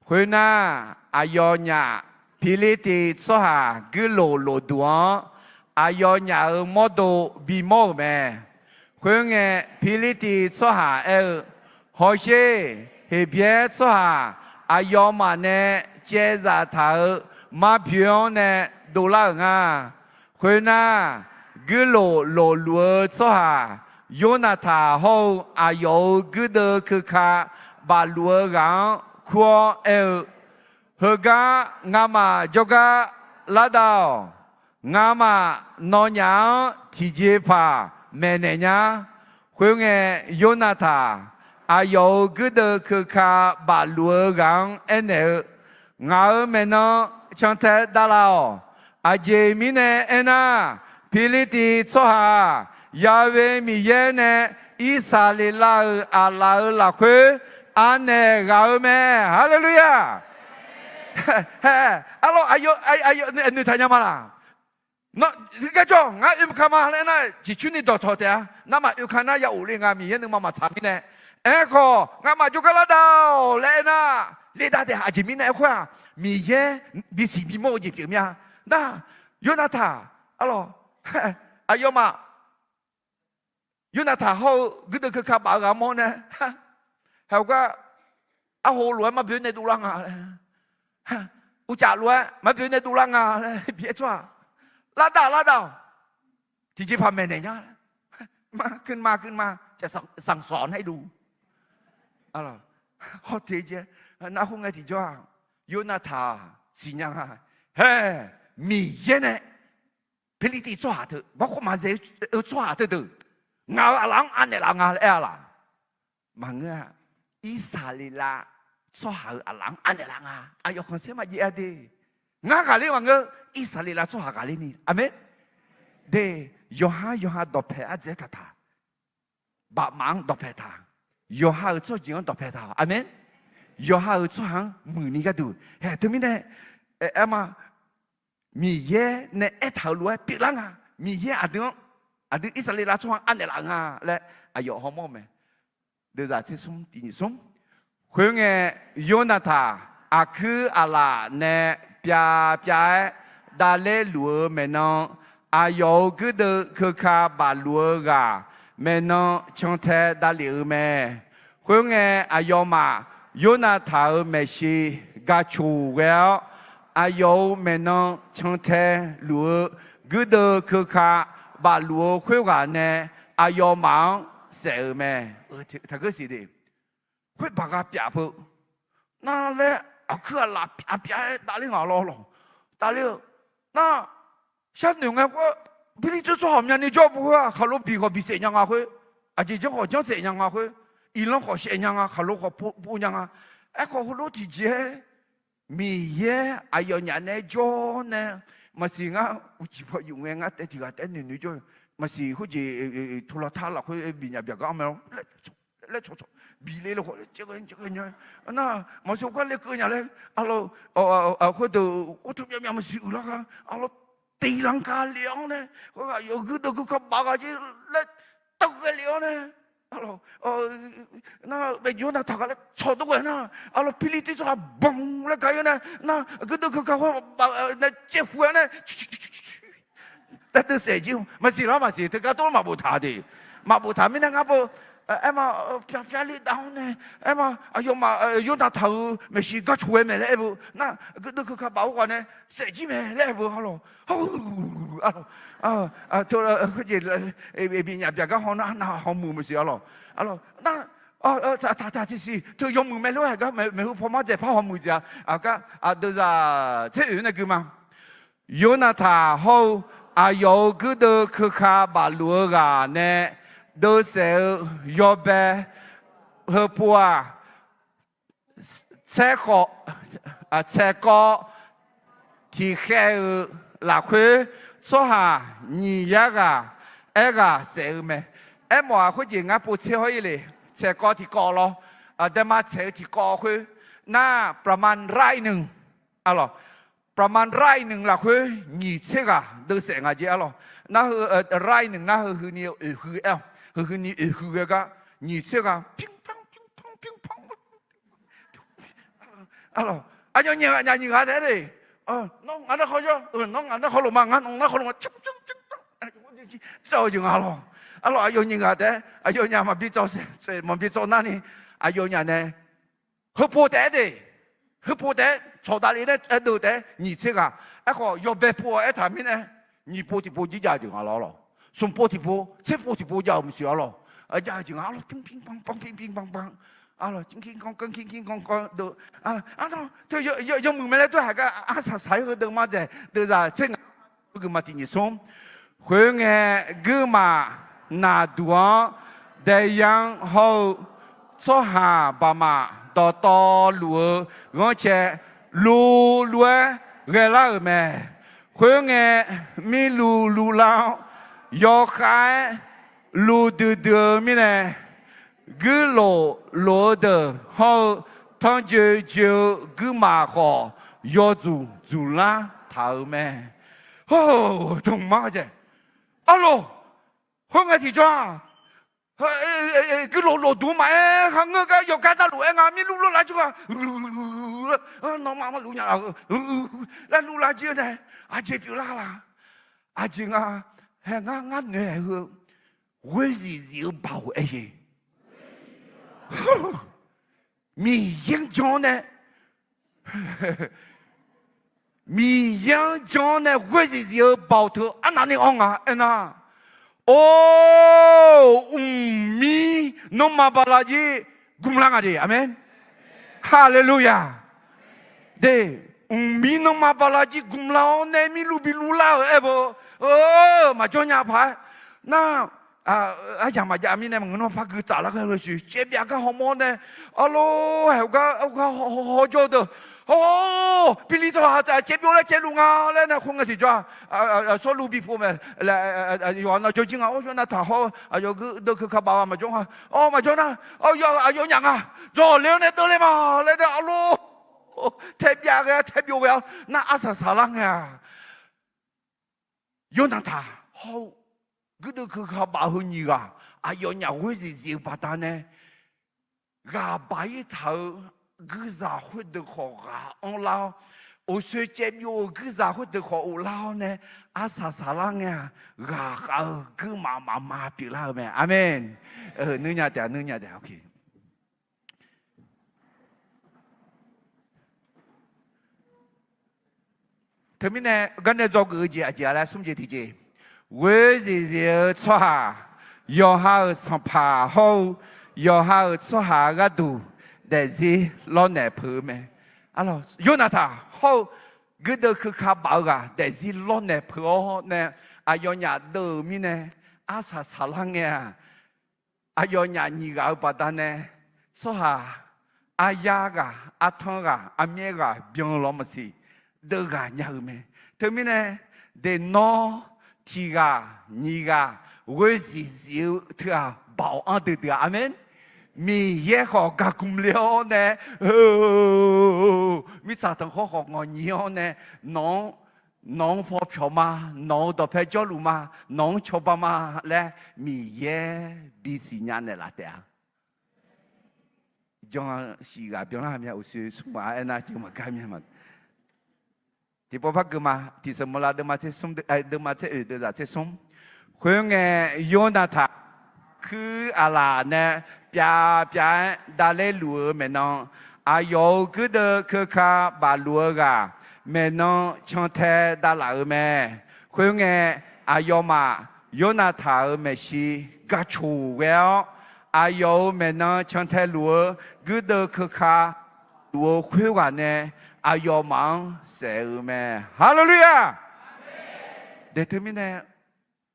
Khoernar, aqyawfnyaf Pirlirtiv tsawrhaq guirlof lofduq-anr aqyawfnyaf-euq mawrdo bimawr-euq mae. Khoerngae, Pirlirtiv tsawrhaq aer-eu, Hawsher, Heqbyaer tsawrhaq aqyawfmaf nae caevzaf taq-euq marboe-anr nae dovlar-euq nga. Khoernar, guirlof lofluf-eu tsawrhaq Yornaqtaq hawr-eu aqyawf-euq guirdeuv keuka bafluf-eu ghaq-anr kur-awr aer-eu, Heugar ngamaf jawrgar lardav-awq. Ngamaf nawnyaf-anr tiqjeqpaq maeqnaeq nya. Khoerngae, Yornaqtaq aqyawf-euq guirdeuv keuka bafluf-eu ghaq-anr aernaeq-eu, Ngaq-euq maeqnan cantae davlav-awq. Aqjeq mirnae aernar, Pirlirtiv tsawrhaq-aq, Ya'we Miqyaer nae Irsaqleqlav-euq aqlaf-euq lafkhoer anaeq ghaq-eu mae. Haleluya! Arlawr, noeqtaq nya ma laq? Nawr heugar jawr, ngar oeka ma laer aernar, ciqcurni dawqtawq taef-a. Narmaf oeka nar ya of le nga, Miqyaer nuima maqtsaq mirnae. Aerkhawf, ngamaf jawrgar lardav-awq laer aernar, ledav taef-a. Aqjeq mirnae aerkhoer-aq, Miqyaer bisiq bimawr-eu jeq pyeuf mir-a. Nar, Yornaqtaq, arlawr, aqyawfmaf Yornaqtaq hawr-eu guirdeuv keuka baf-eu ghaq mawr nae, haeq gar, arho lof-aer marboe nae dovlar nga laer, uqcaf lof-aer marboe nae dovlar nga laer bi-aer tsawrhaq, lardav lardav-awq. Tiqjeqpaq maeqnaeq nya laer, ma keuv ma keuv ma, sanqsawq nae dov. Hawteq jae, nar khoerngae tiqjawr-aq, Yornaqtaq siqnya nga. Hae, Miqyaer nae Pirlirtiv tsawrhaq teu, bawrkhawf maqzaeq-eu tsawrhaq teudeuq, ngaq-euq aqlaf-anr anaeq laf nga laer aer-a laq? Maqngeur-a. Irsaqleqlav tsawrhaq-euq aqlaf-anr anaeq laf nga. Aqyawf khanqsaer maqjav-a de. Ngar ghaqler maqngeur, Irsaqleqlav tsawrhaq ghaqler ni. Aqmeq. De, yawqha yawqha dawqpae ardzaeq-aer taqtaq, bafmaf-anr dawqpae taq, yawqha-euq tsawrjeuq-anr dawqpae taq-awq. Aqmeq. Yawqha-euq tsawrhaq-anr muiqni gharduq hae. Teumirnae, aer ma, Miqyaer nae aertaq-euq lof-aer pyeuflar nga. Miqyaer aqdui-anr, aqdui Irsaqleqlav tsawrhaq-anr anaeq laf nga laer aqyawf hawmawr-eu mae. Deuvzaq tser smr tiq nyiq smr. Khoerngae, Yornaqtaq aqkuir aqlaf nae pyav pyav-aer davler luf-eu maeqnan, aqyawf-euq guirdeuv keuka bafluf-eu ghaq maeqnan cantae davlef-eu mae. Khoerngae, aqyawfmaf Yornaqtaq-euq maeqshi gaq coq ghae-awr, aqyawf-euq maeqnan cantae luf-eu guirdeuv keuka bafluf-eu khoerghaq nae aqyawfmaf-anr saef-euq mae. Taqgeur siq de. Khoer baq gha pyaf peu, nar laer aqkuir aqlaf pyav pyav-aer davler nga lawr lawq. Davler-eu nar, sharnoeq ngae khoer, Pirlirtiv tsawrhaq myavnuiv jawr-eu bu khoer-aq, khaqlo biq khawf biq saef nya nga khoer, aqjeq janr khawf janr saef nya nga khoer, iqlanq khawf saef nya nga, khaqlo khawf pov nya nga. Aerkhawf heulof tiqjeq-aer Miqyaer aqyawfnyaf nae jawr nae, maqsiq ngar uqcif paw yuf ngae ngar taef tiq ghaq taef noeq noeq jawr, maqsiq khoerjeq tuvlawq tar lafkhoer bifnyaf byaqgar-anr mae lawr laer cawqcawq bi le le khawf, nar maqsiq gar le keuv nya laer, arlawr, khoerdeuq ortaq myavmyav maqsiq uiqlar gar, arlawr, tiqlanq ka le-awr nae, khoerghaq yawqguir deuq keuka baf ghaq jir laer tawv ghae le-awr nae, arlawr, nar baeq jawr nar taq ghaq laer tsawqdov ghae nar, arlawr, Pirlirtiv tsawrhaq banq laer gaq-ir-awr nae, nar guirdeuv keuka khoer baf nae caev hu-aer nae, tadeuv saef jir maqsiq lar maqsiq, teugar tov maqboftaq de. Maqboftaq mirnae ngar beu, aer ma, pyar pyar le dav-awr nae, aer ma, aqyawfmaf Yornaqtaq-euq maeqshi gar coq ghae mae laer aer beu, nar guirdeuv keuka baf-eu ghaq nae saef jir mae laer aer beu, arlawr, arlawr, khoerjeq bifnyaf byaqgar haw nar nav hawmuiq maqsiq, arlawr, arlawr, nar taq taq tiqsiq teu yawmuiq mae lof-aer gar maeqhu pawmar dzaeqpar hawmuiq jeq-a, aqgar aqdui zaq tser oeq nae gui ma. Yornaqtaq hawr-eu aqyawf-euq guirdeuv keuka bafluf-eu ghaq nae deuv saef-eu yawbae heupov-aq, tsaerkawv, tsaerkawv tiqkhaev-eu lafkhoer tsawrhaq nyiq yar ghaq aerghaq saef-eu mae. Aermawf-aq khoerjeq ngar povtser hawr-ir le. Tsaerkawv tiqkawv lawr, daema tsaeq-eu tiqkawv khoer nar, ประมาณไร่หนึ่ง arlawq, ประมาณไร่หนึ่ง lafkhoer nyiq tser ghaq deuvsaef nga jeq arlawq. Nar heu ไร่หนึ่ง nar heu huini oeqhui aer-awq, heu huini oeqhui ghae gar nyiq tser ghaq 乒乓乒乓乒乓 arlawq, aqyawf nyiq ghaq nya nyiq ghaq taef-aer de. Nawr ngaq nar khawf yawr, nawr ngaq nar khawf lof ma, ngar nawq nar khawf lof ma, tsawv-eu jeq nga lawq. Arlawq, aqyawf nyiq ghaq taef-aer aqyawfnyaf maqbi tsawv saef, maqbi tsawv narni, aqyawfnyaf nae heupov taef-aer de, heupov taef-aer tsawq davle nae aerdeuv taef-aer nyiq tser ghaq. Aerkhawf yawbae pov-awr aertaq mirnae, nyiq pov tiqpov jir jav-eu jeq nga lawr lawq. Smq pov tiqpov, tser pov tiqpov jav-euq maqsiq arlawq. Jav-eu jeq nga arlawq, 乒乓乒乓乒乓乒乓 arlawq, 乒乓乒乓乒乓 deuvsaef. Arlawq, teu yawmuiq mae laer tawr haq gar arsaq saq-ir heudeuq ma dzaeq deuvzaq tser ngaq, guiqma tiq nyiq smr. Khoerngae, guirmaf naqduq-anr daeyar-anr hawr-eu tsawrhaq baqmaf dawqtawvluf-eu ghanrcae luvluv-aer ghaelar-euq mae. Khoerngae, mirluv luvlar-awr, yawkhav-aer luvdui dui-eu mirnae, guirlof lof-eu deuq hawr-eu tanrjoe joe-eu guirmaf khawf, yawdzuq dzuqlar taq-euq mae. Hawr-eu dmq mar dzaeq. Arlawq, khoerngae tiqjawr-aq, guirlof lof duq maqaer, kharngeur gar yawqgar darluf-aer nga mirluv luvlar jir-aq, nawmaf ma luf nya laf-eu laer luvlar jir-eu nae, aqjeq pyeuflar la? Aqjeq nga, hae ngar ngar noeq-aer heu, ghoer zif zif-eu baoq aer-eu, Miqyaer-anr jan-awr nae, Miqyaer-anr jan-awr nae ghoer zif zif-eu baoq teu arnavni anr nga aernar, or, mqmir nanrma bala jir gmlar nga de. Aqmeq. Haleluya. De, mqmir nanrma bala jir gmlar-awr nae mirluv bi luvlar-euq aer beu, maqjawr nya paq-aer. Nar, aryamq maqjav mirnae maqngeur nawr par gui tsaflar ghae-eu siq caevbyav gar hawmawr nae, arlor haeq-eu gar gar hawjawr-eu deuq, or, Pirlirtawq haq tsaf caevbyov laer caevluf nga laer nae khoerngae tiqjawr-aq, Sawrluv bipov mae, yawqha navjawr jir nga. Or, Yawrnav taq hawr-eu aqyawf guirdeuv keuka baf-eu maqjawr nga. Or, maqjawr nar, aqyawfnyaf nga, dzawqle-awr nae deuvle ma laer nae arlor taerbyav ghae-awr taerbyov ghae-awr nar arsaq saqlar ngae-aq, Yawrnav taq hawr-eu guirdeuv keuka baf heu nyiq ghaq aqyawfnyaf ghoer zif zif-eu baqdanae, ghaq baq-ir taq-eu guirzaq khoerdeuq khawf ghaq anrlar-awr, uqshoe caevbyov-euq guirzaq khoerdeuq khawf uvlar-awr nae arsaq saqlar ngae-aq, ghaqkhav-eu guirmaf mafma pyeuflar-eu mae. Aqmeq. Nuirnya taef-a, nuirnya taef-a. Teumirnae garnae dzawgeuf-eu jeq aqjeq-a laer smr jeq tiqjeq, ghoer zif zif-eu tsawrhaq, yawqha-euq sanqpaq hawr-eu yawqha-euq tsawrhaq gharduq daefzir lawrnaeq peuq-eu mae. Yawrnav taq hawr-eu guirdeuv keuka baf-eu ghaq daefzir lawrnaeq peuq-awr nae aqyawfnyaf deuv-euq mirnae arsaq saqlar ngae-aq, aqyawfnyaf nyiq ghaq-eu baqdanae tsawrhaq aryar ghaq, artanr ghaq, armyaer ghaq byan-eu lawr maqsiq, deuv ghaq nya-eu mae. Teumirnae deqnawr tiq ghaq nyiq ghaq ghoer zif zif-eu teughaq baoq anr duidui-a. Aqmeq. Miqyaer khawf gaqgmq le-awr nae, mirtsaq tanqkhawr khawf ngawq nyiq-awr nae, nawq-anr nawq-anr paw pyawq ma, nawq-euq dawqpae jawrluf ma, nawq-anr cawba ma laer Miqyaer bisiq nya naeqlaf taef-a. Jan siq ghaq byanlar mya uqshoe smr ghaq aernar jeuq maqgar mya ma. Tiqpov par gui ma, Tiqsaqmala deuvma tser smr, deuvma tser oeq deuvzaq tser smr. Khoerngae, Yawrnav taq kuir aqlaf nae pyav pyav-aer davler luf-eu maeqnan, aqyawf-euq guirdeuv keuka baf luf-eu ghaq maeqnan cantae davlaf-euq mae. Khoerngae, aqyawfmaf Yawrnav taq-euq maeqshi gaqcoq ghae-awr, aqyawf-euq maeqnan cantae luf-eu guirdeuv keuka luf-eu khoerghaq nae aqyawfmaf-anr saef-euq mae. Haleluya! Daeq teumirnae,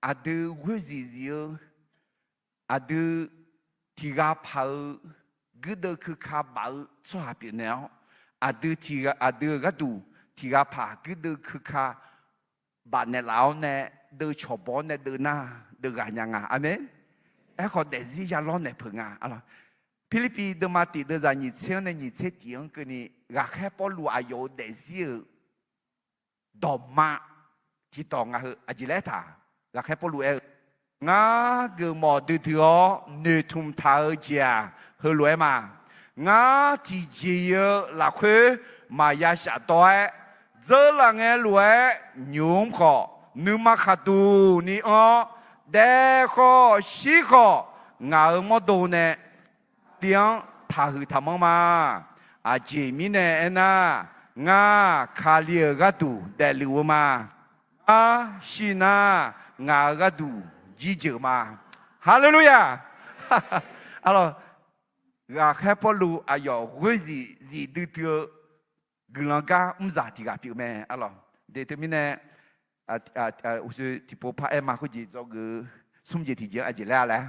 aqdui ghoer zif zif-eu, aqdui tiq ghaq paq-eu guirdeuv keuka baf-eu tsawrhaq pyeufnaeq-awr, Aqdui tiq ghaq, aqdui-euq gharduq tiq ghaq paq guirdeuv keuka bafnaeq laf-awr nae, deuv cawq baw-awr nae deuv nar, deuv ghaq nya nga. Aqmeq. Aerkhawf daefzir ya lawrnaeq peuq nga. Pirlirpiv deuvma tiq deuvzaq nyiq tser-anr nae nyiq tser tiq-anr keuvni, ghaqkhaer Pawrluv aqyawf-euq daefzir-euq dawqma tiqdawq nga heu aqjeq laer aertaq, ghaqkhaer Pawrluv aer-eu, Ngar geufmawf duidui-awr noeqtmq taq-eu jeq-aq, heulof-aer ma. Ngar tiqjeq-eu lafkhoer maqya shafdawr-aer, dzeurlaf ngae lof-aer nymq-mr khawf, nuima khaqduq ni anr-awr, daef khawf shir khawf, ngaq-euq mawrdo nae tiv-anr taqhuiq taqmanr ma. Aqjeq mirnae aernar, ngar Kali-euq gharduq daefluf-eu ma. Ngar shir nar, ngaq-euq gharduq jirjeuq ma. Haleluya! Arlawq, ghaqkhaer Pawrluv aqyawf ghoer zif zif duidui-eu guiqlanq gar mrzaq tiq ghaq pyeuf mae. Arlawq, de teumirnae, uqshoe tiqpov par aer ma khoerjeq dzawgeuf-eu smr jeq tiqjeq-anr aqjeq laer-a laer,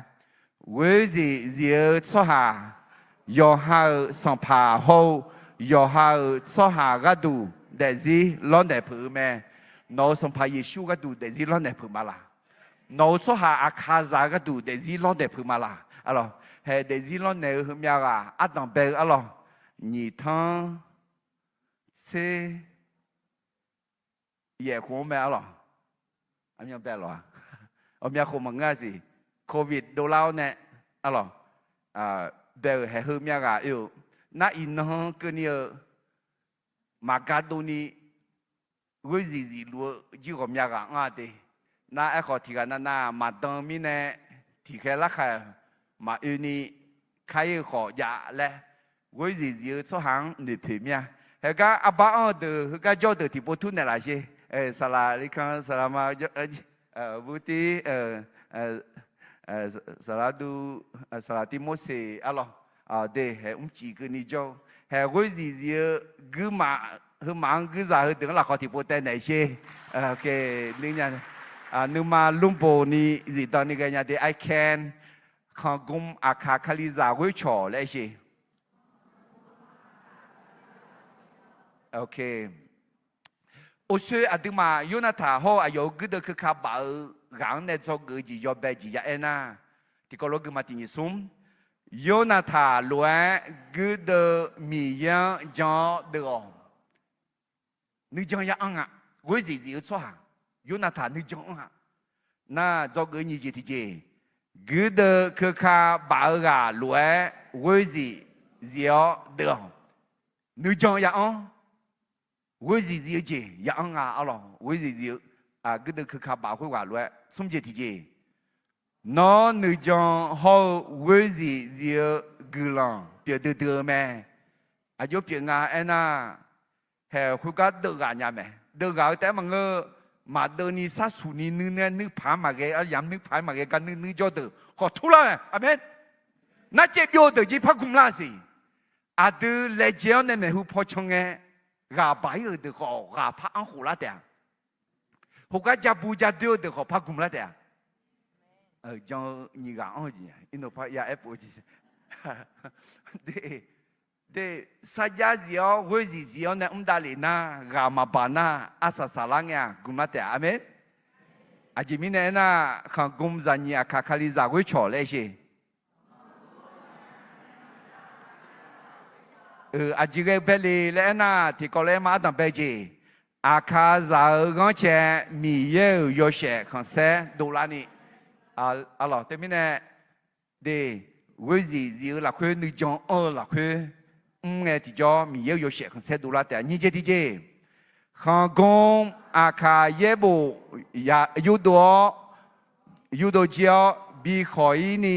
ghoer zif zif-eu tsawrhaq, yawqha-euq sanqpaq hawr-eu yawqha-euq tsawrhaq gharduq daefzir lawrnaeq peuq-eu mae. Nawq-euq Sanqpaq Yeqsur gharduq daefzir lawrnaeq peuq ma laq? Nawq-euq tsawrhaq Aqkaqzaq-eu gharduq daefzir lawrnaeq peuq ma laq? Arlawq, hae daefzir lawrnaeq-eu heumyav ghaq ardanq bae-eu arlawq, nyiq tanr tser yaef khof-anr mae arlawq. Aqmyan bae lawq-a. Aqmyan khof maqngeur-a siq. Covid dovlar-awr nae arlawq, bae-euq haeq heumyav ghaq oe-eu, nar iqnan keuvni-eu maqga dovni ghoer zif zif luf-eu jir ghawqmya ghaq anr-a de. Nar aerkhawf tiq ghaq navnav maqdan mirnae tiqkhaer larkhaeq maqoeni kar-ir-eu khawf jav laer, ghoer zif zif-eu tsawrhaq-anr noeqpoeq mir-a. Haegar arbar anr-eu deuq heugar jawr-eu deuq tiqpov tur naeqlaf sher. Saqlaq Likan, saqlaq ma, burtir, saqlaq dur, saqlaq Tirmorseq arlawq, de haeq mrcif keuvni jawr-eu, haeq ghoer zif zif-eu guirmaf, heumaf-anr guirzaq heudeuq-anr lafkhawf tiqpov taev naeq sher. Nuima lmrboq ni zifdan ni ghaenya de, I can, khanqgm Aqkaq Kalizaq ghoer cawq laer sher. Uqshoe aqduimaf Yornataq hawr-eu aqyawf-euq guirdeuv keuka baf-eu ghaq-anr nae dzawgeuf-eu jeq yawbae jeq ya aernar, tiqkawv lof guima tiq nyiq smr, Yornataq lof-aer guirdeuv Miqyaer-anr jan-awr deuv-awq. Nuijan ya anr nga. Ghoer zif zif-eu tsawrhaq Yornataq nuijan anr nga. Nar dzawgeuf nyiq jeq tiqjeq, guirdeuv keuka baf-eu ghaq lof-aer ghoer zif zif-awr deuv-awq. Nuijan ya anr, ghoer zif zif-eu jeq ya anr nga arlawq. Ghoer zif zif-eu, guirdeuv keuka baf khoerghaq lof-aer smr jeq tiqjeq, nawr nuijan hawr-eu ghoer zif zif-eu guiqlanq pyeuf duidui-eu mae. Aqjox pyeuf nga aernar, haeq khoergar deuv ghaq nya mae. Deuv ghaq-eu taef-aer maqngeur, maqdeuv ni sharsuq ni nuir nae nuirpaq-anr maqghae, aryamq nuirpaq-aer maqghae gar nuir nuir jawr deuq khawf turlar mae. Aqmeq. Narcaev byov-eu deuq jir par gmlar siq. Aqdui laejae-awr nae maeqhu paw can ngae, ghaq baq-ir-euq deuq khawf ghaq par anr khof lar taef-a. Khoergar ja bu ja doer-eu deuq khawf par gmlar taef-a. Jan-eu nyiq ghaq anr-eu jeq irnov par ya aer pov-eu jeq. De, sarjax zif-awr ghoer zif zif-awr nae mr davlef nar, ghaq maqbaq nar, arsaq saqlar ngae-aq gmlar taef-a. Aqmeq. Aqjeq mirnae aernar, khanqgm zaqnyiq Aqkaq Kalizaq ghoer cawq laer sher. Aqjeq ghae bae le laer aernar, tiqkawv laer aer ma ardanq bae jeq. Aqkaqzaq-euq ghanrcae Miqyaer-euq yawshaef khanqsaer dovlarni, arlawq teumirnae, de, ghoer zif zif-eu lafkhoer nuijan anr-eu lafkhoer mr ngae tiqjawr Miqyaer-euq yawshaef khanqsaer dovlar taef-a. Nyiq jeq tiqjeq, khanqgm Aqkaq yaerbof yurdov-awr, yurdov jir-awr bi khawq-ir ni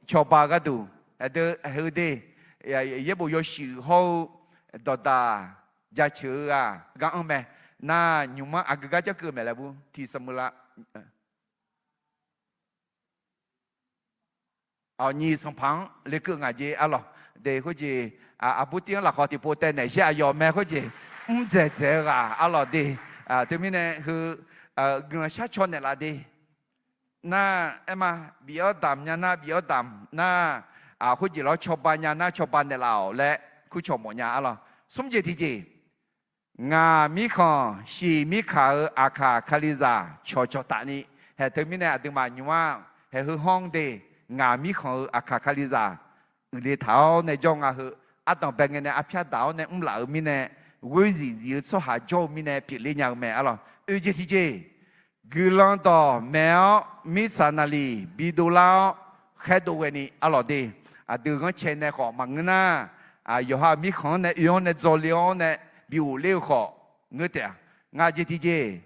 cawba gharduq, aqdui heu de, yaerbof yawshuif hawr-eu dawqdaq jaceuq-eu ghaq gar anr mae. Nar nymq-anr aqgeu gar janrkeuv maeq laer bur tiq sanqmq la Awq, nyiq sanqpaq-anr lekeuv ngaq jeq arlawq. De khoerjeq, aqbur tir-anr lafkhawf tiqpov taev naeq shir aqyawf mae khoerjeq, mr dzaeq dzaeq-eu ghaq arlawq de. Teumirnae heu, guiqlanq shar caw naeqlaf de. Nar, aer ma, bif-awr damq nya nar bif-awr damq nar, khoerjeq lawr cawba nya nar cawba naeqlaf-awq laer kurcawq mawf nya arlawq. Smr jeq tiqjeq, ngaq mirkhanq shiq mirkaq-euq aqkaq Kalizaq cawqcawq tafni, haeq teumirnae aqduimaf nymr-aq, haeq heu hawr de, ngaq mirkhanq-euq aqkaq Kalizaq uiqle taq-awr nae jawr nga heu, ardanq bae ngae nae arpyar daq-awr nae mrlaf-euq mirnae, ghoer zif zif-eu tsawrhaq jawr-eu mirnae pyeufler nya-eu mae arlawq. Oe jeq tiqjeq, guiqlanq dawq maeq-awr mirtsaq naqliq bidov lar-awr khaerdov ghaeni arlawq de. Aqdui ghanrcae nae khawf maqngeur nar, yawqha-euq mirkhanq-anr nae oe-anr nae dzawle-awr nae bi ghofler-eu khawf ngeur taef-a. Ngaq jeq tiqjeq,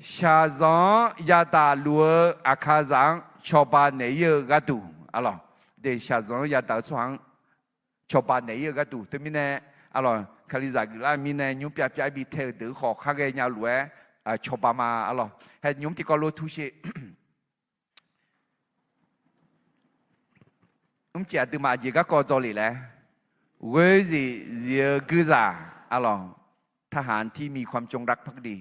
shaqzanq-anr yadaq luf-eu aqkaqzaq-anr cawba naeq-ir-eu gharduq arlawq. De, shaqzanq-anr yadaq-eu tsawrhaq-anr cawba naeq-ir-eu gharduq teumirnae arlawq, Kalizaq guiqlar mirnae nymr pyav pyav-aer bi tae-eu deuq-anr khawf khar ghaenya-eu lof-aer cawba ma arlawq. Hae nymq-mr tiqkawv lo tu sher. Mrcif aqduimaf aqjeq garkawv dzawlef laer, ghoer zif zif-eu guirzaq arlawq, ทหารที่มีความจงรักภักดี.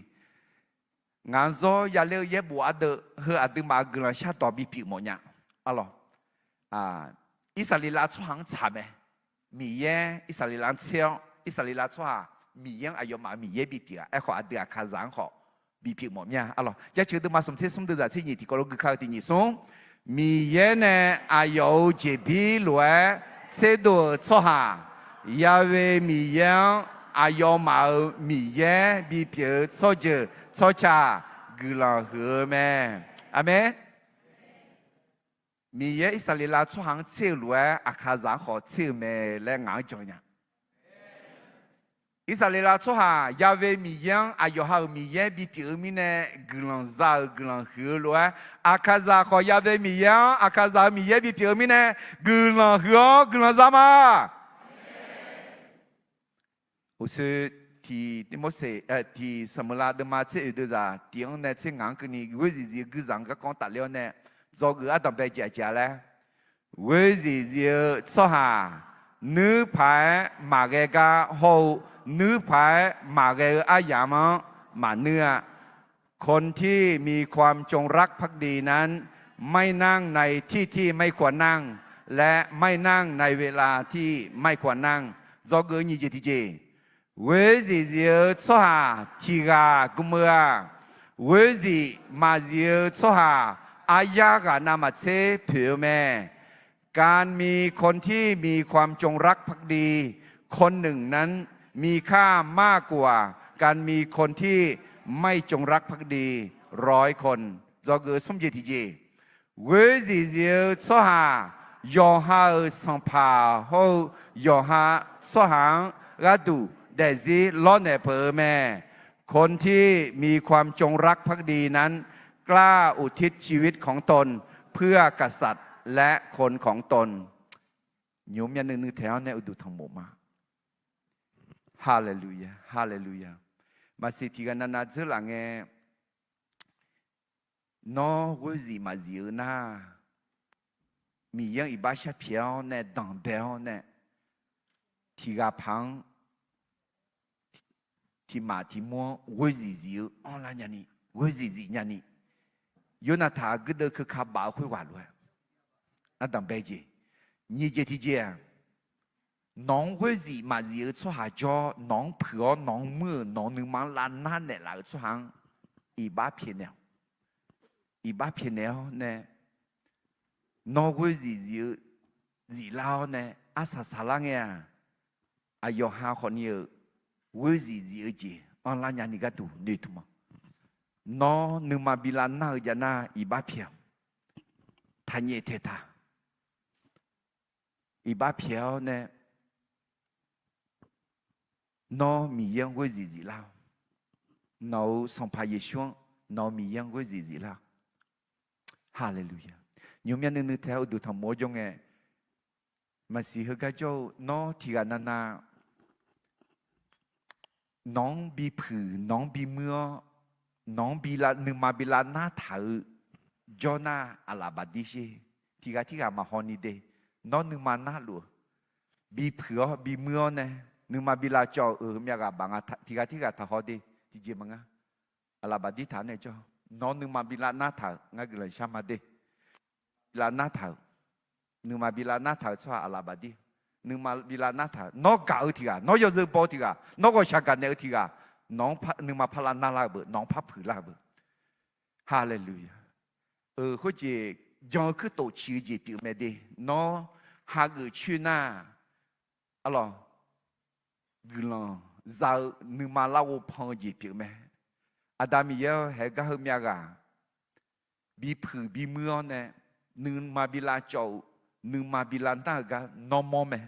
Ngaq-anr zawr yaler-eu yaerbof ardeuv heu aqduimaf-euq guiqlanq shardawq bipyeuf mawf nya arlawq. Irsaqleqlav tsawrhaq-anr tsaq mae. Miqyaer Irsaqleqlav-anr tser-awr, Irsaqleqlav tsawrhaq Miqyaer-anr aqyawfmaf-euq Miqyaer bipyeuf-a. Aerkhawf aqdui aqkaqzaq-anr khawf bipyeuf mawf mir-a arlawq. Jaceuq deuvma smq tser smr deuvzaq tser nyiq tiqkawv lo gui kar-eu tiq nyiq smr. Miqyaer nae aqyawf-euq jeqbir lof-aer tserdov-euq tsawrhaq, Ya'we Miqyaer-anr aqyawfmaf-euq Miqyaer bipyeuf-eu tsawrjeuq tsawrca guiqlanq huiq-eu mae. Aqmeq. Miqyaer Irsaqleqlav tsawrhaq-anr tser-eu lof-aer aqkaqzaq-anr khawf tser-eu mae laer ngaq-anr jan nya. Irsaqleqlav tsawrhaq Ya'we Miqyaer-anr aqyawf ha-euq Miqyaer bipyeuf-eu mirnae guiqlanq za-euq guiqlanq huiq-eu lof-aer, aqkaqzaq khawf Ya'we Miqyaer-anr aqkaqzaq-euq Miqyaer bipyeuf-eu mirnae guiqlanq huiq-awr guiqlanq za ma. Uqshoe tiq Tirmorseq, tiq Saqmeuqlav deuvma tser oeq deuvzaq tiq-anr nae tser ngaq-anr keuvni ghoer zif zif-eu guirzaq-anr garkawv-anr tafler-awr nae dzawgeuf ardanq bae jeq aqjeq-a laer, ghoer zif zif-eu tsawrhaq nuirpaq-aer maqghae gar hawr-eu, nuirpaq-aer maqghae-eu aryamq-anr maqnuir-a. คนที่มีความจงรักภักดีนั้น ไม่นั่งในที่ที่ไม่ควรนั่ง และไม่นั่งในเวลาที่ไม่ควรนั่ง dzawgeuf nyiq jeq tiqjeq. Ghoer zif zif-eu tsawrhaq tiq ghaq gm-eu-aq, ghoer zif maqzif-eu tsawrhaq aryar ghaq navmaqtser poeq-eu mae. การมีคนที่มีความจงรักภักดีคนหนึ่งนั้น มีค่ามากกว่าการมีคนที่ไม่จงรักภักดีร้อยคน Dzawgeuf smr jeq tiqjeq. Ghoer zif zif-eu tsawrhaq yawqha-euq sanqpaq hawr-eu yawqha tsawrhaq-anr gharduq daefzir lawrnaeq peuq-eu mae. คนที่มีความจงรักภักดีนั้น กล้าอุทิศชีวิตของตนเพื่อกษัตริย์และคนของตน Nymq-mr myavnuiv nuiv taeq-awr nae uqduq tanqmof ma. Haleluya, haleluya. Maqsiq tiq ghaq navnav dzeurlaf ngae, nawr ghoer zif maqzif-eu nar, Miqyaer-anr iqbax sharpyaeq-awr nae danqbae-awr nae, tiq ghaq paq-anr tiq maf tiq mur-anr ghoer zif zif-eu anrlar nyani, ghoer zif zif nyani, Yornaqtaq guirdeuv keuka baf-eu khoerghaq lof-aer ardanq bae jeq. Nyiq jeq tiqjeq-aq, nawq-anr ghoer zif maqzif-eu tsawrhaq jawr, nawq-anr puiq-awr nawq-anr muir-euq nawq-eu nuima-anr lavnar naeqlaf-euq tsawrhaq-anr iqbax pyaeqnaeq-awq. Iqbax pyaeqnaeq-awr nae, nawr ghoer zif zif-eu ziflar-awr nae arsaq saqlar ngae-aq, aqyawf ha khawfni-euq ghoer zif zif-eu jeq anrlar nyani gharduq noeqtmq-awq. Nawr nuima bi lavnar-eu jav nar iqbax pyaeq-awq. Taqnyaef taeqtaq. Iqbax pyaeq-awr nae, nawr Miqyaer-anr ghoer zif ziflar-awq. Nawq-euq Sanqpaq Yeqsur-anr, nawq-euq Miqyaer-anr ghoer zif ziflar-awq. Haleluya. Nymq-mr myavnuiv nuiv taeq-awr uqduq tanqmof-awr jawr ngae, maqsiq heugar jawr-eu nawr tiq ghaq navnav nawq-anr bipuiq, nawq-anr bimuir-awr, nawq-anr nuima bi lavnar taq-eu jawr nar aqlaf bafdir sher. Tiq ghaq tirghaq maqhaw ni de. Nawr nuima narluf-eu, bipuiq-awr bimuir-awr nae, nuima bi lavcawv-euq heumyav ghaq baf nga, tiq ghaq tirghaq taqhaw de. Tiqjeq maqngeur. Aqlaf bafdir taq-awr nae jawr. Nawr nuima bi lavnar taq-euq ngar guiqlanq shar ma de. Bi lavnar taq-euq, nuima bi lavnar taq-euq tsawrhaq aqlaf bafdir. nuima bi lavnar taq-eu, nawr gaq-eu tiq ghaq, nawr yawzeu baw tiq ghaq, nawr ghawqshaq gaqnaeq-eu tiq ghaq, nawq-anr nuima par lavnar lar-eu beu, nawq-anr par puiq lar-eu beu. Haleluya. Khoerjeq jan-eu kuirtof ciq-eu jeq pyeuf mae de. Nawr hageuf coer nar, arlawq, guiqlanq za-eu nuima larghov pan-eu jeq pyeuf mae. Aqda Miqyaer-awr, haeq gar heu myav ghaq bipuiq bimuir-awr nae, nuima bi lavcawv-euq, nuima bi lavnar-euq gar nawrmawr mae.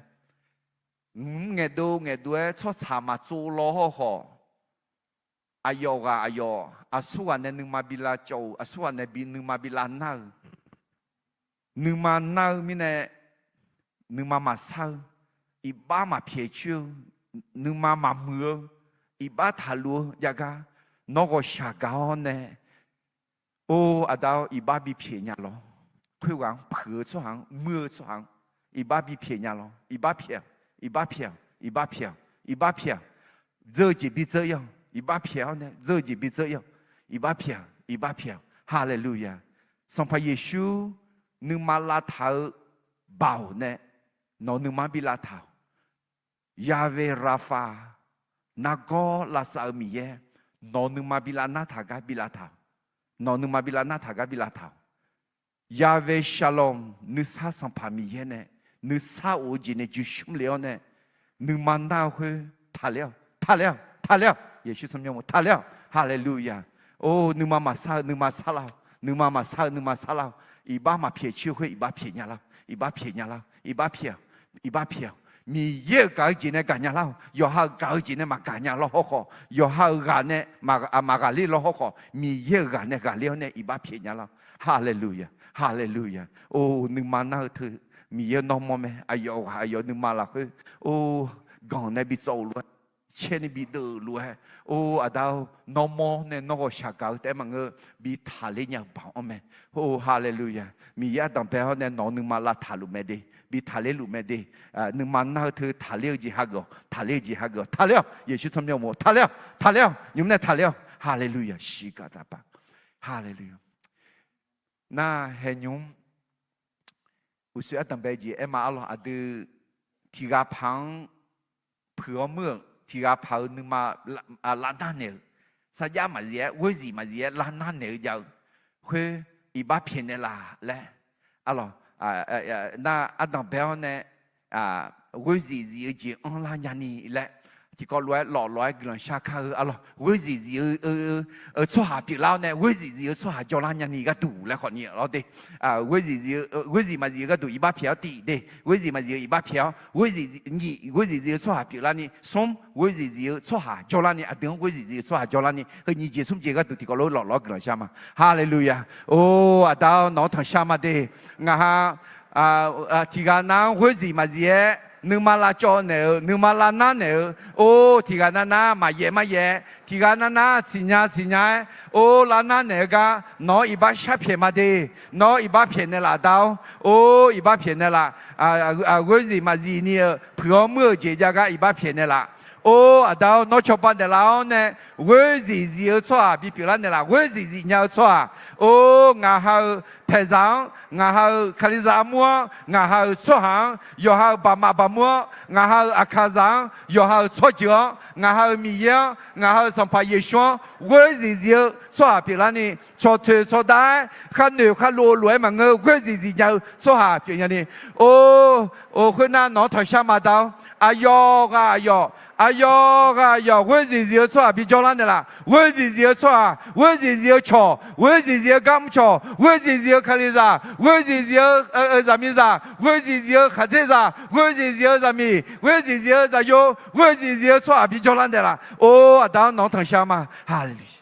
Mq ngaeqdov ngaeqdov-aer tsawrhaq maqtsov law hawrkhawf, aqyawf ghaq aqyawf aqsurghaq nae nuima bi lavcawv-euq, aqsurghaq nae bi nuima bi lavnar-euq, nuima nar-eu mirnae, nuima maqsar-eu, iqbax maqpyaeq coer-eu, nuima maqmuiq-eu, iqbax taqluf-eu jav gar, nawr ghawqshaq gaq-awr nae, or aqda-awr, iqbax bipyaeq nya lawr. Khoerghaq-anr puiq-eu tsawrhaq-anr, muir-eu tsawrhaq-anr, iqbax bipyaeq nya lawr. Iqbax pyaeq-awq, iqbax pyaeq-awq, iqbax pyaeq-awq, iqbax pyaeq-awq. Dzeur-eu jeq bidzeur ir-awq, iqbax pyaeq-awr nae dzeur-eu jeq bidzeur ir-awq. Iqbax pyaeq-awq, iqbax pyaeq-awq. Haleluya. Sanqpaq Yeqsur nuima lavtaq-eu baoq nae nawq nuima bi lavtaq-awq. Yahweh Rapha, nargawr lavsav-eu Miqyaer, nawq nuima bi lavnar taq gar bi lavtaq-awq. Nawq nuima bi lavnar taq gar bi lavtaq-awq. Yahweh Shalom, nuisar Sanqpaq Miqyaer nae nuisar of-eu jeq nae jushmr le-awr nae, nuima nar-eu khoer taqler-awq, taqler-awq, taqler-awq. Yeqsur tsawrmyanr-awr taqler-awq. Haleluya. Or, nuima maqsar-eu nuima sarlar-awq. Nuima maqsar-eu nuima sarlar-awq. Iqbax maqpyaeq coer khoer iqbax pyaeq nya lar-awq. Iqbax pyaeq nya lar-awq. Iqbax pyaeq-awq. Iqbax pyaeq-awq. Miqyaer-euq gaq-eu jeq nae gaq nya lar-awq. Yawqha-euq gaq-eu jeq nae maqgaq nya lawr hawrkhawf, yawqha-euq ghaq nae maqghaqler lawr hawrkhawf, Miqyaer-euq ghaq nae ghaqler-awr nae iqbax pyaeq nya lar-awq. Haleluya, haleluya. Or, nuima nar-eu teu Miqyaer nawrmawr mae. Aqyawf ghaq aqyawf nuima lafkhoer, or, ganq nae bi tsawv-euq lof-aer, caer nae bi deuv-euq lof-aer, or, aqda-or, nawrmawr nae nawr ghawqshaq gaq-eu taef-aer maqngeur, bi taqler nya-eu baoq-anr mae. Or, haleluya. Miqyaer ardanqbae-awr nae nawq-eu nuima lavtaq luf mae de, bi taqler luf mae de. Nuima nar-eu teu taqler-eu jeq hageuf-awq, taqler-eu jeq hageuf-awq, taqler-awq. Yeqsur tsawrmyanr uqmov taqler-awq, taqler-awq, nymr nae taqler-awq. Haleluya, shiqgaq taqpar. Haleluya. Nar haeqnymr uqshoe ardanqbae jeq aer ma arlawq, aqdui tiq ghaq paq-anr puiq-awr muir-euq, tiq ghaq paq-euq nuima lavnar naeq-euq, sarjax maqzif-aer ghoerzif maqzif-aer lavnar naeq-eu jav-eu khoer iqbax pyaeq naeqlaf laer, arlawq, nar ardanqbae-awr nae ghoerzif zif-eu jeq anrlar nyani laer, tiqkawv lof-aer lawflawf-aer guiqlanq shar kar-eu arlawq, ghoerzif zif-eu tsawrhaq pyeuflar-awr nae ghoerzif zif-eu tsawrhaq jawrlar nyani gharduq laer khawfni lawr de. Ghoerzif maqzif-eu gharduq iqbax pyaeq-awr tiq de, ghoerzif maqzif-eu iqbax pyaeq-awr, ghoerzif zif-eu tsawrhaq pyeuflarni, smr ghoerzif zif-eu tsawrhaq jawrlarni, aqdui-anr ghoerzif zif-eu tsawrhaq jawrlarni, heu nyiq jeq smr jeq gharduq tiqkawv lof-aer lawflawf-aer guiqlanq shar ma. Haleluya. Or, aqda-awr, nawq-anr tanqshar ma de. Ngaq ha tiq ghaq nav-anr ghoerzif maqzif-aer nuima lavcawv naeq-eu, nuima lavnar naeq-eu, or, tiq ghaq nav nar maqyaef maryaef, tiq ghaq nav nar siqnya siqnya-aer, or, lavnar naeq-eu gar nawq-anr iqbax sharpyaeq ma de. Nawq-anr iqbax pyaeq naeqlaf aqda-or, or, iqbax pyaeq naeqlaf. Ghoerzif maqzif ni-eu puiq-awr muir-euq jeq jav gar iqbax pyaeq naeqlaf. Or, aqda-or, nawr cawba naeqlaf-awr nae ghoerzif zif-eu tsawrhaq bipyeuf lar naeqlaf, ghoerzif zif nya-eu tsawrhaq. Or, ngaq ha-euq paeqzaq-anr, ngaq ha-euq kalizaq armur-anr, ngaq ha-euq tsawrhaq-anr, yawqha-euq baqmaf baqmur-anr, ngaq ha-euq aqkaqzaq-anr, yawqha-euq tsawrjeuq-anr, ngaq ha-euq Miqyaer-anr, ngaq ha-euq Sanqpaq Yeqsur-anr ghoerzif zif-eu tsawrhaq pyeuflarni, cawqtoeq cawqda-aer kharnoeq kharlov-eu lof-aer maqngeur, ghoerzif zif nya-eu tsawrhaq pyeufnya ni. Or, or, khoernar nawq-anr tanqshar ma da-awr, aqyawf ghaq aqyawf, aqyawf ghaq aqyawf ghoerzif zif-eu tsawrhaq bijawr lar naeqlaf. Ghoerzif zif-eu tsawrhaq, ghoerzif zif-eu cawq, ghoerzif zif-eu gar mrcawq, ghoerzif zif-eu kalizaq, ghoerzif zif-eu zaqmiqzaq, ghoerzif zif-eu khaqdzerzaq, ghoerzif zif-eu zaqmiq, ghoerzif zif-eu zaqyo, ghoerzif zif-eu tsawrhaq bijawr lar naeqlaf. Or, aqda-anr nawq-anr tanqshar ma. Haleluya.